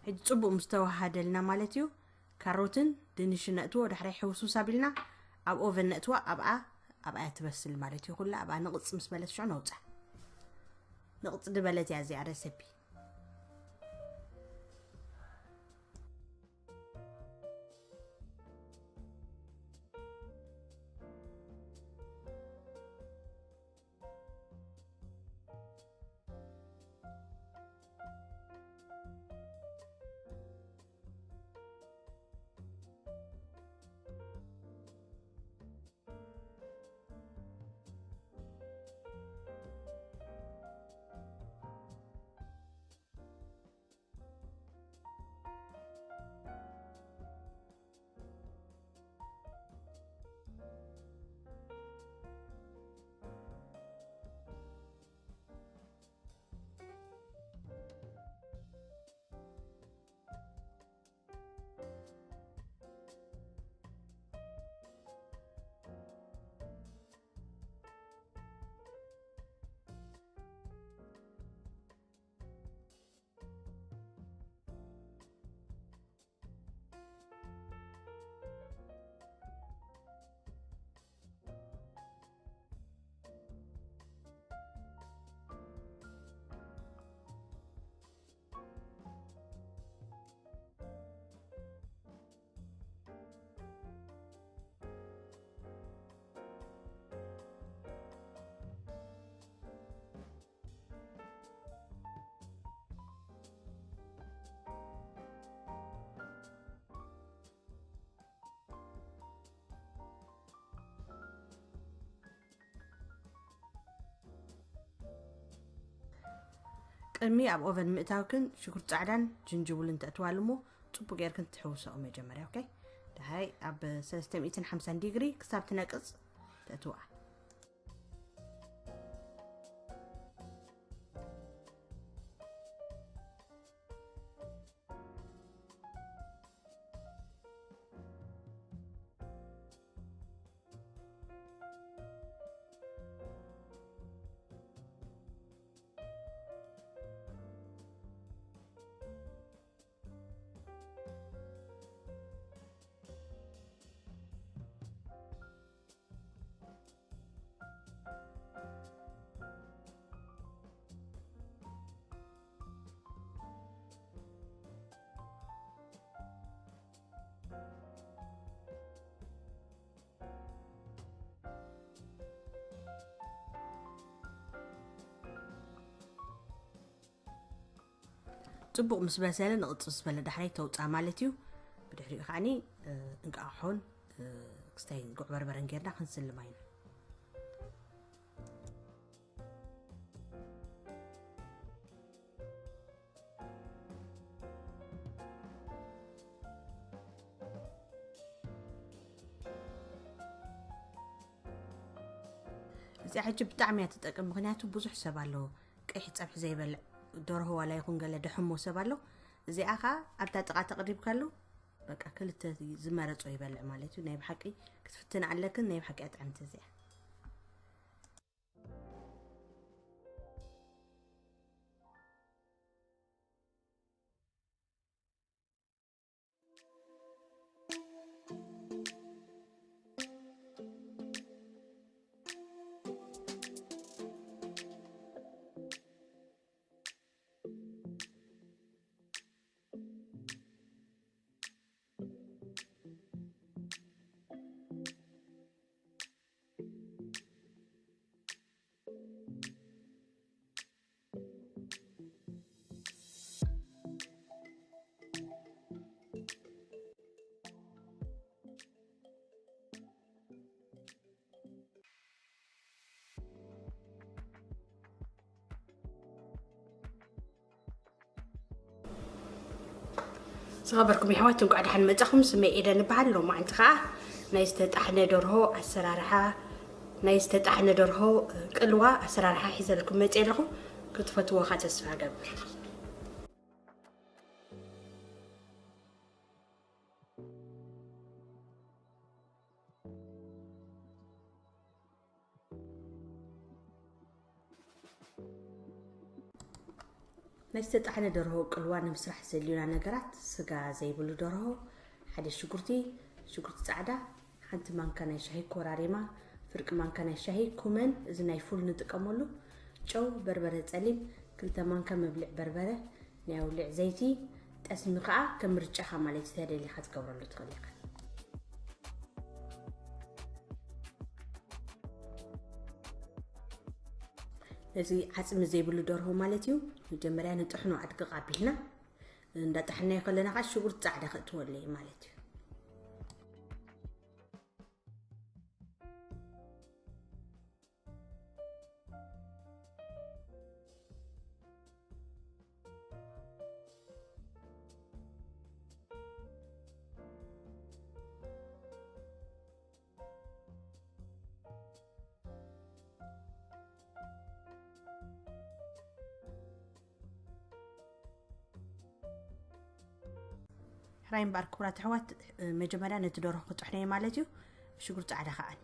ሕጂ ጽቡቕ ምስ ተዋሃደልና ማለት እዩ፣ ካሮትን ድንሽን ነእትዎ፣ ዳሕራይ ሕውስውስ ኣቢልና ኣብ ኦቨን ነእትዋ። ኣብኣ ኣብኣ ትበስል ማለት እዩ። ኩላ ኣብኣ ንቕጽ ምስ በለት ሽዑ ነውጻ። ንቕጽ ዝበለት እያ እዚኣ ረሰፒ። ቅድሚ ኣብ ኦቨን ምእታውክን ሽጉርቲ ጻዕዳን ጅንጅብልን ተእትዋሉ እሞ ጽቡቅ ጌርክን ትሕውሰኦ መጀመርያ። ኦኬ፣ ድሃይ ኣብ ሰለስተ ሚእትን ሓምሳን ዲግሪ ክሳብ ትነቅጽ ተእትዋ። ጽቡቕ ምስ በሰለ ንቕጽ ምስ በለ ዳሕራይ ተውጻ ማለት እዩ። ብድሕሪኡ ከዓኒ እንቃቑሖን ክስታይ እንቁዕ በርበረን ጌርና ክንስልማ ኢና። እዚኣ ሕጂ ብጣዕሚ እያ ትጠቅም፣ ምኽንያቱ ብዙሕ ሰብ ኣሎ ቀይሕ ጸብሒ ዘይበልዕ፣ ደርሆ ዋላ ይኹን ገለ ደሕሞ ሰብ ኣሎ። እዚኣ ኸኣ ኣብታ ጥቓ ተቕሪብካሉ፣ በቃ ክልተ ዝመረጾ ይበልዕ ማለት እዩ። ናይ ብሓቂ ክትፍትን ኣለክን፣ ናይ ብሓቂ እያ ጥዕምቲ እዚኣ። ዝኸበርኩም የሕዋት፣ እንኳዕ ደሓን መጻኹም። ስመይ ኤደን እበሃል። ሎማዓንቲ ኸዓ ናይ ዝተጣሕነ ደርሆ ኣሰራርሓ፣ ናይ ዝተጣሕነ ደርሆ ቅልዋ ኣሰራርሓ ሒዘልኩም መጽየ ኣለኹ። ክትፈትዎ ኸዓ ተስፋ እገብር። ናይ ዝተጣሕነ ደርሆ ቅልዋ ንምስራሕ ዘድልዩና ነገራት: ስጋ ዘይብሉ ደርሆ፣ ሓደ ሽጉርቲ፣ ሽጉርቲ ጻዕዳ፣ ሓንቲ ማንካ ናይ ሻሂ ኮራሪማ፣ ፍርቂ ማንካ ናይ ሻሂ ኩመን፣ እዚ ናይ ፉል ንጥቀመሉ፣ ጨው፣ በርበረ ጸሊም፣ ክልተ ማንካ መብልዕ በርበረ፣ ናይ ኣውሊዕ ዘይቲ፣ ጠስሚ ከኣ ከም ምርጫኻ ማለት እዩ፣ ተደሊኻ ትገብረሉ ትኽእል ኢኻ። ነዚ ዓጽሚ ዘይብሉ ደርሆ ማለት እዩ። መጀመርያ ንጥሕኖ ኣድቅቕ ኣቢልና፣ እንዳጠሕናዮ ከለና ከዓ ሽጉርቲ ጻዕዳ ከእትወሉ እዩ ማለት እዩ። ሕራይ እምበኣር ክቡራት ኣሕዋት፣ መጀመርያ ነቲ ደርሆ ክጥሕነዮ ማለት እዩ። ሽጉርቲ ጻዕዳ ከኣን።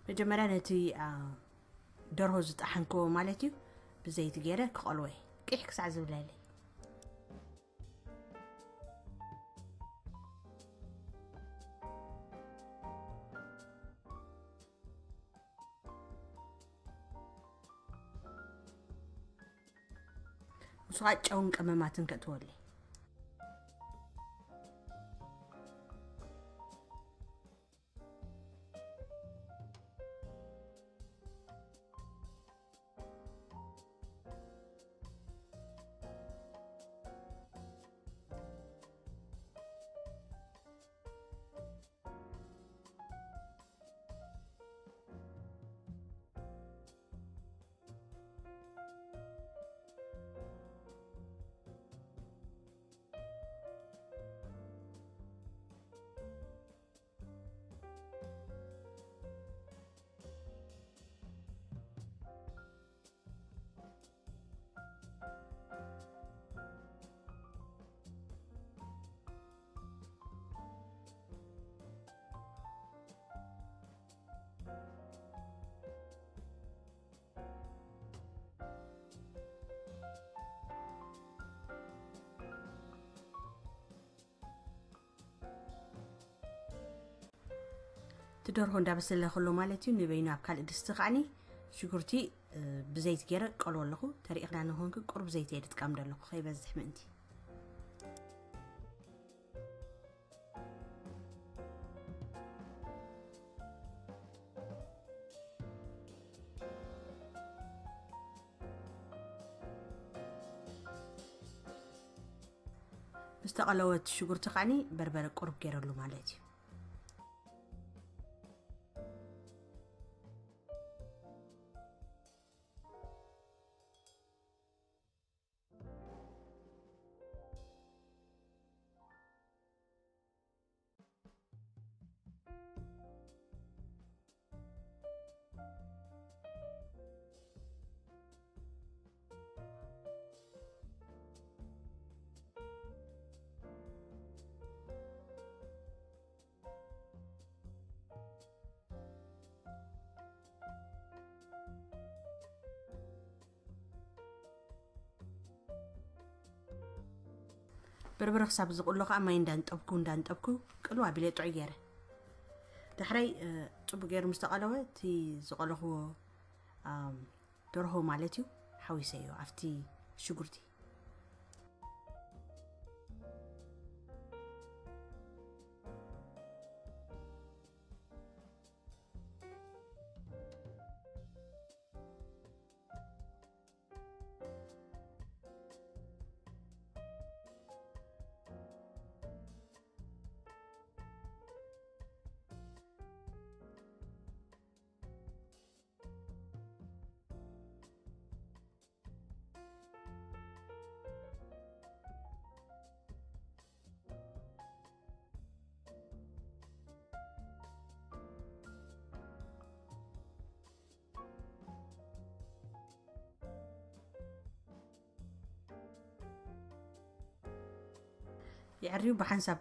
መጀመርያ ነቲ፣ አ፣ ደርሆ ዝጠሓንክዎ ማለት እዩ፣ ብዘይቲ ገይረ ክቐልዎ እየ፣ ቂሕ ክሳዕ ዝብለለይ። ንሱ ከዓ ጨውን ቀመማትን ከእትወሉ። እቲ ደርሆ እንዳበሰለ ከሎ ማለት እዩ፣ ንበይኑ ኣብ ካልእ ድስቲ ከዓኒ ሽጉርቲ፣ እ፣ ብዘይቲ ገይረ ቀልዎ ኣለኹ። ተሪእኽና ንኾንክ ቁሩብ ዘይቲ እየ ድጥቀም ዘለኹ፣ ከይበዝሕ ምእንቲ። ምስ ተቐለወት ሽጉርቲ ከዓኒ በርበረ ቁሩብ ገይረሉ ማለት እዩ። በርበረ ክሳብ ዝቕሎ ከዓ ማይ እንዳንጠብኩ እንዳንጠብኩ ቅልው ኣቢለ ጥዑይ ገይረ። ዳሕራይ፣ እ፣ ጽቡቅ ገይሩ ምስ ተቐለወ፣ እቲ ዝቐለኽዎ፣ ኣም፣ ደርሆ ማለት እዩ፣ ሓዊሰዮ ኣብቲ ሽጉርቲ። የዕርዩ ብሓንሳብ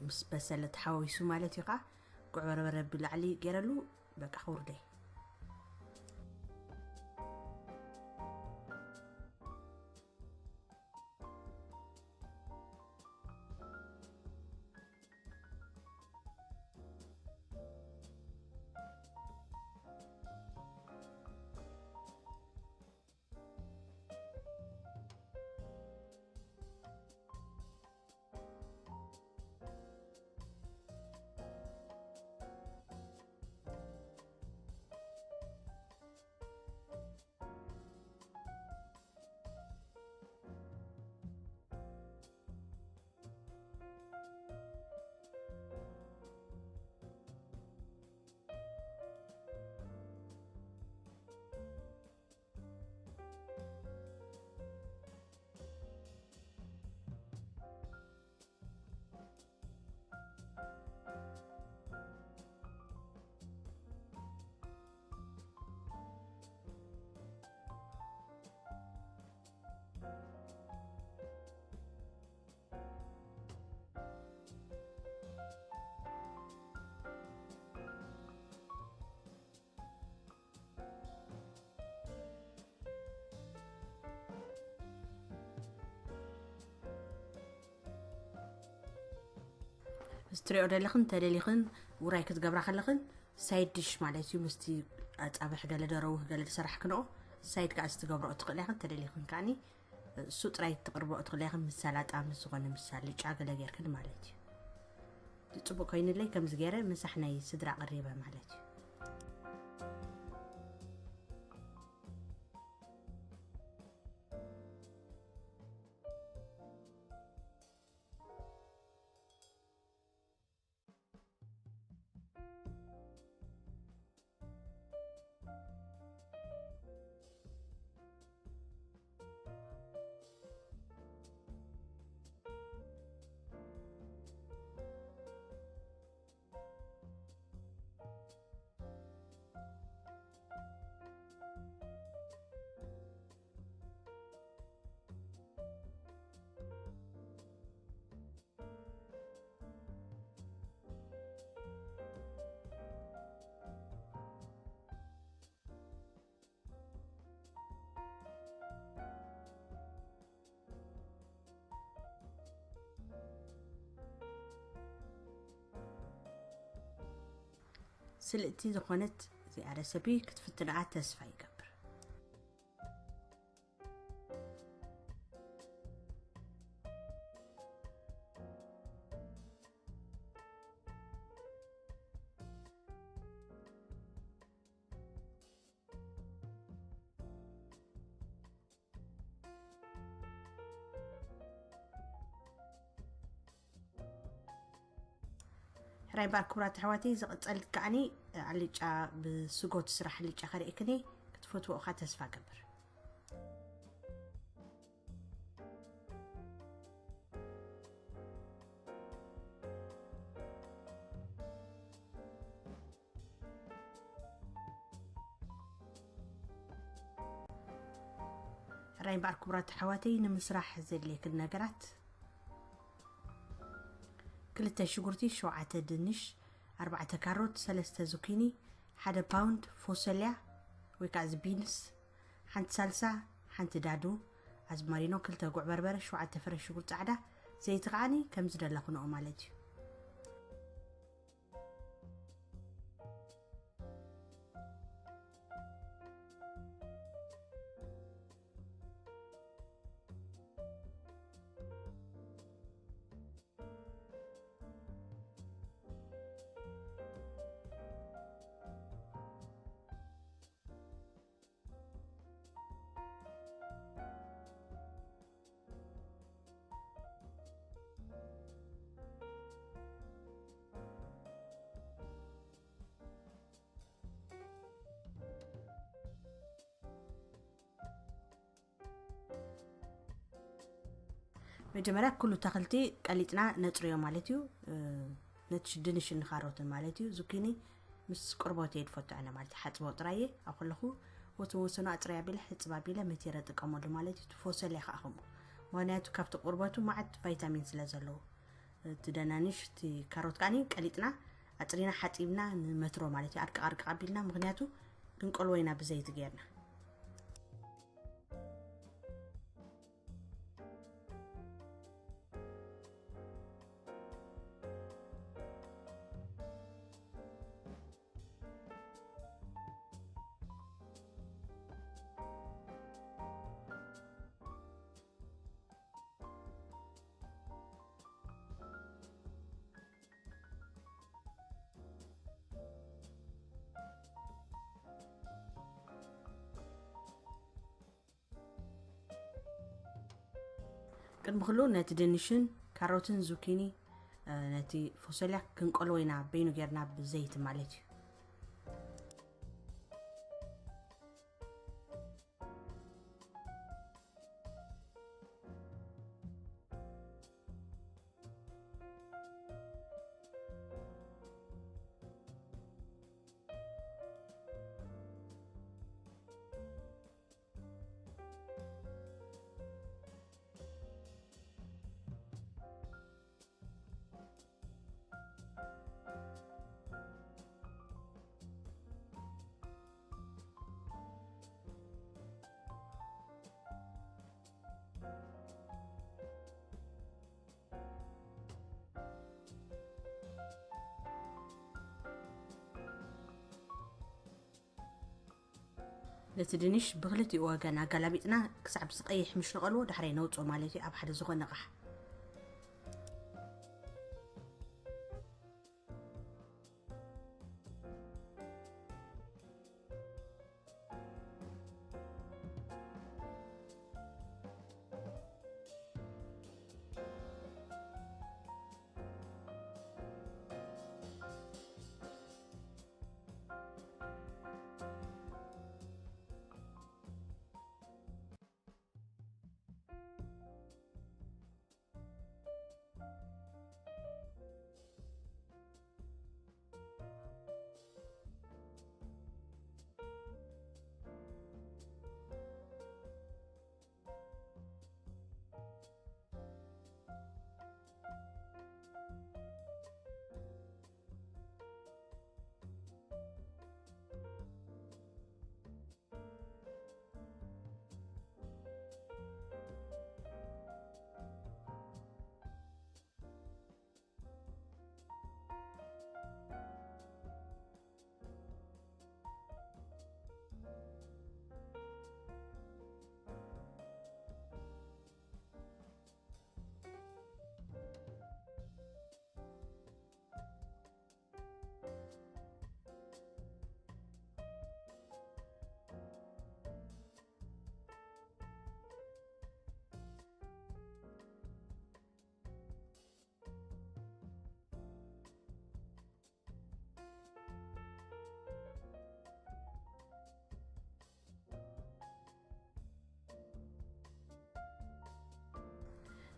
ምስ በሰለ ተሓዋዊሱ ማለት እዩ። ከዓ ጉዕ በርበረ ብላዕሊ ገይረሉ በቃ ክውርደይ። እዚ ትሪኦ ደለኽን እንተደሊኽን ውራይ ክትገብራ ከለኽን ሳይድ ድሽ ማለት እዩ። ምስቲ ኣጻብሕ ገለ ደረውህ ገለ ዝሰራሕክንኦ ሳይድ ከዓ ዝትገብረኦ ትኽእሊ ኢኽን። እንተደሊኽን ከዓኒ እሱ ጥራይ ትቕርበኦ ትኽእሊ ኢኽን። ምስ ሰላጣ ምስ ዝኾነ ምስ ሳልጫ ገለ ጌርክን ማለት እዩ። ጽቡቅ ኮይንለይ ከምዚ ገይረ ምሳሕ ናይ ስድራ ቀሪበ ማለት እዩ። ስልእቲ ዝኾነት እዚኣ ረሰፒ ክትፍትንኣ ተስፋ ይገብር። ሕራይ ባር ክቡራት ኣሕዋተይ፣ ዝቕጸል ከዓኒ ኣልጫ ብስጎ ትስራሕ ኣልጫ ከርእየክኒ ክትፈትዎ እኻ ተስፋ ገብር። ሕራይ እምበኣር ክቡራት ኣሕዋተይ፣ ንምስራሕ ዘድልየክን ነገራት፣ ክልተ ሽጉርቲ፣ ሸውዓተ ድንሽ፣ ኣርባዕተ ካሮት፣ ሰለስተ ዙኪኒ፣ ሓደ ፓውንድ ፎሰልያ ወይ ከዓ እዚ ቢንስ፣ ሓንቲ ሳልሳ፣ ሓንቲ ዳዱ፣ ኣዝማሪኖ፣ ክልተ ጉዕ በርበረ፣ ሸውዓተ ፍረ ሽጉርቲ ፃዕዳ፣ ዘይቲ ከዓኒ ከም ዝደለኽንኦ ማለት እዩ። መጀመርያ ኩሉ ኣታኽልቲ ቀሊጥና ነጽርዮ ማለት እዩ። እ፣ ነቲ ድንሽን ካሮትን ማለት እዩ። ዙኪኒ ምስ ቆርበቱ እየ ዝፈቱ ኣነ ማለት እዩ። ሓጽቦ ጥራይ እየ ኣብ ከለኹ ወሰን ወሰኑ ኣጽርያ ኣቢለ ሕጽብ ኣቢለ መቲረ እጥቀመሉ ማለት እዩ። እቲ ፎሰልያ ከዓ ከምኡ። ምኽንያቱ ካብቲ ቆርበቱ መዓት ቫይታሚን ስለ ዘለዎ። እቲ ደናንሽ፣ እቲ ካሮት ከዓኒ ቀሊጥና ኣፅሪና ሓፂብና ንመትሮ ማለት እዩ። ኣርቅቕ ኣርቅቕ ኣቢልና፣ ምኽንያቱ ክንቀልዎ ኢና ብዘይቲ ጌርና። ቅድሚ ኩሉ ነቲ ድንሽን ካሮትን ዙኪኒ፣ እ፣ ነቲ ፎሶልያ ክንቀልዎ ኢና፣ በይኑ ጌርና ብዘይቲ ማለት እዩ። ነቲ ድንሽ ብክልቲኡ ወገን ኣጋላቢጥና ክሳብ ዝቐይሕ ምስ ንቐልዎ ዳሕራይ ነውፅኦ ማለት እዩ፣ ኣብ ሓደ ዝኾነ ኣቕሓ።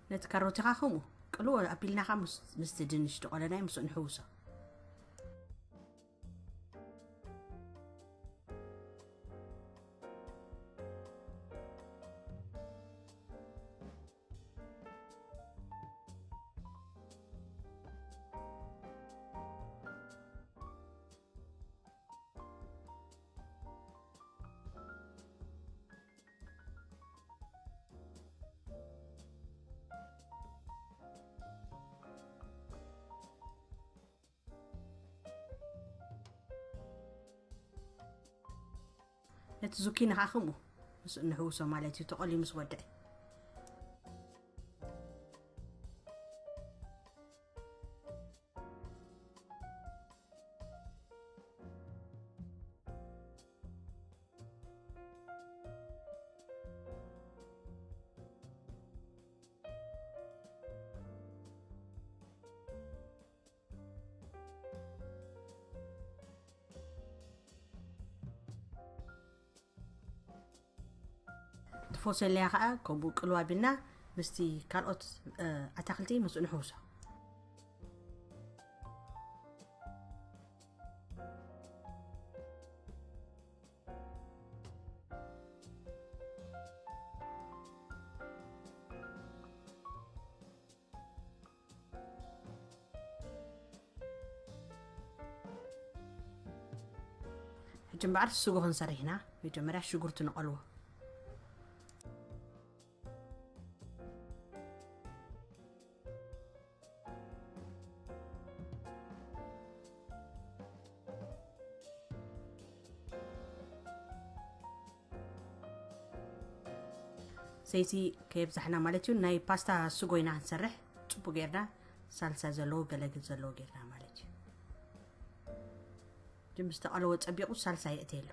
ነቲ ካሮት ኢኻ ከምኡ ቅልዎ ኣቢልናኻ ምስ-፣ ምስቲ ድንሽ ድቆለናይ ምስኡ ንሕውሶ። ነቲ ዙኪኒ ኸዓ ከምኡ ምስ እንሕውሶ ማለት እዩ፣ ተቐልዩ ምስ ወድዐ። እቲ ፎሰልያ ኸዓ ከምኡ ቅልው ኣቢልና ምስቲ ካልኦት፣ እ፣ ኣታኽልቲ ምስኡ ንሕውሶ። ሕጂ እምበኣር ስጎ ክንሰርሕ ኢና። መጀመርያ ሽጉርቲ ንቐልዎ። ሰይቲ ከየብዛሕና ማለት እዩ። ናይ ፓስታ ስጎ ኢና ክንሰርሕ። ጽቡቅ ጌርና ሳልሳ ዘለዎ ገለግል ዘለዎ ጌርና ማለት እዩ። ድም ዝተቐለወ ጸቢቑ ሳልሳ የእትየሉ።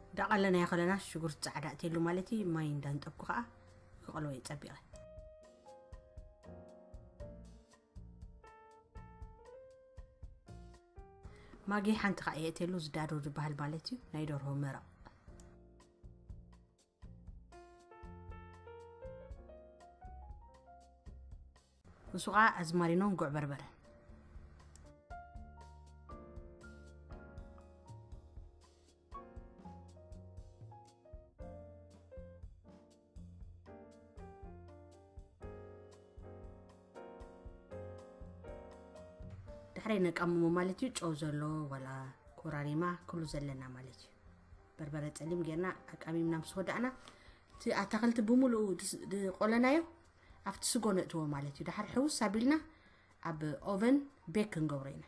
እንዳቐለናዮ ከለና ሽጉርቲ ጻዕዳ እትየሉ ማለት እዩ። ማይ እንዳንጠብኩ ከዓ ክቐልዎ እየ ጸቢቐ። ማጊ ሓንቲ ከዓ እየ እትየሉ ዝዳዶ ዝበሃል ማለት እዩ። ናይ ደርሆ መረቕ። ንሱ ከዓ ኣዝማሪኖን ጉዕ በርበረን። ድሕረይ ነቃምሞ ማለት እዩ። ጨው ዘሎ ዋላ ኮራሪማ ኩሉ ዘለና ማለት እዩ። በርበረ ጸሊም ጌርና ኣቃሚምና ምስ ወዳእና፣ እቲ ኣታኽልቲ ብምሉኡ ድስ-፣ ድቆለናዮ ኣብቲ ስጎ ነእትዎ ማለት እዩ። ድሓር ሕውስ ኣቢልና ኣብ ኦቨን ቤክ ክንገብሮ ኢና።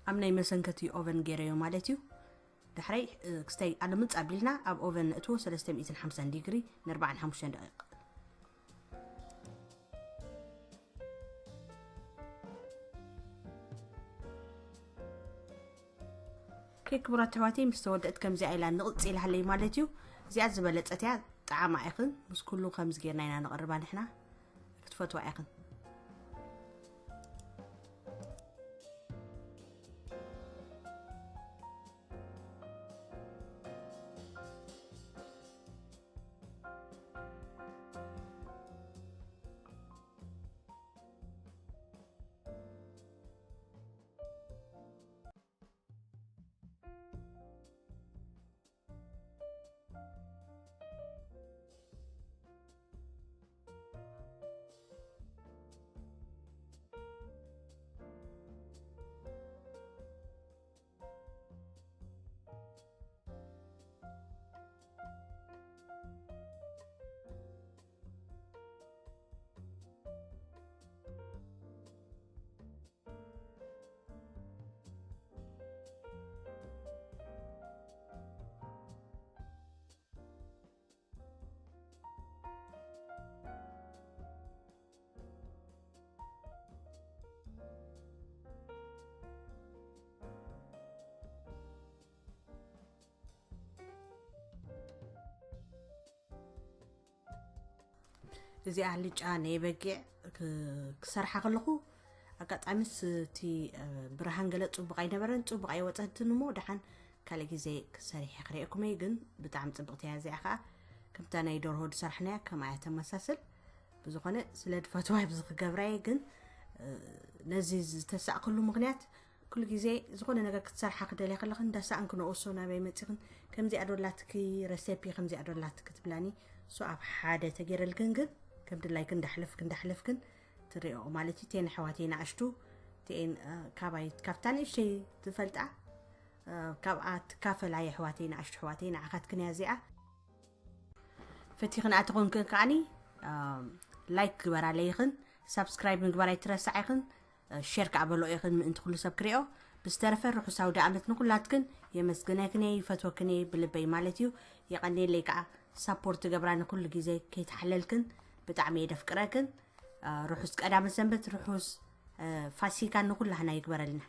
ኣብ ናይ መሰንከቲ ኦቨን ገይረዮ ማለት እዩ። ዳሕረይ፣ እ፣ ክስታይ ኣልምጽ ኣቢልና ኣብ ኦቨን ነእትዎ ሰለስተ ሚእትን ሓምሳን ዲግሪ ን ኣርባዓን ሓሙሽተን ደቂቕ። ኦኬ፣ ክቡራት ኣሕዋተይ፣ ምስ ተወደእት ከምዚኣ ኢላ ንቕጽ ኢላሃለይ ማለት እዩ። እዚኣ ዝበለጸት እያ፣ ጠዓማ ኢኽን። ምስ ኩሉ ከምዚ ጌርና ኢና ነቕርባ ንሕና። ክትፈትዋ ኢኽን። እዚኣ ኣልጫ ናይ በጊዕ ክ- ክሰርሓ ከለኹ ኣጋጣሚስ እቲ እ፣ ብርሃን ገለ ጽቡቕ ኣይነበረን፣ ጽቡቕ ኣይወፀትን እሞ ደሓን ካልእ ግዜ ክሰሪሐ ክርእየኩም እየ። ግን ብጣዕሚ ጽብቕቲ እያ እዚኣ ከዓ። ከምታ ናይ ደርሆ ዝሰራሕናያ ከምኣ እያ ተመሳስል። ብዝኾነ ስለ ድፈትዋ ኣብዚ ክገብራ እየ። ግን እ፣ ነዚ ዝተሳእክሉ ምኽንያት ኩሉ ግዜ ዝኾነ ነገር ክትሰርሓ ክደልያ ከለኽን እንዳሳእንክ ንኦሶ ናበይ መፂኽን ከምዚኣ ዶላትኪ ረሴፒ ከምዚኣ ዶላትኪ ትብላኒ። እሱ ኣብ ሓደ ተገይረልክን ግን ከም ድላይክን እንዳሕለፍክን እንዳሕለፍክን ትሪኦ ማለት እዩ። ቴን ኣሕዋተይ ንኣሽቱ ቴን እ፣ ካባይ ካብታ ንእሽተይ ትፈልጣ እ፣ ካብኣ ትካፈላ የሕዋተይ ንኣሽቱ ኣሕዋተይ ንዓኻትክን እያ እዚኣ። ፈቲኽን ኣተኾንክን ከዓኒ ላይክ ግበራለይ ኢኽን፣ ሳብስክራይብ ምግባር ኣይትረስዓ ኢኽን፣ ሼር ከዓ በሎ ኢኽን ምእንቲ ኩሉ ሰብ ክሪኦ። ብዝተረፈ ርሑስ ኣውደ ኣመት ንኩላትክን። የመስግነክን እየ፣ ይፈትወክን እየ ብልበይ ማለት እዩ። የቐንየለይ ከዓ ሳፖርት ገብራ ንኩሉ ግዜ ከይተሓለልክን። ብጣዕሚ እየ ደፍቅረክን። ርሑስ ቀዳመ ሰንበት፣ ርሑስ ፋሲካ ንኩላህና ይግበረልና።